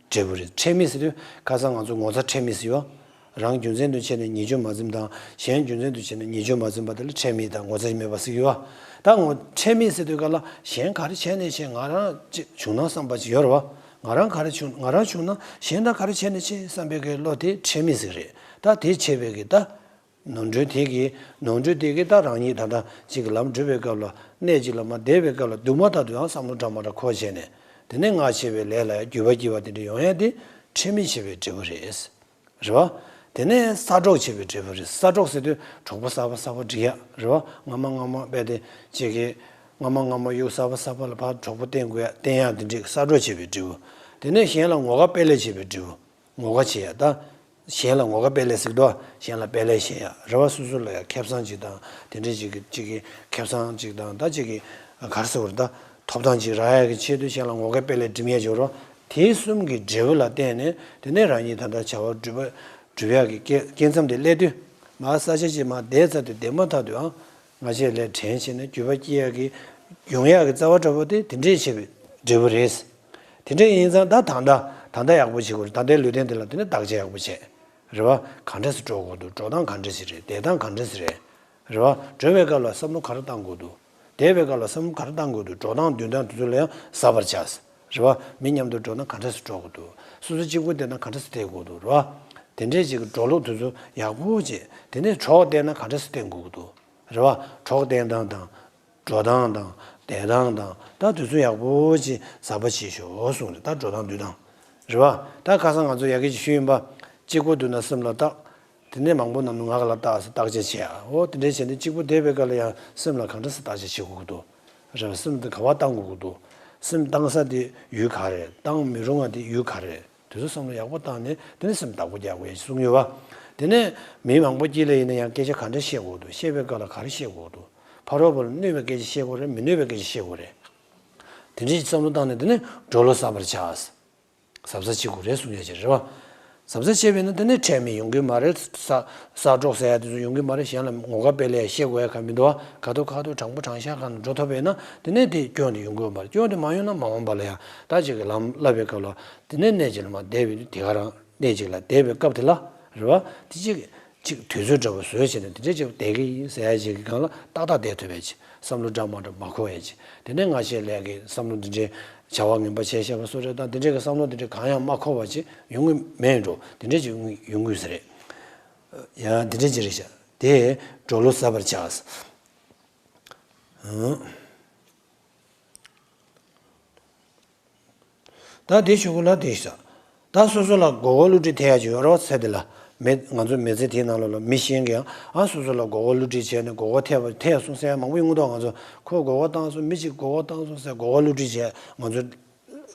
འབྲས་བུ་རེད། ཁྲེལ་མེད་ཟེར་དུས་ཁ་སང་ང་ཚོ་ངོ་ཚ་ཁྲེལ་མེད་ཟེར་བ། རང་རྒྱུ་མཚན་དུ་བྱས་ནས་ཉེས་སྤྱོད་མ་འཛེམས་དང་གཞན་རྒྱུ་མཚན་དུ་བྱས་ནས་ཉེས་སྤྱོད་མ་འཛེམས་པ་དེ་ལ་ཁྲེལ་མེད་དང་ངོ་ཚ་མེད་པ་ཟེར་གྱི་ཡོད་བ། ད་ངོ་ཁྲེལ་མེད་ཟེར་དུས་ག་ལ་གཞན་ག་རེ་བྱས་ནས་བྱས་ང་རང་ཅིག་བྱུང་ན་བསམ་པ་ཅིག་ཡོད་རེད་བ། ང་རང་ག་རེ་བྱུང་ང་རང་བྱུང་ན་གཞན་དག་ག་རེ་བྱས་ནས་བྱས་བསམ་པའི་གི་བློ་དེ་ཁྲེལ་མེད་ཟེར་གྱི་རེད། ད་དེ་བྱས་པའི་གི་ད། ནོར་འཁྲུལ་དེ་གིས་ནོར་འཁྲུལ་དེ་གིས་ད་རང་ཉིད་ད་ལྟ་གཅིག་གི་ལམ་སྒྲུབ་པའི་སྐབས་ལ་གནས་གཅིག་ལ་མར་བསྡད་པའི་སྐབས་ལ་འདུག་མ་ཐག་ཏུ་ཡང་བསམ་བློ་འདྲ་མ་འདྲ་འཁོར་བྱས་ནས་དེ་ནས་སྔ་ཕྱི་བའི་ལས་ལ་ཡང་འགྱུར་བ་སྐྱེ་བ་དེ་འདྲ་ཡོང་ཡ་དེ་ཁྲེལ་མེད་བྱས་པའི་འབྲས་བུ་རེད། རེད་བ། དེ་ནས་གསར་སྒྲོག་བྱས་པའི་འབྲས་བུ་རེད། གསར་སྒྲོག་ཟེར་དུས་གྲོགས་པོ་གསར་པ་གསར་པ་སྒྲིག་ཡ་རེད་བ། སྔ་མ་སྔ་མ་རྦད་དེ་གཅིག་གིས་སྔ་མ་སྔ་མ་གཡུག་གསར་པ་གསར་པ་ལ་ཕར་གྲོགས་པོ་བསྟེན་དགོས་ཡ་བསྟེན་ཡ་དེ་འདྲའི་གསར་སྒྲོག་བྱས་པའི་འབྲས་བུ། དེ་ནས་གཞན་ལ་ངོ་དགའ་དཔེ་ལེགས་བྱས་པའི་འབྲས་བུ། ངོ་དགའ་བྱེད་ཡ་ད། གཞན་ལ་ངོ་དགའ་དཔེ་ལེགས་ཟེར་གི་འདུག་གཞན་ལ་དཔེ་ལེགས་བྱེད་ཡ་རེད་བ། སོ་སོ་ལ་ཡ་ཁེ་བཟང་ཅིག་དང་དེ་འདྲའི་ཅིག་གི་ཅིག་གི་ཁེ་བཟང་ཅིག་དང་ད་ཅིག་གི་ག་རེ་ཟེར་བ་རེད་ད། ཐོབ་ཐང་ཅིག་རག་ཡ་གི་ཆེད་དུ་གཞན་ལ་ངོ་དགའ་དཔེ་ལེགས་འབྲི་མཁན་ཅིག་ཡོད་རེད་བ། དེ་གསུམ་གྱི་འབྲས་བུ་ལ་བརྟེན་ནས་དེ་ནས་རང་ཉིད་ད་ལྟ་བྱ་བ་སྒྲུབ་པ་སྒྲུབ་ཡ་གི་སྐྱེ་སྐྱེ་མཚམས་དེ་སླེབས་དུས་མར་ས་ཆ་ཅིག་མར་བསྡད་ཚར་དུས་བསྡད་མ་ཐག་ཏུ་ཨང་། སྔ་ཕྱི་ལས་དྲན་བྱས་ནས་འགྱུར་བ་སྐྱེ་ཡག་གི་ཡོང་ཡག་གི་རྩ་བ་འདྲ་པོ་དེ་དེ་འདྲས་བྱས་པའི་འབྲས་བུ་རེད། དེ་འདྲས་ཡིན་ཙང་ད་ད་ལྟ་ད་ལྟ་ཡག་པོ་བྱེད་དགོས་རེད། ད་ལྟའི་ལུས་རྟེན་འདི་ལ་དེ་ནི་བརྟག་དཔྱད་ཡག་པོ་བྱས། རེད་བ། ག་འདྲས་སེ་འགྲོ་དགོས་འདུག་འགྲོ་སྟངས་ག་འདྲས་སེ་རེད། བསྡད་སྟངས་ག་འདྲས་སེ་རེད། རེད་བ། འགྲོ་བའི་སྐབས་ལ་བསམ་བློ་ག་རེ་བཏང་དགོས་འདུག་བསྡད་པའི་སྐབས་ལ་བསམ་བློ་ག་རེ་བཏང་དགོས་འདུག་འགྲོ་སྟངས་འདུག་སྟངས་དེ་ཚོ་ལ་ཡང་གཟབ་པར་བྱ། རེད་བ། མི་མཉམ་དུ་འགྲོ་ན་ག་འདྲས་སེ་འགྲོ་དགོས་འདུག་སོ་སོ་གཅིག་པུ་བསྡད་ན་ག་འདྲས་སེ་བསྡད་དགོས་འདུག་རེད་བ། དེ་འདྲས་ཅིག་གི་འགྲོ་ལུགས་དེ་ཚོ་ཡག་པོ་བྱས། དེ་ནས་གྲོགས་བསྟེན་ན་ག་འདྲས་སེ་བསྟེན་དགོས་འདུག་རེད་བ། གྲོགས་བསྟེན་སྟངས་དང་། འགྲོ་སྟངས་དང་བསྡད་སྟངས་དང་ད་དེ་ཚོ་ཡག་པོ་ཅིག་གཟབ་པ་བྱེད་ཤོག་གསུངས་རེད། ད་འགྲོ་སྟངས་འདུག་སྟངས་ རེད་བ། ད་ཁ་སང་ང་ཚོ་ཡ་གི་ཅིག་ཞུས་ཡིན་པ། གཅིག་པོ་འདུག་ན་སེམས་ལ་བརྟག་དེ་ནས་མང་པོ་ནམ་ནུ་ང་ག་ལ་བརྟག་ཟེར་བརྟག་དཔྱད་བྱེད་ཨ། འོ་དེ་འདྲས་བྱས་ནས་གཅིག་པོ་བསྡད་པའི་སྐབས་ལ་ཡང་སེམས་ལ་གང་འདྲ་སེ་བརྟག་དཔྱད་བྱེད་དགོས་ཀྱི་འདུག་རེད་བ། སེམས་དེ་ག་བ་བཏང་དགོས་ཀྱི་འདུག་སེམས་བཏང་ས་དེ་ཡུལ་ག་རེད། བཏང་མི་རུང་བ་དེ་ཡུལ་ག་རེད། དེ་ཚོ་བསམ་བློ་ཡག་པོ་བཏང་ནས་དེ་ནས་སེམས་བདག་པོ་རྒྱག་དགོས་ཡ་གསུངས་ཡོད་བ། དེ་ནས་མི་མང་པོ་དཀྱིལ་ལ་ཡིན་ན་ཡང་སྐད་ཆ་ག་འདྲ་བཤད་དགོས་འདུག་བཤད་པའི་སྐབས་ལ་ག་རེ་བཤད་དགོས་འདུག་ཕ་རོལ་པོ་ལ་གནོད་པའི་སྐད་ཆ་བཤད་དགོས་རེད། མི་གནོད་པའི་སྐད་ཆ་བཤད་དགོས་རེད། དེ་འདྲའི་བསམ་བློ་བཏང་ནས་དེ་ནས་འགྲོ་བློ་གཟབ་པར་བྱ། གཟབ་གཟབ་བྱེད་དགོས་རེད་གསུང་ཡ་ཅིག་རེད་བ། གཟབ་གཟབ་བྱས་པས་ན་དེ་ནས་ཁྲེལ་མེད་ཡོང་གི་མ་རེད། ས་ས་གྲོགས་ཟེར་ཡ་དེ་ཚོ་ཡོང་གི་མ་རེད། གཞན་ལ་ངོ་དགའ་སྤེལ་ཡ་བཤད་དགོས་ཡ་ག་མི་འདུག་བ། ག་ཐུབ་ག་ཐུབ་དྲང་པོ་དྲང་བཞག་ག་ནས་འགྲོ་ཐུབ་པས་ན་དེ་ནས་དེ་སྐྱོན་དེ་ཡོང་གི་ཡོད་མ་རེད། སྐྱོན་དེ་མ་ཡོང་ན་མ་འོངས་པ་ལ་ཡང་ད་ཅིག་གི་ལམ་བསླབ་པའི་སྐབས་ལ་དེ་ནས་གནས་ཅིག་ལ་མ་བསྡད་པའི་དེ་ག་རང་གནས་ཅིག་ལ་བསྡད་པའི་སྐབས་དེ་ལ་རེད་བ། དེ་ཅིག་ཅིག་དུས་ཚོད་འདྲ་པོ་བཟོས་བྱས་ནས་དེ་འདྲས་ཅིག་བསྡད་ཀྱི་ཡིན་ཟེར་ཡ་ཅིག་གི་སྒང་ལ་ཏག་ཏག་བསྡད་ཐུབ་པའི་ཅིག་བསམ་བློ་འདྲ་མ་འདྲ་མ་འཁོར་བའི་ཅིག་དེ་ནས་སྔ་ཕྱིའི་ལས་ཀྱི་བསམ་བློ་འདི་འདྲའི་བྱ་བ་ངན་པ་བྱས་བཞག་པ་སོགས་རེད་དང་། དེ་འདྲས་ཀྱི་བསམ་བློ་འདི་འདྲས་གང་ཡང་མ་འཁོར་བ་ཅིག་ཡོང་གི་མེད་འགྲོ། དེ་འདྲས་ཅིག་ཡོང་གི་ཡོད་ས་རེད། ཡང་དེ་འདྲས་ཅིག་རེད་ཤག་དེ་འགྲོ་བློ་གཟབ་པར་བྱ། ད་དེ་ཞུ་གི་ལ་དེ་ཤ། ད་སོ་སོ་ལ་མགོ་སྐོར་བསླུ་བྲིད་ཐེབས་ཡ་ཅིག་ཡོད་རེད་བ། ཚེ་འདི་ལ། མི་ང་ཚོ་མི་ཚེ་དེའི་ནང་ལོགས་ལ་མི་གཞན་གྱིས་ཡང་ཨ་སོ་སོ་ལ་མགོ་སྐོར་བསླུ་བྲིད་བྱས་ནས་མགོ་སྐོར་ཐེབས་པ་ཐེབས་སོང་ཟེར་ཡ་མང་པོ་ཡོང་གི་འདུག་ང་ཚོ་ཁོས་མགོ་སྐོར་བཏང་སོང་། མི་གཅིག་མགོ་སྐོར་བཏང་སོང་ཟེར་མགོ་སྐོར་བསླུ་བྲིད་བྱས་ང་ཚོ་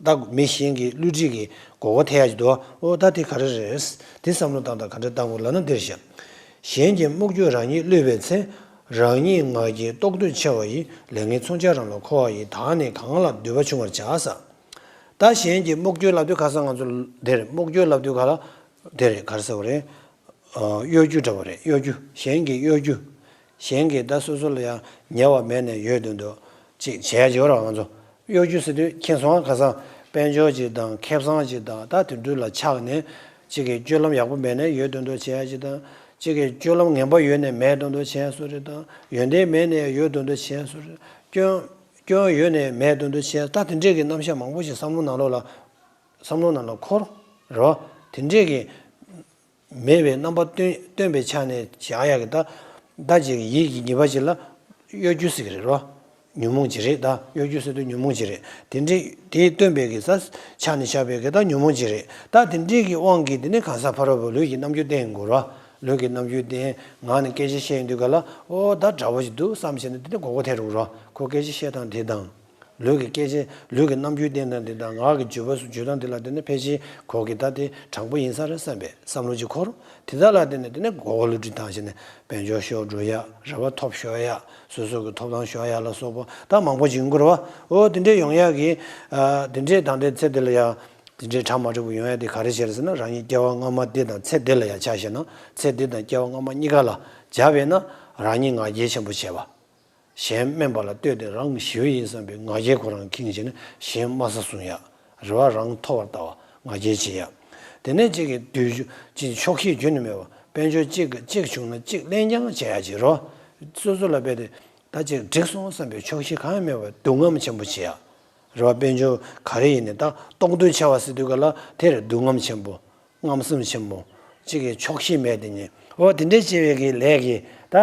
ད་མི་གཞན་གྱིས་བསླུ་བྲིད་ཀྱིས་མགོ་སྐོར་ཐེབས་ཡ་ཅིག་འདུག་འོ་ད་དེ་ག་རེ་རེད། དེ་བསམ་བློ་བཏང་དང་ག་འདྲ་བཏང་དགོས་ལབ་ན་འདིར་བཤད། གཞན་གྱི་རྨུགས་བསྐྱོད་རང་ཉིད་བསླུས་པའི་ཚེ། རང་ཉིད་ང་རྒྱལ་རྟོག་འདོད་ཆེ་བ་ཡིས། ལས་ངན་མཚོན་ཆ་རང་ལ་འཁོར་བ་ཡིས། བདག་ནི་གང་ལ་འདུད་པ་ཆུང་བར་བྱ་ས། ད་གཞན་གྱི་རྨུགས་བསྐྱོད་ལབ་དུས་ཁ་སང་ང་ཚོ་དེ་རེད། རྨུགས་བསྐྱོད་ལབ་དུས་ག་ལ་དེ་རེད། ག་རེ་ཟེར་བ་རེད། ཨ། གཡོ་སྒྱུ་འདྲ་བ་རེད། གཡོ་སྒྱུ། གཞན་གྱི་གཡོ་སྒྱུ། གཞན་གྱིས་ད་སོ་སོ་ལ་ཡང་ཉེ་བ་མེད་ནས་ཡོད་དོན་དུ་ཅིག་བྱས་ཡོད་ར། ང་ཚོ་གཡོ་སྒྱུ་ཟེར་དུས་མཁྱེན་སོང་ང་། ཁ་སང་དཔལ་འབྱོར་ཅིག་དང་ཁེ་བཟང་ཅིག་དང་ད་དེ་འདྲ་ལ་ཆགས་ནས་ཅིག་གི་སྤྱོད་ལམ་ཡག་པོ་མེད་ནས་ཡོད་དོན་དུ་བྱས་ཡ་ཅིག་དང་། ཅིག་གི་སྤྱོད་ལམ་ངན་པ་ཡོད་ནས་མེད་དོན་དུ་བྱས་ཡ་སོ་རེད་དང་། ཡོན་ཏན་མེད་ནས་ཡོད་དོན་དུ་བྱས་ཡ་སོ་རེད། སྐྱོན་སྐྱོན་ཡོད་ནས་མེད་དོན་དུ་བྱས་ཡ། ད་དེ་འདྲས་ཀྱི་རྣམ་གཞག་མང་པོ་ཞིག་བསམ་བློ་ནང་ལོགས་ལ་བསམ་བློ་ནང་ལ་འཁོར་རོ། དེ་འདྲས་ཀྱི་མེད་པའི་རྣམ་པ་སྟོན་སྟོན་པའི་ཆ་ནས་བཞག་ཡག་གི་ད་ད་ཅིག་ཡིད་ཀྱི་ཉེས་པ་ཅིག་ལ་གཡོ་སྒྱུ་ཟེར་གི་རེད་རོ། ཉོན་མོངས་ཅིག་རེད། ད་གཡོ་སྒྱུ་ཟེར་དུས་ཉོན་མོངས་ཅིག་རེད། དེ་འདྲའི་དེའི་སྟོན་པའི་གི་ས་ཆ་ནས་བཞག་པའི་གི་ད་ཉོན་མོངས་ཅིག་རེད། ད་དེ་འདྲའི་གི་དབང་གིས་དེ་ནས་གང་ཟག་ཕ་རོལ་པོ་ལུས་ཀྱི་རྣམ་འགྱུར་བསྟན་དགོས་རོ། ལུས་ཀྱི་རྣམ་འགྱུར་བསྟན། ངག་ནས་སྐད་ཆ་བཤད་ཡོང་དུས་ག་ལ་ཨོ་ད་འདྲ་བོ་ཞིག་འདུག་བསམ་བྱས་ནས་དེ་ནས་མགོ་སྐོར་ཐེབས་འགྲོ་གི་རོ། ཁོ་སྐད་ཆ་བཤད་སྟངས་དེ་དང་། ལུས་ཀྱི་སྐད་ཆ་ལུས་ཀྱི་རྣམ་འགྱུར་བསྟན་སྟངས་དེ་དང་། ངག་གི་བརྗོད་པ་སོགས་བརྗོད་སྟངས་དེ་ལ་བརྟེན་ནས་ཕལ་ཆེར་ཁོ་གི་ད་དེ་དྲང་པོ་ཡིན་ས་རེད་བསམ་པའི་བསམ་བློ་ཅིག་འཁོར། དེ་དག་ལ་བརྟེན་ནས་དེ་ནས་མགོ་སྐོར་བསླུ་བྲིད་བཏང་བྱས་ནས་དཔལ་འབྱོར་ཤོར་འགྲོ་ཡ། རེ་བ་ཐོབ་ཤོར་ཡ། སོ་སོ་གི་ཐོབ་ཐང་ཤོར་ཡ་ལ་སོགས་པ་ད་མང་པོ་ཅིག་ཡོང་གི་རེད་བ། ཨོ་དེ་འདྲས་ཡོང་ཡ་གི་ཨ་དེ་འདྲས་ད་ལྟའི་ཚེ་འདི་ལ་ཡ་དེ་འདྲས་གྲ་མ་འགྲིག་པ་ཡོང་ཡ་དེ་ག་རེ་བྱས་རེད་ཟེར་ན། རང་ཉིད་སྐྱེ་བ་སྔ་མ་འདི་དང་ཚེ་འདི་ལ་ཡ་ཆ་བཞག་ན། ཚེ་འདི་དང་སྐྱེ་བ་སྔ་མ་གཉིས་ཀ་ལ་སྦྱར་བས་ན་རང་ཉིད་ང་རྒྱལ་ཆེན་པོ་བྱས་པ། གཞན་དམན་པ་ལ་ལྟོས་ཏེ་རང་ཞི་བ་ཡིན་བསམ་པའི་ང་རྒྱལ་ཁོ་རང་ཁེངས་བྱས་ནས་གཞན་དམའ་ས་བཟུང་ཡ། རེ་བ་རང་མཐོ་བར་ལྟ་བ། ང་རྒྱལ་བྱེད་ཡ། དེ་ནས་གཅིག་གི་འདོད་ཆུ་གཅིག་ཆོག་ཤེས་རྒྱུན་ནས་མེད་པ། དཔལ་འབྱོར་གཅིག་གི་གཅིག་བྱུང་ན་གཅིག་ལེན་རྐྱང་བྱེད་ཡ་བྱེད་རོགས། སོ་སོ་ལ་རྦད་དེ་ད་གཅིག་འགྲིག་སོང་བསམ་པའི་ཆོག་ཤེས་གང་ཡང་མེད་པར་སྡུག་རྔམ་ཆེན་པོ་བྱེད་ཡ། རེ་བ་དཔལ་འབྱོར་ག་རེ་ཡིན་ནའི་ད་སྟོང་འདོད་ཆེ་བ་ཟེར་དུས་ག་ལ་དེར་སྡུག་རྔམ་ཆེན་པོ། རྔམ་སེམས་ཆེན་པོ། གཅིག་གི་ཆོག་ཤེས་མེད་དེ་ཉིད། འོ་དེ་འདྲའི་བྱེད་པའི་གི་ལས་ཀྱི་ད་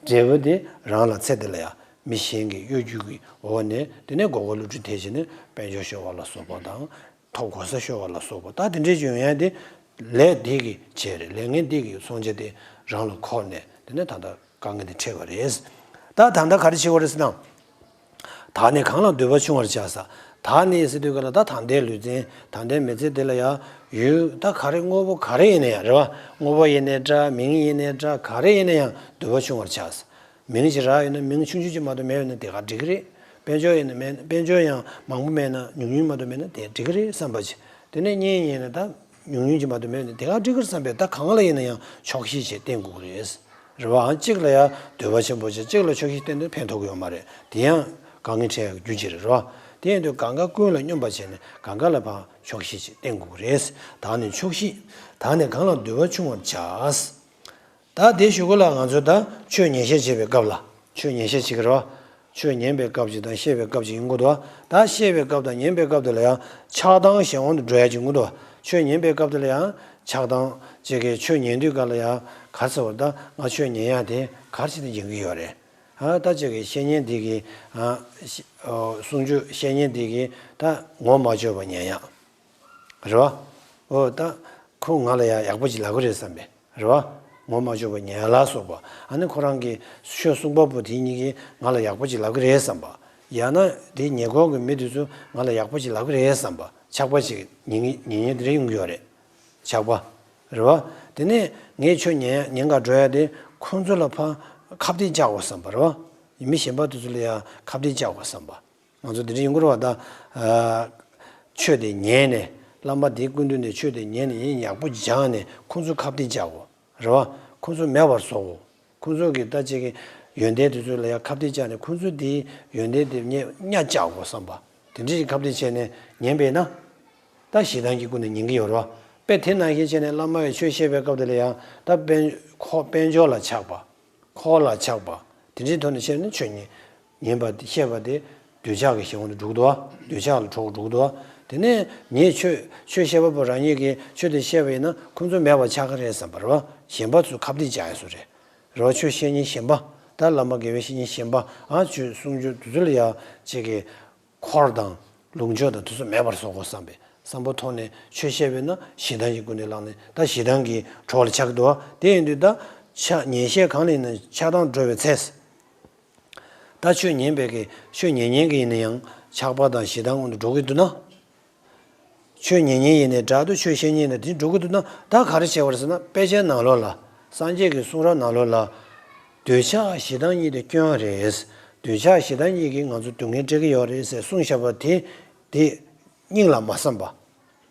འབྲས་བུ་དེ་རང་ལ་ཚེ་འདི་ལ་ཡ་མི་གཞན་གྱི་གཡོ་སྒྱུ་གི་འོག་ནས་དེ་ནས་མགོ་སྐོར་བསླུ་བྲིད་ཐེབས་བྱས་ནས་དཔལ་འབྱོར་ཤོར་བ་ལ་སོགས་པ་དང་། ཐོབ་གོ་ས་ཤོར་བ་ལ་སོགས་པ་ད་དེ་འདྲའི་ཡོང་ཡ་དེ་ལས་འདི་གི་བྱས་རེད། ལས་ངན་འདི་གི་མཚོན་ཆ་དེ་རང་ལ་འཁོར་ནས་དེ་ནས་ད་ལྟ་དཀའ་ངལ་དེ་འཕྲད་པ་རེད། ད་ད་ལྟ་ག་རེ་བྱེད་དགོས་རེད་ཟེར་ན། བདག་ནི་གང་ལ་འདུད་པ་ཆུང་བར་བྱ་ས། བདག་ནི་ཟེར་དུས་ག་ལ་ད་ད་ལྟའི་ལུས་རྩལ་ད་ལྟའི་མི་ཚེ་འདི་ལ་ཡང་ཡོད་ད་ག་རེ་དངོས་པོ་ག་རེ་ཡིན་ན་ཡང་རེད་བ། དངོས་པོ་ཡིན་ནའི་འདྲ་མིང་ཡིན་ནའི་འདྲ་ག་རེ་ཡིན་ན་ཡང་འདུད་པ་ཆུང་བར་བྱ་ས། མིང་ཅིག་རག་ཡོད་ན་མིང་ཆུང་ཆུང་ཅིག་མ་གཏོགས་མེད་ཡོད་ན་དེ་ག་འགྲིག་གི་རེད། དཔལ་འབྱོར་ཡིན་ན་མེད་དཔལ་འབྱོར་ཡང་མང་པོ་མེད་ན་ཉུང་ཉུང་མ་གཏོགས་མེད་ན་དེ་འགྲིག་གི་རེད་བསམ་པ་ཅིག་དེ་ནས་གཉེན་ཡིན་ན་ད། ཉུང་ཉུང་ཅིག་མ་གཏོགས་མེད་ནས་དེ་ག་འགྲིག་གི་རེད་བསམ་པས་ད་གང་ལ་ཡིན་ན་ཡང་ཆོག་ཤེས་བྱས་བསྟེན་དགོས་ཀྱི་རེད། རེད་བའང་གཅིག་ལ་ཡང་འདོད་པ་ཆེན་པོ་བྱས་གཅིག་ལ་ཆོག་ཤེས་བསྟེན་དུས་ཕན་ཐོགས་ཀྱི་ཡོད་མ་རེད། དེ་ཡང་དཀའ་ངལ་འཕྲད་ཡག་རྒྱུ་ཅིག་རེད་རོ། དེ་ཡིན་དུས་གང་ག་ཀུན་ལ་སྙོམས་པར་བྱས་ནས་གང་ག་ལ་ཕར་ཆོག་ཤེས་བྱས་བསྟེན་དགོས་ཀྱི་རེད། ད་ནི་ཆོག་ཤེས། ད་ནི་གང་ལ་འདུད་པ་ཆུང་བར་བྱ། ད་དེ་ཞུ་གི་ལ་ང་ཚོ་ད་ཆོས་ཉན་བཤད་བྱེད་པའི་སྐབས་ལ་ཆོས་ཉན་བཤད་བྱེད་ཀྱི་རེད་བ། ཆོས་ཉན་པའི་སྐབས་ཅིག་དང་བཤད་པའི་སྐབས་ཅིག་ཡིན་དགོས་འདུག་བ། ད་བཤད་པའི་སྐབས་དང་ཉན་པའི་སྐབས་དེ་ལ་ཡང་ཆགས་སྡང་གཞན་དབང་དུ་འགྲོ་ཡ་ཅིག་ཡིན་དགོས་འདུག་བ། ཆོས་ཉན་པའི་སྐབས་དེ་ལ་ཡང་ཆགས་སྡང་ཅིག་གིས་ཆོས་ཉན་དུས་སྐབས་ལ་ཡང་ག་རེ་ཟེར་བ་ད་ང་ཆོས་ཉན་ཡ་དེ་ག་རེ་བྱས་ནས་ཉན་གི་ཡོད་རེད། ཨ་ད་ཅིག་གིས་བཤེས་གཉེན་དེ་གིས་ཨ་གསུང་ཆོས་བཤེས་གཉེན་དེ་གིས་ད་ངོ་མ་བརྗོད་པ་ཉན་ཡ། རེད་བ། འོ་ད་ཁོ་ང་ལ་ཡང་ཡག་པོ་ཅིག་ལབ་ཀྱི་རེད་བསམ་པས་རེད་བ། ངོ་མ་ཆོད་པ་ཉན་ལ་སོགས་པ། ཨ་ནི་ཁོ་རང་གི་ཆོས་གསུང་པ་པོ་དེ་གཉིས་ཀྱིས་ང་ལ་ཡག་པོ་ཅིག་ལབ་ཀྱི་རེད་བསམ་པ། ཡང་ན་དེ་ཉེ་འཁོར་གྱི་མི་དེ་ཚོ་ང་ལ་ཡག་པོ་ཅིག་ལབ་ཀྱི་རེད་བསམ་པ། ཆགས་པ་ཅིག་ཉན་ཉན་ཉན་དེ་རེད་ཡོང་གི་ཡོད་རེད། ཆགས་པ། རེད་བ། དེ་ནས་ངས་ཆོས་ཉན་ཉན་ག་འགྲོ་ཡ་དེ་ཁོང་ཚོ་ལ་ཕར་ཁ་གཏད་བཅག་དགོས་བསམ་པ་རེད་བ། མི་གཞན་པ་དེ་ཚོ་ལ་ཡང་ཁ་གཏད་བཅག་དགོས་བསམ་པ། ང་ཚོ་དེ་འདྲ་ཡོང་གི་རེད་བ་ད། ཨ། ཆོས་དེ་ཉན་ནས་བླ་མ་དེའི་སྐུ་མདུན་ནས་ཆོས་དེ་ཉན་ནས་ཡིན་ཡག་པོ་སྦྱངས་ནས་ཁོང་ཚོ་ཁ་གཏད་བཅག་དགོས་རེད་བ། ཁོང་ཚོ་མེད་པར་བཟོ་དགོས། ཁོང་ཚོ་གི་ད་ཅིག་གི་ཡོན་ཏན་དེ་ཚོ་ལ་ཡང་ཁ་གཏད་བཅག་ནས་ཁོང་ཚོ་དེའི་ཡོན་ཏན་དེ་ཉེ་གཉའ་བཅག་དགོས་བསམ་པ། དེ་འདྲ་ཞིག་ཁ་གཏད་བྱས་ནས་ཉན་པས་ན། ད་ཞེ་སྡང་གི་སྒོ་ནས་ཉན་གྱི་ཡོད་རེད་བ། དཔེ་དེ་ནང་བཞིན་བྱས་ནས་བླ་མ་བས་ཆོས་བཤད་པའི་སྐབས་དེ་ལ་ཡང་ད་དཔལ་ཁོ་དཔལ་འབྱོར་ལ་ཆགས་པ། འཁོར་ལ་ཆགས་པ། དེ་འདྲའི་ཐོག་ནས་བཤད་ན་ཆོས་ཉན་ཉན་པ་དེ་བཤད་པ་དེ་འདོད་ཆགས་ཀྱི་གཞན་དབང་དུ་འགྲོ་གི་འདུག་བ། འདོད་ཆགས་ལ་གྲོགས་འགྲོ་གི་འདུག་བ། དེ་ནས་ངས་ཆོས་ཆོས་བཤད་པ་པོ་རང་ཉིད་ཀྱིས་ཆོས་དེ་བཤད་པ་ཡིན་ན་ཁོང་ཚོ་མེད་པ་ཆགས་ཀྱི་རེད་བསམ་པ་རེད་བ། གཞན་པ་ཚོ་ཁ་གཏད་བཅག་ཡ་བཟོ་རེད། རེད་བ། ཆོས་བཤད་མཁན་གཞན་པ། ད་བླ་མ་དགེ་བའི་བཤེས་གཉེན་གཞན་པ། ཨ་ཆོས་གསུང་རྒྱུ་དེ་ཚོ་ལ་ཡ་ཅིག་གི་འཁོར་དང་ལོངས་སྤྱོད་དང་དེ་ཚོ་མེད་པར་བཟོ་དགོས་བསམ་པའི་བསམ་པ་ཐོག་ནས་ཆོས་བཤད་པས་ན་ཞེ་སྡང་གི་སྒོ་ནས་བསླངས་ནས་ད་ཞེ་སྡང་གི་གྲོགས་ལ་ཆགས་འདུག་བ། དེ་ཡིན་དུས་ད་ཆ་ཉན་བཤད་གང་ལ་ཡིན་ན་ཆགས་སྡང་འགྲོ་བའི་ཚེ། ད་ཆོས་ཉན་པའི་གི་ཆོས་ཉན་མཁན་གི་ཡིན་ན་ཡང་ཆགས་པ་དང་ཞེ་སྡང་དབང་དུ་འགྲོ་གི་འདུག་ན། ཆོས་ཉན་མཁན་ཡིན་ནའི་འདྲ་འདུག་ཆོས་བཤད་མཁན་ཡིན་ན་དེ་འགྲོ་གི་འདུག་ན་ད་ག་རེ་བྱེད་པ་རེད་ཟེར་ན། དཔེ་ཆའི་ནང་ལོགས་ལ་སངས་རྒྱས་ཀྱི་གསུང་རབ་ནང་ལོགས་ལ། འདོད་ཆགས་ཞེ་སྡང་གཉིས་དེ་སྐྱོན་རེད། འདོད་ཆགས་ཞེ་སྡང་གཉིས་ཀྱིས་ང་ཚོ་སྡུག་བསྔལ་སྤྲད་ཀྱི་ཡོད་རེད་ཟེར་གསུངས་བཞག་པ་དེ། དེ་སྙིང་ལ་མ་བསམ་པ།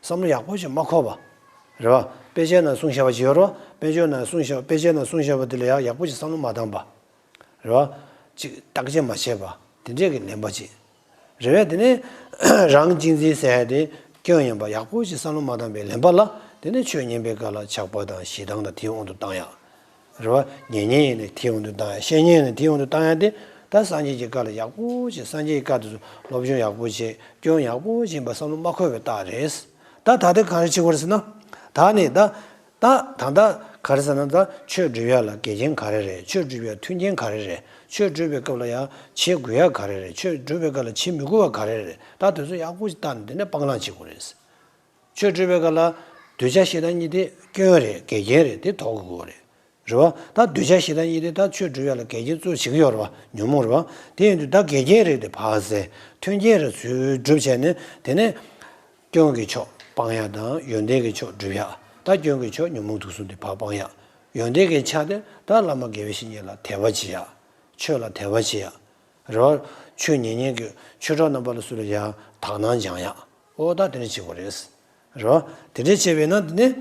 བསམ་བློ་ཡག་པོ་ཞིག་མ་འཁོར་བ། རེད་བ། དཔེ་ཆའི་ནང་གསུངས་བཞག་པ་ཅིག་ཡོད་རེད་བ། དཔེ་ཆའི་ནང་གསུངས་བཞག་དཔེ་ཆའི་ནང་གསུངས་བཞག་པ་དེ་ལ་ཡང་ཡག་པོ་ཞིག་བསམ་བློ་མ་བཏང་པ། རེད་བ། ཅིག་བརྟག་དཔྱད་མ་བྱས་པ་དེ་འདྲས་ཀྱི་ལེན་པ་ཅིག་རེད་བས། དེ་ནས་རང་གཅེས་འཛིན་ཟེར་ཡ་དེ་སྐྱོན་ཡིན་པ་ཡག་པོ་ཞིག་བསམ་བློ་མ་བཏང་པའི་ལེན་པ་ལ། དེ་ནས་ཆོས་ཉན་པའི་སྐབས་ལ་ཆགས་པ་དང་ཞེ་སྡང་དང་དེའི་དབང་དུ་བཏང་ཡ། རེད་བ། ཉན་མཁན་ཡིན་ནའི་དེའི་དབང་དུ་བཏང་ཡ། བཤད་མཁན་ཡིན་ནའི་དེའི་དབང་དུ་བཏང་ཡ་དེ། ད་སངས་རྒྱས་ཀྱི་བཀའ་ལ་ཡག་པོ་ཞིག་སངས་རྒྱས་ཀྱི་བཀའ་དེ་ཚོ་སློབ་སྦྱོང་ཡག་པོ་བྱས། སྐྱོན་ཡག་པོ་ཞིག་ཡིན་པ་བསམ་བློ་མ་འཁོར་བའི་རྟགས་རེད། ད་ད་ལྟ་ག་རེ་བྱེད་དགོས་རེད་ཟེར་ན། ད་ནི་ད། ད་ད་ལྟ་ག་རེ་ཟེར་ན། ད་ཆོས་སྒྲུབ་ཡ་ལ་འགལ་རྐྱེན་ག་རེ་རེད། ཆོས་སྒྲུབ་ཡ་མཐུན་རྐྱེན་ག་རེ་རེད། ཆོས་སྒྲུབ་པའི་སྐབས་ལ་ཡ་བྱེད་དགོས་ཡ་ག་རེ་རེད། ཆོས་སྒྲུབ་པའི་སྐབས་ལ་བྱེད་མི་དགོས་པ་ག་རེ་རེད། ད་དེ་ཚོ་ཡག་པོ་ཞིག་བལྟས་ནས་དེ་ནས་སྤང་བླང་བྱེད་དགོས་རེད། ཆོས་སྒྲུབ་པའི་སྐབས་ལ་འདོད་ཆགས་ཞེ་སྡང་གཉིས་དེ་སྐྱོན་རེད། འགལ་རྐྱེན་རེད། དེ་ཐོག་གི་དགོས་རེད། རེད་བ། ད་འདོད་ཆགས་ཞེ་སྡང་གཉིས་དེ་ད་ཆོས་སྒྲུབ་ཡ་ལ་འགལ་རྐྱེན་གཙོ་བྱེད་ཀྱི་ཡོད་རེད་བ། ཉོན་མོངས་རེད་བ། དེ་ཡིན་དུས་ད་འགལ་རྐྱེན་རེད་དེ་ཕར་ཟད། མཐུན་རྐྱེན་རེད་ཚུར་སྒྲུབ་བྱས་ནས་དེ་ནས། སྐྱོན་གྱི་ཕྱོགས་སྤང་ཡ་དང་ཡོན་ཏན་གྱི་ཕྱོགས་སྒྲུབ་ཡ། ད་སྐྱོན་གྱི་ཕྱོགས་ཉོན་མོངས་དུག་གསུམ་དེ་ཕར་སྤང་ཡ། ཡོན་ཏན་གྱི་ཆ་དེ་ད་བླ་མ་དགེ་བའི་བཤེས་གཉེན་ལ་དད་པ་བྱེད་ཡ། ཆོས་ལ་དད་པ་བྱེད་ཡ། རེད་བ། ཆོས་ཉན་མཁན་གྱི་ཆོས་གྲོགས་རྣམ་པ་ལ་སུ་ལ་ཡ་དག་སྣང་སྦྱང་ཡ། ཨོ་ད་དེ་འདྲ་བྱེད་དགོས་རེད། རེད་བ། དེ་འདྲ་བྱས་པས་ན་དེ་ནས་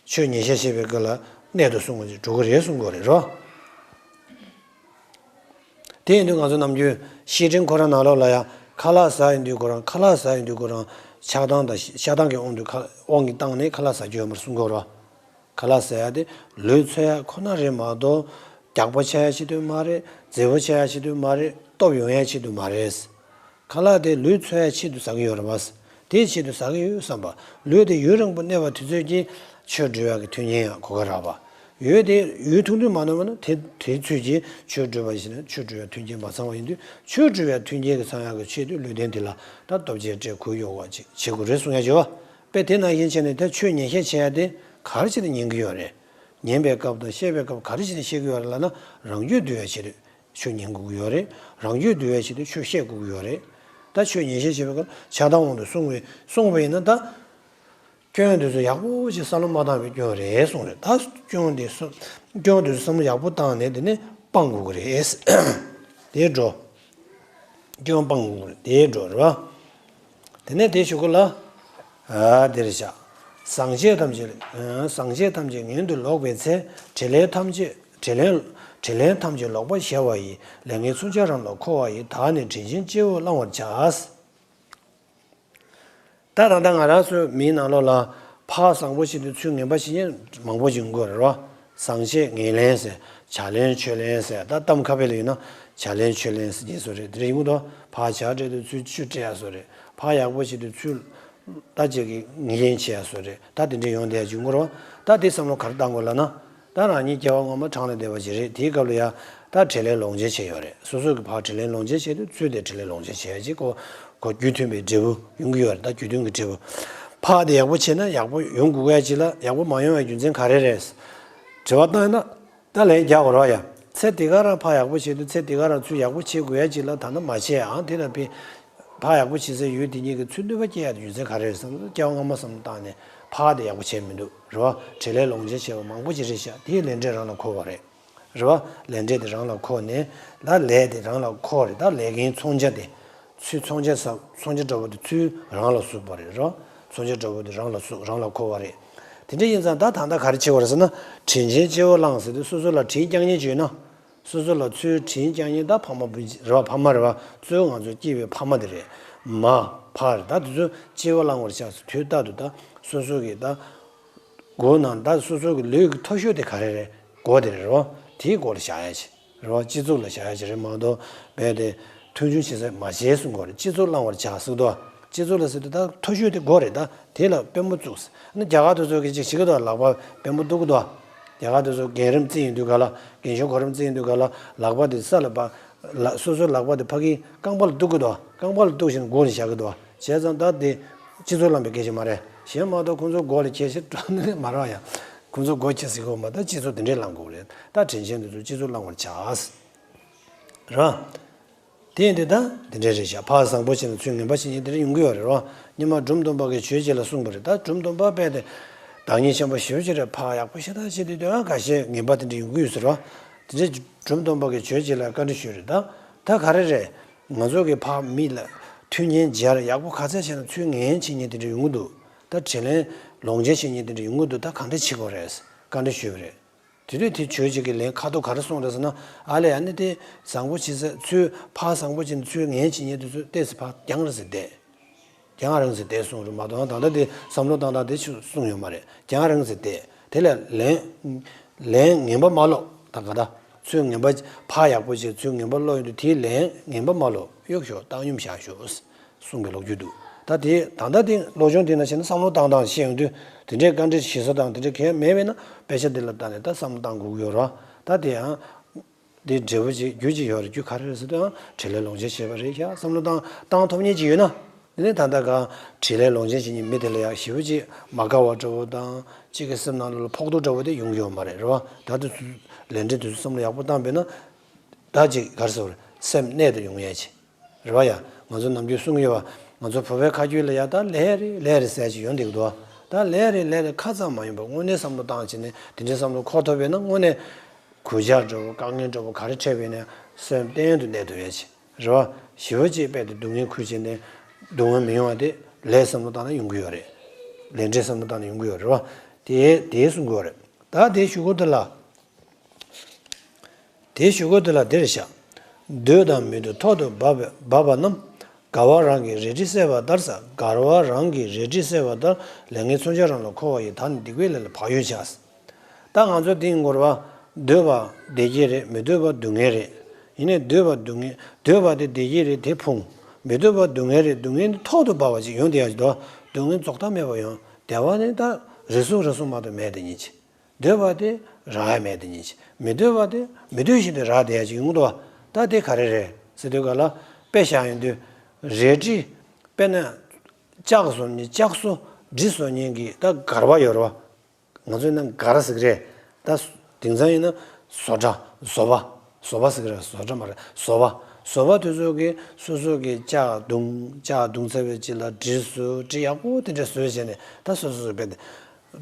ཆོས་ཉན་བཤད་བྱེད་པའི་སྐབས་ལ་གནད་དུ་སོང་བ་ཅིག་འགྲོ་གི་རེད་གསུང་དགོས་རེད། རེད་བ། དེ་ཡིན་དུས་ང་ཚོ་ནམ་རྒྱུན་བཤེས་སྤྲིང་ཁོ་རང་ནང་ལོགས་ལ་ཡང་ཁ་ལག་ཟ་ཡོང་དུས་ཁོ་རང་། ཁ་ལག་ཟ་ཡོང་དུས་ཁོ་རང་ཆགས་སྡང་དང་ཞེ་སྡང་གི་དབང་དུ་ཁ་དབང་གིས་བཏང་ནས་ཁ་ལག་ཟ་རྒྱུ་ཡོད་མ་རེད་གསུང་གི་ཡོད་རེད། ཁ་ལག་ཟ་ཡ་དེ་ལུས་འཚོ་ཡ་ཁོ་ན་རེད་མ་གཏོགས། རྒྱགས་པ་ཆགས་ཡ་ཆེད་དུ་མ་རེད། མཛེས་པོ་ཆགས་ཡ་ཆེད་དུ་མ་རེད། སྟོབས་ཡོང་ཡ་ཆེད་དུ་མ་རེད། ཁ་ལག་དེ་ལུས་འཚོ་ཡ་ཆེད་དུ་ཟ་གི་ཡོད་རེད་བ། དེའི་ཆེད་དུ་ཟ་གི་ཡོད་བསམ་པ། ལུས་དེ་ཡུན་རིང་པོ་གནས་པ་དེ་ཚོད་ཀྱིས་ཆོས་སྒྲུབ་ཡག་གི་མཐུན་རྐྱེན་ཡང་གོ་སྐབས་རག་པ། ཡུལ་དེ་ཡུན་ཐུང་ཐུང་མ་གནས་པ་ན་དེ་དེའི་ཚོད་ཀྱིས་ཆོས་སྒྲུབ་པ་ཞིག་ན་ཆོས་སྒྲུབ་ཡག་མཐུན་རྐྱེན་མ་ཚང་བ་ཡིན་དུས། ཆོས་སྒྲུབ་ཡག་མཐུན་རྐྱེན་གྱི་ཚང་ཡག་གི་ཆེད་དུ་ལུས་རྟེན་དེ་ལ་ད་སྟོབས་ཆེན་སྤྲད། གུ་ཡོང་བ་ཅིག་བྱེད་དགོས་རེད་གསུང་ཡག་བྱེད་བ། དཔེ་དེ་ནང་བཞིན་བྱས་ནས་ད་ཆོས་ཉན་བཤད་བྱེད་ཡག་དེ་ག་རེ་བྱས་ནས་ཉན་གི་ཡོད་རེད། ཉན་པའི་སྐབས་དང་བཤད་པའི་སྐབས་ག་རེ་བྱས་ནས་བཤད་ཀྱི་ཡོད་རེད་ལབ་ན། རང་རྒྱུད་འདུལ་བའི་ཆེད་དུ་ཆོས་ཉན་དགོས་ཀྱི་ཡོད་རེད། རང་རྒྱུད་འདུལ་བའི་ཆེད་དུ་ཆོས་བཤད་དགོས་ཀྱི་ཡོད་རེད། ད་ཆོས་ཉན་བཤད་བྱེད་པའི་སྐབས་ཆགས་སྡང་དབང་དུ་སོང་བའི་སོང་བ་ཡིན་ན། ད་སྐྱོན་དེ་ཚོ་ཡག་པོ་ཞིག་བསམ་བློ་མ་བཏང་བའི་སྐྱོན་རེད་གསུངས་རེད། ད་སྐྱོན་དེ་ཚོ་སྐྱོན་དེ་ཚོ་བསམ་བློ་ཡག་པོ་བཏང་ནས་དེ་ནས་སྤང་དགོས་ཀྱི་རེད། དེ་འགྲོ། སྐྱོན་སྤང་དགོས་ཀྱི་རེད། དེ་འགྲོ་རེད་བ། དེ་ནས་དེ་གཞུག་གུ་ལ། ཨ་དེ་རེད་བཞག་སྲང་ཕྱེད་ཐམས་ཅད། ཨ་སྲང་ཕྱེད་ཐམས་ཅད་ངན་དུ་ལོག་པའི་ཚེ། དྲིན་ལན་ཐམས་ཅད། དྲིན་ལན། དྲིན་ལན་ཐམས་ཅད་ལོག་པར་བྱ་བ་ཡི། ལས་ངན་མཚུངས་ཆ་རང་ལ་འཁོར་བ་ཡི། བདག་ནི་དྲིན་ཆེན་སྐྱེ་བོ་བླང་བར་བྱ། ད་ད་ལྟ་ང་རང་ཚོའི་མིའི་ནང་ལོགས་ལ་ཕར་བཟང་པོ་བྱེད་དུས་ཚུར་ངན་པ་བྱེད་མཁན་མང་པོ་ཡོང་གི་ཡོད་རེད་བ། སྲང་ཕྱེད་ངན་ལན་ཟེར། བྱ་ལན་ཆོས་ལན་ཟེར། ད་གཏམ་ཁ་དཔེ་ལ་ཡིན་ན་བྱ་ལན་ཆོས་ལན་ཟེར་གྱི་བཟོ་འདྲ་དེ་འདྲ་ཡོང་གི་འདུག་ཕར་ཇ་སྤྲད་དུས་ཚུར་ཆུ་སྤྲད་ཡ་བཟོ་འདྲ། ཕར་ཡག་པོ་བྱེད་དུས་ཚུར་ད་ཅིག་གི་ངན་ལན་བྱེད་ཡ་བཟོ་འདྲ། ད་དེ་འདྲ་ཡོང་བསྡད་ཡ་ཅིག་ཡོང་གི་རེད་བ། ད་དེ་བསམ་བློ་ག་རེ་བཏང་དགོས་ལབ་ན། ད་རང་ཉིད་སྐྱེ་བ་སྔོན་མ་འཕྲང་ལས་འདས་པ་ཅིག་རེད། དེའི་སྐབས་ལ་ཡ་ད་དྲིན་ལན་ལོག་འཇལ་བྱས་ཡོད་རེད། སོ་སོ་གིས་ཕར་དྲིན་ལན་ལོག་འཇལ་བྱས་དུས་ཚུར་དེ་དྲིན་ལན་ལོག་འཇལ་བྱས་ཡ་ཅིག་གོ་གོ་རྒྱུ་མཐུན་པའི་འབྲས་བུ་ཡོང་གི་ཡོད་རེད། ད་རྒྱུ་མཐུན་གྱི་འབྲས་བུ། ཕར་དེ་ཡག་པོ་བྱས་ན་ཡག་པོ་ཡོང་དགོས་ཡ་ཅིག་ལ་ཡག་པོ་མ་ཡོང་བའི་རྒྱུ་མཚན་ག་རེ་རེད། དྲི་བ་བཏང་ཡིན་ན་ད་ལན་རྒྱག་དགོས་རེད་བ་ཡ། ཚེ་འདི་ག་རང་ཕར་ཡག་པོ་བྱས་དུས་ཚེ་འདི་ག་རང་ཚུར་ཡག་པོ་བྱེད་དགོས་ཡ་ཅིག་ལ་ད་ནི་མ་བྱས་ཨང་དེ་ལ་ཕི། ཕར་ཡག་པོ་བྱེད་སའི་ཡུལ་དེ་གཉིས་ཀྱི་ཚུར་ནུས་པ་སྐྱེ་ཡ་དེ་རྒྱུ་མཚན་ག་རེ་རེད་བསམ་ན་སྐྱེ་བ་སྔ་མ་བསམ་བློ་བཏང་ནས་ཕར་དེ་ཡག་པོ་བྱས་མི་འདུག་རེད་བ། བྲེལ་ལས་ལོངས་སྤྱོད་བྱས་པ་མང་པོ་ཅིག་རེད་ཤག་དེའི་ལས་འབྲས་རང་ལ་འཁོར་བ་རེད། རེད་བ། ལས་འབྲས་དེ་རང་ལ་འཁོར་ནས་ད་ལས་དེ་རང་ལ་འཁོར་རེད། ད་ལས་ཀྱི་མཚོན་ཆ་དེ། ཚུར་མཚོན་ཆ་ཟ་མཚོན་ཆ་འདྲ་བོ་དེ་ཚུར་རང་ལ་ཟུག་པ་རེད་རོ། མཚོན་ཆ་འདྲ་བོ་དེ་རང་ལ་ཟུག་རང་ལ་འཁོར་བ་རེད། དེ་འདྲ་ཡིན་ཙང་ད་ད་ལྟ་ག་རེ་བྱེད་དགོས་རེད་ཟེར་ན། དྲིན་ཆེན་སྐྱེ་བོ་བླངས་ཟེར་དུས་སོ་སོ་ལ་དྲིན་བསྐྱང་མཁན་ཅིག་ཡོད་ན། སོ་སོ་ལ་ཚུར་དྲིན་བསྐྱང་མཁན་ད་ཕ་མ་བུ་རེད་བ། ཕ་མ་རེད་བ། གཙོ་བོ་ང་ཚོ་སྐྱེས་པའི་ཕ་མ་དེ་རེད། མ། ཕ་རེད། ད་དེ་ཚོ་སྐྱེ་བོ་བླང་བར་བྱ་ཟེར་དུས་ད་དུ་ད་སོ་སོ་གི་ད། མགོ་ནང་ད་སོ་སོ་གི་ལུས་ཀྱི་མཐོ་ཤོས་དེ་ག་རེ་རེད། མགོ་དེ་རེད་རོ། དེའི་མགོ་ལ་བཞག་ཡ་ཆེ། རེད་བ། སྤྱི་ཚོགས་ལ་བཞག་ཡ་ཆེ་རེད་མ་གཏོགས་རྦད་དེ་མཐོང་ཆུང་བྱེད་ས་མ་བྱེད་གསུང་གི་རེད། སྤྱི་ཚོགས་བླང་བར་བྱ་ཟེར་དུས། སྤྱི་ཚོགས་ལ་ཟེར་དུས་ད་མཐོ་ཤོས་དེ་མགོ་རེད། ད་དེ་ལ་པུས་མོ་བཙུགས། ཨ་ནི་རྒྱ་གར་དེ་ཚོ་གི་ཅིག་བྱེད་ཀྱི་འདུག་ལག་པ་པུས་མོ་གཏུག་གི་འདུག་རྒྱ་གར་དེ་ཚོ་རྒན་རིམ་རྩེ་ཡིན་དུས་ག་ལ། རྒན་གཞོན་གོ་རིམ་རྩེ་ཡིན་དུས་ག་ལ་ལག་པ་དེ་ས་ལ་ཕ། ལ་སོ་སོའི་ལག་པ་དེ་ཕ་གིའི་རྐང་པ་ལ་གཏུག་གི་འདུག་རྐང་པ་ལ་གཏུག་བཞིན་མགོ་ལ་བཞག་གི་འདུག་བྱས་ཙང་ད་དེ་སྤྱི་ཚོགས་བླངས་པའི་སྐད་ཆ་མ་རེད། གཞན་མ་གཏོགས་ཁོང་ཚོ་མགོ་ལ་ཁྱེར་ཤེས་སྤྲོ་ནི་མ་རེད་ཡ། ཁོང་ཚོ་མགོ་ཁྱེར་སྲིད་གོ་མ་ད་སྤྱི་ཚོགས་དེ་འདྲས་བླང་དགོས་རེད། ད་དྲིན་ཆེན་དེ་ཚོ་སྤྱི་ཚོགས་བླང་བར་བྱ། རེད། དེ་ཡིན་དུས་ད་དེ་འདྲས་རེད་ཤག་ཕ་བཟང་པོ་བྱས་ན་ཚུར་ངན་པ་བྱེད་མཁན་དེ་འདྲས་ཡོང་གི་ཡོད་རེད་རོ། སྔོན་མ་སྒྲུང་སྟོན་པ་གིས་ཆོས་བྱེད་ལ་གསུངས་པ་རེད། ད་སྒྲུང་སྟོན་པ་དཔེ་དེ་བདག་ཉིད་ཆེན་པོ་ཞེ་པོ་ཅིག་རེད། ཕ་ཡག་པོ་ཞེ་དྲག་བྱེད་དུས་དེ་ཨ་ཁ་ཤས་ངན་པ་དེ་འདྲས་ཡོང་གི་ཡོད་ཟེར་རོ། དེ་འདྲས་སྒྲུང་སྟོན་པ་གིས་ཆོས་བྱེད་ལ་བཀའ་འདྲི་ཞུས་རེད། ད་ད་ག་རེ་རེད། ང་ཚོ་གི་ཕ་མི་ལ་མཐུན་རྐྱེན་སྦྱར་ཡག་པོ་ག་ཚད་བྱས་ན་ཚུར་ངན་བྱེད་མཁན་དེ་འདྲས་ཡོང་གི་འདུག་ད་དྲིན་ལན་ལོག་འཇལ་བྱེད་མཁན་དེ་འདྲས་ཡོང་གི་འདུག་ད་གང་འདྲས་བྱེད་དགོས་རེད། བཀའ་འདྲི་ཞུས་པ་རེད། དེ་དུས་དེ་ཆོས་ཅིག་གི་ལན་ཁ་ཐོག་ག་རེ་གསུངས་རེད་ཟེར་ན། ཨ་ལས་ཨ་ནི་དེ་བཟང་པོ་བྱེད་ས་ཚུར་ཕར་བཟང་པོ་བྱེད་ནས་ཚུར་ངན་བྱེད་མཁན་དེ་ཚོ་ཏོག་ཙམ་ཕར་རྒྱང་རིང་ཙམ་བསྡད། རྒྱང་རིང་ཙམ་བསྡད་གསུངས་རེད་མ་གཏོགས་ད་ལྟ་དེ་བསམ་བློ་བཏང་སྟངས་དེ་ཆུ་གསུངས་ཡོད་མ་རེད། རྒྱང་རིང་ཙམ་བསྡད། དེ་ལས་ལན། ལན་ངན་པ་མ་སློག་ད་ག་ད། ཚུར་ངན་པ་ཕར་ཡག་པོ་བྱེད་ཚུར་ངན་པ་སློག་ཡོང་དུས་དེའི་ལན་ངན་པ་མ་སློག་གཡུག་ཞོག་བཏང་སྙོམས་བཞག་ཞོག་གསུང་གི་ལོ་རྒྱུས་འདུག་ད་དེ་ད་ལྟ་དེ་སློབ་སྦྱོང་དེ་ནང་བྱས་ན་བསམ་བློ་བཏང་སྟངས་ཤེས་ཡོང་དུས་དེ་འདྲའི་བཀའ་འདྲི་ཞུ་ས་དང་དེ་འདྲའི་གང་ཡང་མེད་པས་ན་དཔེ་ཆ་འདི་ལ་བལྟས་ནས་ད་བསམ་བློ་བཏང་དགོས་ཀྱི་ཡོད་རེད་བ། ད་དེ་ཡང་དེ་འབྲས་བུ་ཅིག་རྒྱུ་ཅིག་ཡོད་རེད། རྒྱུ་ག་རེ་རེད་ཟེར་དུས་ཡང་དྲིན་ལན་ལོག་འཇལ་བྱས་པ་རེད་ཤག་བསམ་བློ་བཏང་བཏང་ཐུབ་མཁན་ཅིག་ཡོད་ན། དེ་ནས་ད་ལྟ་གང་དྲིན་ལན་ལོག་འཇལ་བྱེད་མཁན་མི་དེ་ལ་ཡང་ཞེ་པོ་ཅིག་མ་དགའ་བ་འདྲ་བོ་དང་གཅིག་གི་སེམས་ནང་ལ་ཕོག་ཐུག་འདྲ་བོ་དེ་ཡོང་གི་ཡོད་མ་རེད་རེད་བ། ད་དེ་ཚོ་ལས་འབྲས་དེ་ཚོ་བསམ་བློ་ཡག་པོ་བཏང་པས་ན། ད་ཅིག་ག་རེ་ཟེར་བ་རེད། སེམས་གནད་དུ་ཡོང་ཡས་ཅིག་རེད་བ་ཡ། ང་ཚོ་ནམ་རྒྱུན་གསུང་གི་ཡོད་བ། ང་ཚོ་བོད་པའི་ཁ་རྒྱུན་ལ་ཡ་ད་ལས་རེད་ལས་རེད་ཟེར་ཅིག་ཡོང་བསྡད་ཀྱི་འདུག་བ། ད་ལས་རེད་ལས་རེད་ཁ་ཙམ་མ་ཡིན་པར་དངོས་གནས་བསམ་བློ་བཏང་བྱས་ནས་དེ་འདྲའི་བསམ་བློ་འཁོར་ཐུབ་པས་ན་དངོས་གནས་གུས་ཞབས་འདྲ་བོ་དཀའ་ངལ་འདྲ་བོ་ག་རེ་འཕྲད་པས་ན་སེམས་གཏན་དུ་གནད་དུ་ཡོད་ཅིག་རེད་བ། ཞེ་པོ་ཅིག་རྦད་དེ་སྡུག་བསྔལ་ཁུར་བྱས་ནས་སྡུག་བསྔལ་མི་ཡོང་བ་དེ་ལས་བསམ་བློ་བཏང་ན་ཡོང་གི་ཡོད་རེད། ལས་འབྲས་བསམ་བློ་བཏང་ན་ཡོང་གི་ཡོད་རེད་བ། དེ་དེ་གསུང་གི་ཡོད་རེད། ད་དེ་ཞུ་སྒོ་དེ་ལ། དེ་ཞུ་སྒོ་དེ་ལ་འདིར་བཞག་འདོད་དང་མི་འདོད་ཐོག་ཏུ་འབབ་པ་རྣམས། འགལ་བ་རང་གི་རལ་གྲི་གསལ་བ་ལྟར་ཟེར། འགལ་བ་རང་གི་རལ་གྲི་གསལ་བ་ལྟར་ལས་ངན་མཚོན་ཆ་རང་ལ་འཁོར་བ་ཡི། ད་ནི་སྡིག་པའི་ལས་ལ་བག་ཡོད་བྱ། ད་ང་ཚོ་འདི་ངོར་བ་འདོད་པ་བདེ་སྐྱིད་རེད། མི་འདོད་པ་སྡུག་བསྔལ་རེད། ཡིན་ནའི་འདོད་པ་སྡུག་བསྔལ་འདོད་པ་དེ་བདེ་སྐྱིད་རེད་དེ་ཕུང་། མི་འདོད་པ་སྡུག་བསྔལ་རེད། སྡུག་བསྔལ་ཐོག་ཏུ་འབབ་པ་ཅིག་ཡོང་བསྡད་ཡ་ཅིག་འདུག་སྡུག་བསྔལ་རྫོགས་མཐའ་མེད་པ་ཡོང་བདེ་བ་ནི་ད་རེ་ཟུང་རེ་ཟུང་མ་གཏོགས་མེད་དེ་ཉིད་ཅིག་འདོད་པ་དེ་རག་ཡ་མེད་དེ་ཉིད་ཅིག་མི་འདོད་པ་དེ་མི་འདོད་བཞིན་དུ་རག་བསྡད་ཡ་ཅིག་ཡོང་གི་འདུག་བ། ད་དེ་ག་རེ་རེད་ཟེར་དུས་ག་ལ་དཔེ་བཞག་ཡོང་དུས་རལ་གྲི་དཔེར་ན་ལྕགས་བཟོ་མཁན་ལྕགས་བཟོ་གྲི་བཟོ་མཁན་གྱི་ད་འགལ་བ་ཡོད་རེད་བ། ང་ཚོས་ན་འགལ་ཟེར་གི་རེད། ད་དེང་སང་ཡིན་ན་བཟོ་གྲྭ་བཟོ་པ་བཟོ་པ་ཟེར་གི་རེད། བཟོ་གྲྭ་མ་རེད་བཟོ་པ། བཟོ་པ་དེ་ཚོ་གིས་སོ་སོ་གི་ལྕགས་བརྡུང་ལྕགས་བརྡུང་ཚར་བའི་རྗེས་ལ་གྲི་བཟོ་གྲི་ཡག་པོ་དེ་འདྲ་བཟོས་བྱས་ནས་ད་སོ་སོ་སོ་བས་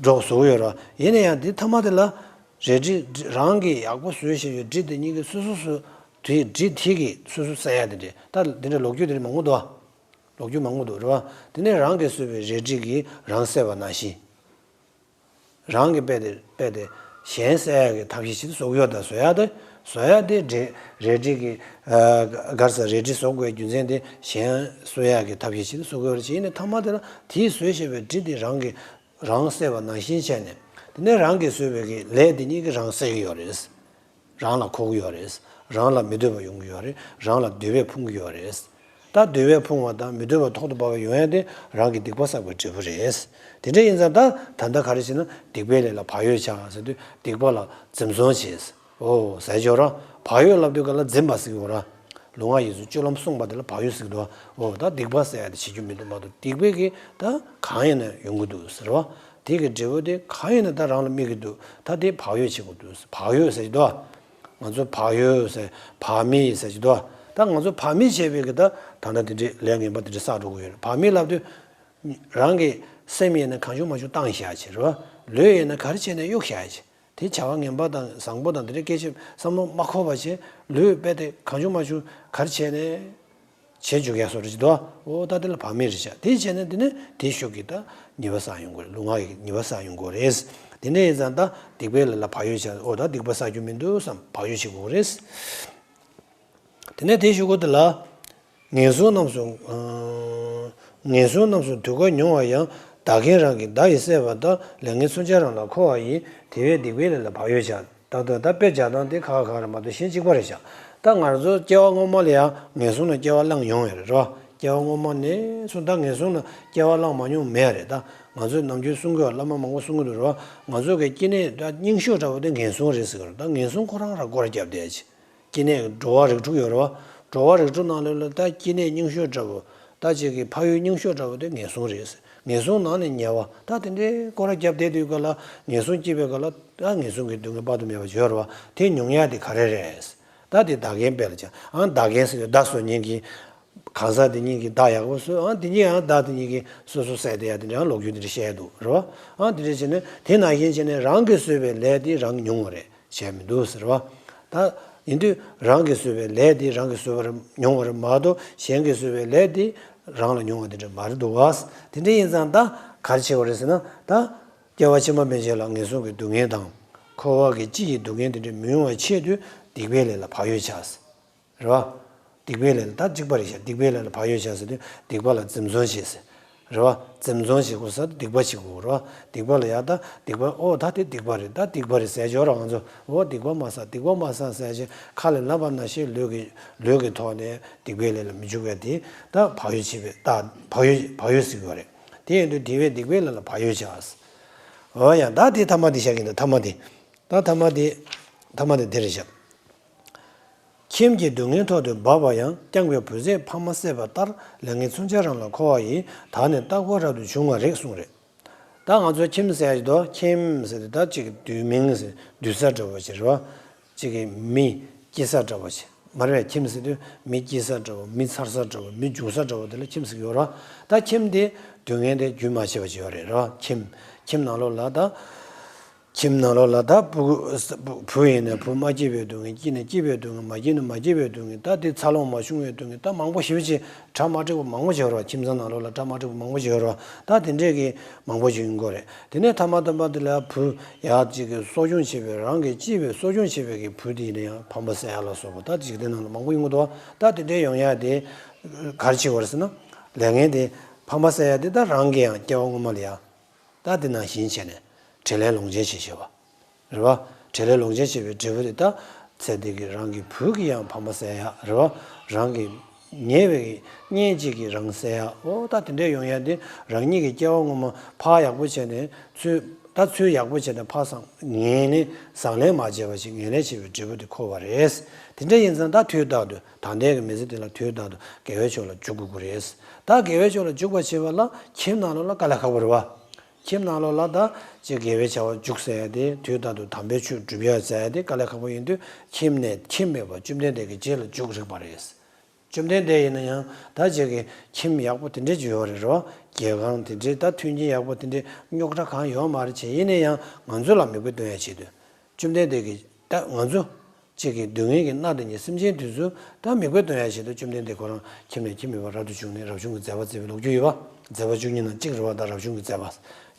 འགྲོ་བཟོ་གི་ཡོད་རེད་བ། ཡིན་ན་ཡང་དེ་མཐའ་མ་དེ་ལ་རལ་གྲི་རང་གིས་ཡག་པོ་བཟོས་བྱས་ཡོད་གྲི་དེ་གཉིས་ཀྱིས་སོ་སོ་སོ་དེ་གྲི་དེ་གིས་སོ་སོ་བསད་ཡ་དེ་འདྲས་ད་དེ་འདྲ་ལོ་རྒྱུས་དེ་འདྲ་མང་པོ་འདུག་བ། ལོ་རྒྱུས་མང་པོ་འདུག་རེད་བ། དེ་ནས་རང་གིས་བཟོས་པའི་རལ་གྲི་གིས་རང་བསད་པ་ནང་བཞིན། རང་གི་དཔེ་དེ་དཔེ་དེ་གཞན་བསད་ཡག་གི་ཐབས་ཤེས་ཤིག་བཟོ་གི་ཡོད། ད་བཟོ་ཡག་དེ་བཟོ་ཡག་དེ་རལ་རལ་གྲི་གི་ག་རེ་ཟེར་རལ་གྲི་བཟོ་དགོས་རྒྱུ་མཚན་དེ་གཞན་གསོད་ཡག་གི་ཐབས་ཤེས་ཤིག་བཟོ་གི་ཡོད་རེད། བྱས་ནས་མཐའ་མ་དེ་ལ་དེས་བཟོས་བཞག་པའི་གྲི་དེ་རང་གི་རང་བསད་པ་ནང་བཞིན་བྱས་ནས་དེ་ནས་རང་གིས་བཟོས་པའི་གི་ལས་དེ་གཉིས་ཀྱིས་རང་བསད་ཀྱི་ཡོད་རེད། རང་ལ་འཁོར་གྱི་ཡོད་རེད། རང་ལ་མི་འདོད་པ་ཡོང་གི་ཡོད་རེད། རང་ལ་འདོད་པས་ཕུང་གི་ཡོད་རེད། ད་འདོད་པས་ཕུང་བ་དང་མི་འདོད་པ་ཐོག་ཏུ་བབས་པ་ཡོང་ཡ་དེ་རང་གི་སྡིག་པ་བསགས་པའི་འབྲས་བུ་རེད། དེ་འདྲ་ཡིན་ཙང་ད་ད་ལྟ་ག་རེ་བྱས་ན་སྡིག་པའི་ལས་ལ་བག་ཡོད་བྱ་ཟེར་དུས་སྡིག་པ་ལ་འཛེམ་ཟོན་བྱེད། ཨོ་ཟེར་ཆོག་ར། བག་ཡོད་ལབ་དུས་ག་ལ་འཛེམ་པ་ཟེར་གྱི་ཡོད་ར། ལུས་ངག་ཡིད་གསུམ་སྤྱོད་ལམ་བསྲུངས་པ་དེ་ལ་བག་ཡོད་ཟེར་གྱི་འདུག་འོ་ད་སྡིག་པ་ཟེར་ཡ་དེ་བྱེད་རྒྱུ་མི་འདུག་མ་གཏོགས་སྡིག་པའི་གི་ད་གང་ཡིན་ན་ཡོང་གི་འདུག་ཟེར་བ། དེ་གི་འབྲས་བུ་དེ་གང་ཡིན་ན་ད་རང་ལ་དམིགས་ཀྱི་འདུག་ད་དེ་བག་ཡོད་བྱེད་དགོས་འདུག་བག་ཡོད་ཟེར་གྱི་འདུག་ང་ཚོ་བག་ཡོད་ཟེར་བག་མེད་ཟེར་གྱི་འདུག་ད་ང་ཚོ་བག་མེད་བྱས་པའི་གི་ད་ད་ལྟ་དེ་འདྲའི་ལས་ངན་པ་དེ་འདྲ་བསགས་འགྲོ་གི་ཡོད་རེད། བག་མེད་ལབ་དུས་རང་གི་སེམས་ཡིན་ན་གང་བྱུང་མང་བྱུང་བཏང་བཞག་བྱས་རེད་བ། ལུས་ཡིན་ན་ག་རེ་བྱས་ནས་གཡུག་བཞག་བྱས། དེ་བྱ་བ་ངན་པ་དང་བཟང་པོ་དང་དེ་འདྲའི་སྐད་ཆ་བསམ་བློ་མ་འཁོར་བ་བྱས། ལུས་རྦད་དེ་གང་བྱུང་མང་བྱུང་ག་རེ་བྱས་ནས་བྱེད་འཇུག་ཡ་སོགས་རེ་ཅིག་འདུག་འོ་ད་དེ་ལ་བག་མེད་རེད་བྱ། དེ་བྱས་ནས་དེ་ནས་དེའི་ཤུགས་ཀྱིས་ད་ཉེས་པ་བསགས་ཡོང་གི་རེད། ལུས་ངག་གི་ཉེས་པ་བསགས་ཡོང་གི་རེད། དེ་འདྲ་ཡིན་ཙང་ད་སྡིག་པའི་ལས་ལ་བག་ཡོད་བྱ། འོ་ད་སྡིག་པ་བསགས་རྒྱུ་མི་འདུག་བསམ་བག་ཡོད་བྱེད་དགོས་རེད། དེ་ནས་དེའི་གཞུག་གུ་དེ་ལ། ངན་སོང་རྣམས་སུ། ངན་སོང་རྣམས་སུ་དུས་འཁོར་མྱོང་བ་ཡང་བདག་གིས་རང་གི་བདག་ཡིད་བསད་པ་དང་ལས་ངན་མཚོན་ཆ་རང་ལ་འཁོར་བ་ཡིན། དེ་བས་སྡིག་པའི་ལས་ལ་བག་ཡོད་བྱ། ད་དུང་ད་དཔེ་བྱ་སྟངས་དེ་ཁ་ཁ་རེད་མ་གཏོགས་གཞན་གཅིག་པ་རེད་བྱ། ད་ང་ཚོ་སྐྱེ་བ་སྔོན་མ་ལ་ཡང་ངན་སོང་ལ་སྐྱེ་བ་བླངས་ཡོང་ཡོད་རེད་རོ། སྐྱེ་བ་སྔོན་མ་ནས་བཟུང་ད་ངན་སོང་ལ་སྐྱེ་བ་བླངས་མ་མྱོང་མེད་རེད། ད་ང་ཚོས་ནམ་རྒྱུན་གསུང་གི་བླ་མ་མང་པོ་གསུང་གི་འདུག་རོ། ང་ཚོ་གི་སྐྱེ་གནས་ད་རྙིང་ཤོས་འདྲ་བོ་དེ་ངན་སོང་རེད་ཟེར་གི་རེད། ད་ངན་སོང་ཁོ་རང་ར་སྐོར་རྒྱབ་བསྡད་ཅི། སྐྱེ་གནས་འགྲོ་བ་རིགས་དྲུག་ཡོད་རེད་བ། འགྲོ་བ་རིགས་དྲུག་ནང་ལོགས་ལ་ད་སྐྱེ་གནས་རྙིང་ཤོས་འདྲ་བོ། ད་ཅིག་གི་ཕ་ཡུལ་རྙིང་ཤོས་འདྲ་བོ་དེ་ངན་སོང་རེད། ངན་སོང་ནང་ནས་ཉེ་བ་ད་དེ་འདྲའི་སྐོར་ར་རྒྱབ་བསྡད་དུས་ག་ལ་ངན་སོང་སྐྱེས་པའི་ག་ལ་ད་ངན་སོང་གི་སྡུག་བསྔལ་དཔག་ཏུ་མེད་པ་ཡོད་རེད་བ། དེ་མྱོང་ཡ་དེ་ག་རེ་རེད། ད་དེ་བདག་རྐྱེན་དཔེ་ལ་བྱ། ཨང་བདག་རྐྱེན་ཟེར་བའི་བདག་སོ་གཉིས་ཀྱི། གང་ཟག་དེ་གཉིས་ཀྱིས་བདག་ཡག་པོ་བཟོས། ཨང་དེ་གཉིས་ཡང་བདག་དེ་གཉིས་ཀྱིས་སོ་སོ་བསད་དེ་ཡ་དེ་འདྲའི་ལོ་རྒྱུས་དེ་འདྲ་བཤད་འདུག་རེད་བ། ཨང་དེ་འདྲ་བྱས་ནས་དེ་ནང་བཞིན་བྱས་ནས་རང་གིས་བཟོས་པའི་ལས་དེ་རང་གིས་མྱོང་བ་རེད། བྱས་མི་འདུག་ཟེར་བ། ད་ཡིན་དུས་རང་གིས་བཟོས་པའི་ལས་དེ་རང་གིས་བཟོས་པར་མྱོང་བ་རེད་མ་གཏོགས་གཞན་གྱིས་བཟོས་པའི་ལས་དེ་རང་ལ་མྱོང་བ་དེ་འདྲ་མ་རེད་འདུག་བ། དེ་འདྲ་ཡིན་ཙང་ད་ག་རེ་བྱེད་དགོས་རེད་ཟེར་ན་ད། སྐྱེ་བ་ཕྱི་མ་མན་ཆད་ལ་ངན་སོང་གི་སྡུག་བསྔལ་དང་། འཁོར་བ་གི་སྤྱི་ཡི་སྡུག་བསྔལ་དེ་འདྲ་མི་ཡོང་བའི་ཆེད་དུ་སྡིག་པའི་ལས་ལ་བག་ཡོད་བྱ། རེད་བ། སྡིག་པའི་ལས་ལ་ད་སྡིག་པ་རེད་བྱ། སྡིག་པའི་ལས་ལ་བག་ཡོད་བྱ་ཟེར་དུས་སྡིག་པ་ལ་འཛེམ་ཟོན་བྱེད་ཟེར། རེད་བ། འཛེམ་ཟོན་བྱེད་དགོས་ས་སྡིག་པ་བྱེད་དགོས་རེད་བ། སྡིག་པ་ལ་ཡ་ད་སྡིག་པ་ཨོ་ད་དེ་སྡིག་པ་རེད། ད་སྡིག་པ་རེད་ཟེར་ཞོར་ང་ཚོ་ཨོ་སྡིག་པ་མ་བསགས་སྡིག་པ་མ་བསགས་ཟེར་བྱས་ཁ་ལས་ལབ་པ་ནང་བཞིན་ལུས་ཀྱི་ལུས་ཀྱི་ཐོག་ནས་སྡིག་པའི་ལས་ལ་མི་འཇུག་པའི་དེ་ད་བག་ཡོད་བྱེད་པའི་ད་བག་ཡོད་བག་ཡོད་ཟེར་གྱི་ཡོད་རེད། དེ་ཡིན་དུས་དེ་བས་སྡིག་པའི་ལས་ལ་བག་ཡོད་བྱ། འོ་ཡ་ད་དེ་ཐ་མ་དེ་བཞག་གི་འདུག་ཐ་མ་དེ། ད་ཐ་མ་དེ། ཐ་མ་དེ་དེ་རེད་བཞག་ཁྱིམ་གྱི་སྡུག་བསྔལ་ཐོག་ཏུ་འབབ་པ་ཡང་བསྐྱངས་པའི་བུ་ཚས་ཕ་མ་བསད་པ་ལྟར་ལས་ངན་མཚོན་ཆ་རང་ལ་འཁོར་བ་ཡིས་ད་ནི་རྟག་པར་རབ་ཏུ་བྱུང་བ་རེད་གསུངས་རེད། ད་ང་ཚོ་ཁྱིམ་ཟེར་ཡ་ཞིག་འདུག་ཁྱིམ་ཟེར་དུས་ད་ཅིག་དུས་མིང་ཟེར་དུས་ས་འདྲ་བོ་ཞིག་རེད་བ། ཅིག་གི་མི་སྐྱེ་ས་འདྲ་བོ་ཞིག་མ་རེད་པས། ཁྱིམ་ཟེར་དུས་མི་སྐྱེ་ས་འདྲ་བོ་མི་ཚར་ས་འདྲ་བོ་མི་འབྱུང་ས་འདྲ་བོ་དེ་ལ་ཁྱིམ་ཟེར་གྱི་ཡོད་རེད་བ། ད་ཁྱིམ་དེ་སྡུག་བསྔལ་དེ་རྒྱུན་མ་ཆད་པ་ཞིག་ཡོད་རེད་རེད་བ། ཁྱིམ་ཁྱིམ་ནང་ལོགས་ལ་ད། ཁྱིམ་ནང་ལོགས་ལ་ད་བུ་བུ་ཡིན་ན་བུ་མ་སྐྱེས་པའི་སྡུག་བསྔལ། སྐྱེས་ན་སྐྱེས་པའི་སྡུག་བསྔལ། མ་སྐྱེས་ན་མ་སྐྱེས་པའི་སྡུག་བསྔལ། ད་དེ་འཚར་ལོངས་མ་བྱུང་བའི་སྡུག་བསྔལ། ད་མང་པོ་ཞེ་པོ་ཅིག་གྲ་མ་འགྲིག་པ་མང་པོ་ཅིག་ཡོད་རེད་བ། ཁྱིམ་ཚང་ནང་ལོགས་ལ་གྲ་མ་འགྲིག་པ་མང་པོ་ཅིག་ཡོད་རེད་བ། ད་དེ་འདྲས་ཀྱི་མང་པོ་ཅིག་ཡིན་དགོས་རེད། དེ་ནས་ཐ་མ་དམ་པ་དེ་ལ་བུ་ཡག་ཅིག་གི་གསོ་སྐྱོང་བྱེད་པའི་རང་གི་གཅེས་པའི་གསོ་སྐྱོང་བྱེད་པའི་གི་བུ་དེ་ཡིན་ན་ཡང་ཕ་མ་བསད་ཡ་ལ་སོགས་པ་ད་འཇིག་རྟེན་ནང་ལ་མང་པོ་ཡོང་གི་འདུག་བ། ད་དེ་འདྲས་ཡོང་ཡ་དེ་ག་རེ་བྱེད་དགོས་རེད་ཟེར་ན། ལས་ངན་དེ་ཕ་མ་བསད་ཡ་དེ་ད་རང་གི་ཡང་སྐྱེ་བ་སྔོན་མ་ལ་ཡ། ད་དེ་ནང་བཞིན་བྱས་ནས་བྲེལ་ལས་ལོངས་སྤྱོད་བྱེད་ཤེས་པ། རེད་བ། བྲེལ་ལས་ལོངས་སྤྱོད་བྱེད་པའི་འབྲས་བུ་དེ་ད་ཚེ་འདི་གི་རང་གི་བུ་གི་ཡང་ཕ་མ་བསད་ཡ་རེད་བ། རང་གི་ཉེ་བའི་གཉེན་གཅིག་གིས་རང་བསད་ཡ་ཨོ་ད་དེ་འདྲས་ཡོང་ཡ་དེ་རང་ཉིད་ཀྱི་སྐྱེ་བ་སྔོན་མ་ཕ་ཡག་པོ་བྱས་ནས་ཚུར་ད་ཚུར་ཡག་པོ་བྱས་ནས་ཕ་བཟང་ངན་ལས་བཟང་ལས་མ་བྱས་པ་ཞིག་ངན་ལས་བྱས་པའི་འབྲས་བུ་དེ་འཁོར་བ་རེད། དེ་འདྲས་ཡིན་ཙང་ད་དུས་རྟག་ཏུ་ད་ལྟའི་གི་མི་ཚེ་འདི་ལ་དུས་རྟག་ཏུ་དགེ་བའི་ཕྱོགས་ལ་འཇུག་དགོས་ཀྱི་རེད། ད་དགེ་བའི་ཕྱོགས་ལ་འཇུག་པ་བྱེད་པ་ལ་ཁྱིམ་ནང་ལོགས་ལ་དཀའ་ལས་ཁག་པོ་རེད་བ། ཁྱིམ་ནང་ལོགས་ལ་ད་ཅིག་དགེ་བའི་བྱ་བ་འཇུག་ཟེར་ཡ་དེ་དུས་རྟག་ཏུ་དམ་པའི་ཆོས་སྒྲུབ་ཡ་ཟེར་ཡ་དེ་དཀའ་ལས་ཁག་པོ་ཡིན་དུས་ཁྱིམ་ནས་ཁྱིམ་མེད་པར་བཅོམ་ལྡན་འདས་ཀྱི་རྗེས་ལ་འཇུག་རིགས་པ་རེད། བཅོམ་ལྡན་འདས་ཡིན་ན་ཡང་ད་ཅིག་གི་ཁྱིམ་ཡག་པོ་དེ་འདྲས་ཅིག་ཡོད་རེད་རོ། རྒྱལ་ཁང་དེ་འདྲས་ད་མཐུན་རྐྱེན་ཡག་པོ་དེ་འདྲས་རྙོག་དྲ་གང་ཡོད་མ་རེད་བྱས་ཡིན་ན་ཡང་ང་ཚོ་ལ་མིག་དཔེ་སྟོན་ཡ་ཆེད་དུ། བཅོམ་ལྡན་འདས་ཀྱིས་ད་ང་ཚོ་གཅིག་གི་སྡུག་བསྔལ་གྱི་མནའ་དེ་ཉིད་སེམས་ཅན་དེ་ཚོ་ད་མིག་དཔེ་སྟོན་ཡ་ཆེད་དུ་བཅོམ་ལྡན་འདས་ཁོ་རང་ཁྱིམ་ནས་ཁྱིམ་མེད་པར་རབ་ཏུ་བྱུང་ནས་རབ་བྱུང་གི་མཛད་པ་མཛད་པའི་ལོ་རྒྱུས་ཡོད་པ། མཛད་པ་བཅུ་གཉིས་ནང་གཅིག་རེད་བ། ད་རབ་བྱུང་གི་མཛད་པ་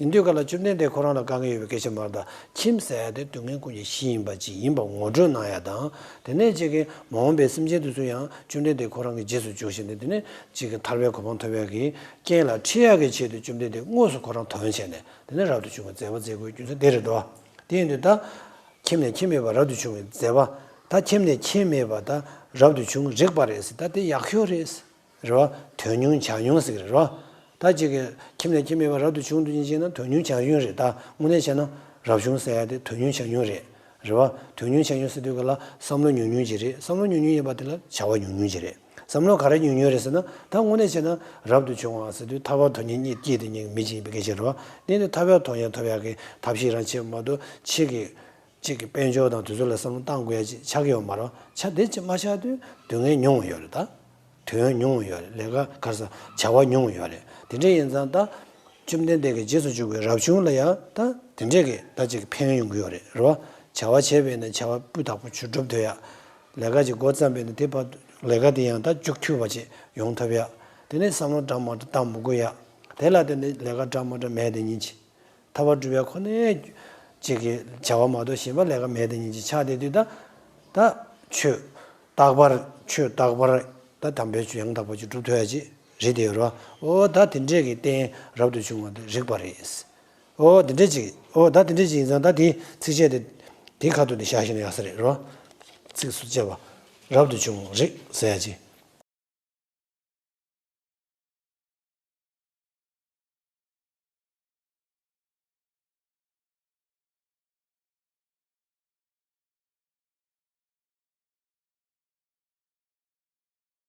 ཡིན་དུས་ག་ལ་བཅོམ་ལྡན་འདས་ཁོ་རང་ལ་དཀའ་ངལ་ཡོད་པའི་སྐད་ཆ་མ་རེད། ད་ཁྱིམ་ཟེར་ཡ་དེ་སྡུག་བསྔལ་ཀུན་གྱི་གཞི་ཡིན་པ་ཅིག་ཡིན་པ་ངོ་སྤྲོད་གནང་ཡ་དང་དེ་ནས་གཅིག་གི་མ་འོངས་པའི་སེམས་ཅན་དེ་ཚོ་ཡང་བཅོམ་ལྡན་འདས་ཁོ་རང་གི་རྗེས་སུ་འཇུག་བཞིན་དུ་དེ་ནས་གཅིག་གི་ཐར་པའི་གོ་འཕང་ཐོབ་ཡ་གི་རྐྱེན་ལ་ཁྲིད་ཡ་གི་ཆེད་དུ་བཅོམ་ལྡན་འདས་དངོས་སུ་ཁོ་རང་དོན་བྱས་ནས་དེ་ནས་རབ་ཏུ་བྱུང་བའི་མཛད་པ་མཛད་དགོས་རྒྱུ་མཚན་དེ་རེད་དོ། དེ་ཡིན་དུས་ད། ཁྱིམ་ནས་ཁྱིམ་མེད་པར་རབ་ཏུ་བྱུང་བའི་མཛད་པ། ད་ཁྱིམ་ནས་ཁྱིམ་མེད་པར་ད་རབ་ཏུ་བྱུང་རིགས་པ་རེད་ཟེར། ད་དེ་ཡག་ཤོས་རེད་ཟེར། རེད་བ། དོན་ཉུང་བྱ་ཉུང་ཟེར་གི་རེད་བ། ད་ཅིག་གི་ཁྱིམ་ནས་ཁྱིམ་མེད་པར་རབ་ཏུ་བྱུང་དུ་ཕྱིན་ན་དོན་ཉུང་བྱ་ཉུང་རེད། ད་དངོས་གནས་བྱས་ན་རབ་བྱུང་ཟེར་ཡ་དེ་དོན་ཉུང་བྱ་ཉུང་རེད། རེད་བ། དོན་ཉུང་བྱས་ཉུང་ཟེར་དུས་ག་ལ་བསམ་བློ་ཉུང་ཉུང་ཅིག་རེད། བསམ་བློ་ཉུང་ཉུང་ཡིན་པ་དེ་ལ་བྱ་བ་ཉུང་ཉུང་ཅིག་རེད། བསམ་བློ་ག་རེ་ཉུང་ཉུང་རེད་ཟེར་ན། ད་དངོས་གནས་བྱས་ན་རབ་ཏུ་བྱུང་བ་ཟེར་དུས་ཐར་པ་དོན་གཉེར་གཉིས་སྐྱེས་དེ་གཉིས་མི་གཅིག་ཡིན་པའི་སྐད་ཆ་རེད་བ། དེ་ནི་ཐར་པ་དོན་གཉེར་ཐོབ་ཡག་གི་ཐབས་ཤེས་རང་བྱེད་མ་གཏོགས་ཕྱི་གི་གཅིག་གི་དཔལ་འབྱོར་དང་དུས་ཚོད་ལ་བསམ་བློ་བཏང་དགོས་ཡ་ཅིག་ཆགས་ཀྱི་ཡོད་མ་རེད། ཆ་དེ་ཅིག་མ་ཆགས་དུས་སྡུག་བསྔལ་ཉུང་བ་ཡོད་རེད། ད་དོན་ཉུང་བ་ཡོད་རེད། ལས་ཀ་ག་རེ་ཟ། བྱ་བ་ཉུང་བ་ཡོད་རེད། དེ་འདྲ་ཡིན་ཙང་ད་བཅོམ་ལྡན་འདས་ཀྱི་རྗེས་སུ་འཇུག་པའི་རབ་བྱུང་ལ་ཡང་ད་དེ་འདྲས་ཀྱི་ད་ཅིག་ཕན་ཡོན་ཡོང་གི་ཡོད་རེད། རེད་བ། བྱ་བ་བྱས་པས་ན་བྱ་བ་སྤུས་དག་པོ་ཅིག་འགྲུབ་ཐུབ་ཡ། ལས་ཀ་ཅིག་འགོ་བརྩམས་པས་ན་དེ་བར་དུ་ལས་ཀ་དེ་ཡང་ད་མཇུག་མཐུད་པ་ཅིག་ཡོང་ཐུབ་ཡ། དེ་ནས་བསམ་བློ་འདྲ་མི་འདྲ་བཏང་མི་དགོས་ཡ། དེ་ལ་བརྟེན་ནས་ལས་ཀ་འདྲ་མི་འདྲ་མེད་དེ་ཉིན་གཅིག་ཐར་པ་སྒྲུབ་ཡ་ཁོ་ནའི་གཅིག་གི་བྱ་བ་མ་གཏོགས་གཞན་པ་ལས་ཀ་མེད་དེ་ཉིན་གཅིག་ཆགས་བསྡད་དུས་ད། ད་ཆོས་རྟག་པར། ཆོས་རྟག་པར་ད་དམ་པའི་ཆོས་ཡང་དག་པ་ཅིག་སྒྲུབ་ཐུབ་ཡ་ཅིག་རེད་དེ་ཡོད་རེད་བ། ཨོ་ད་དེ་འདྲས་ཀྱི་རྟེན་རབ་ཏུ་བྱུང་བ་དེ་རིགས་པ་རེད། ཨོ་དེ་འདྲས་ཅིག་ཨོ་ད་དེ་འདྲས་ཅིག་ཡིན་ཙང་ད་དེའི་ཚིགས་བཅད་དེ་དེའི་ཁ་ཐུག་དེ་བཞག་ཤེས་ན་ཡག་ས་རེད་རོ། ཚིགས་སུ་བཅད་པ། རབ་ཏུ་བྱུང་རིགས་ཟེར་ཡ་ཅིག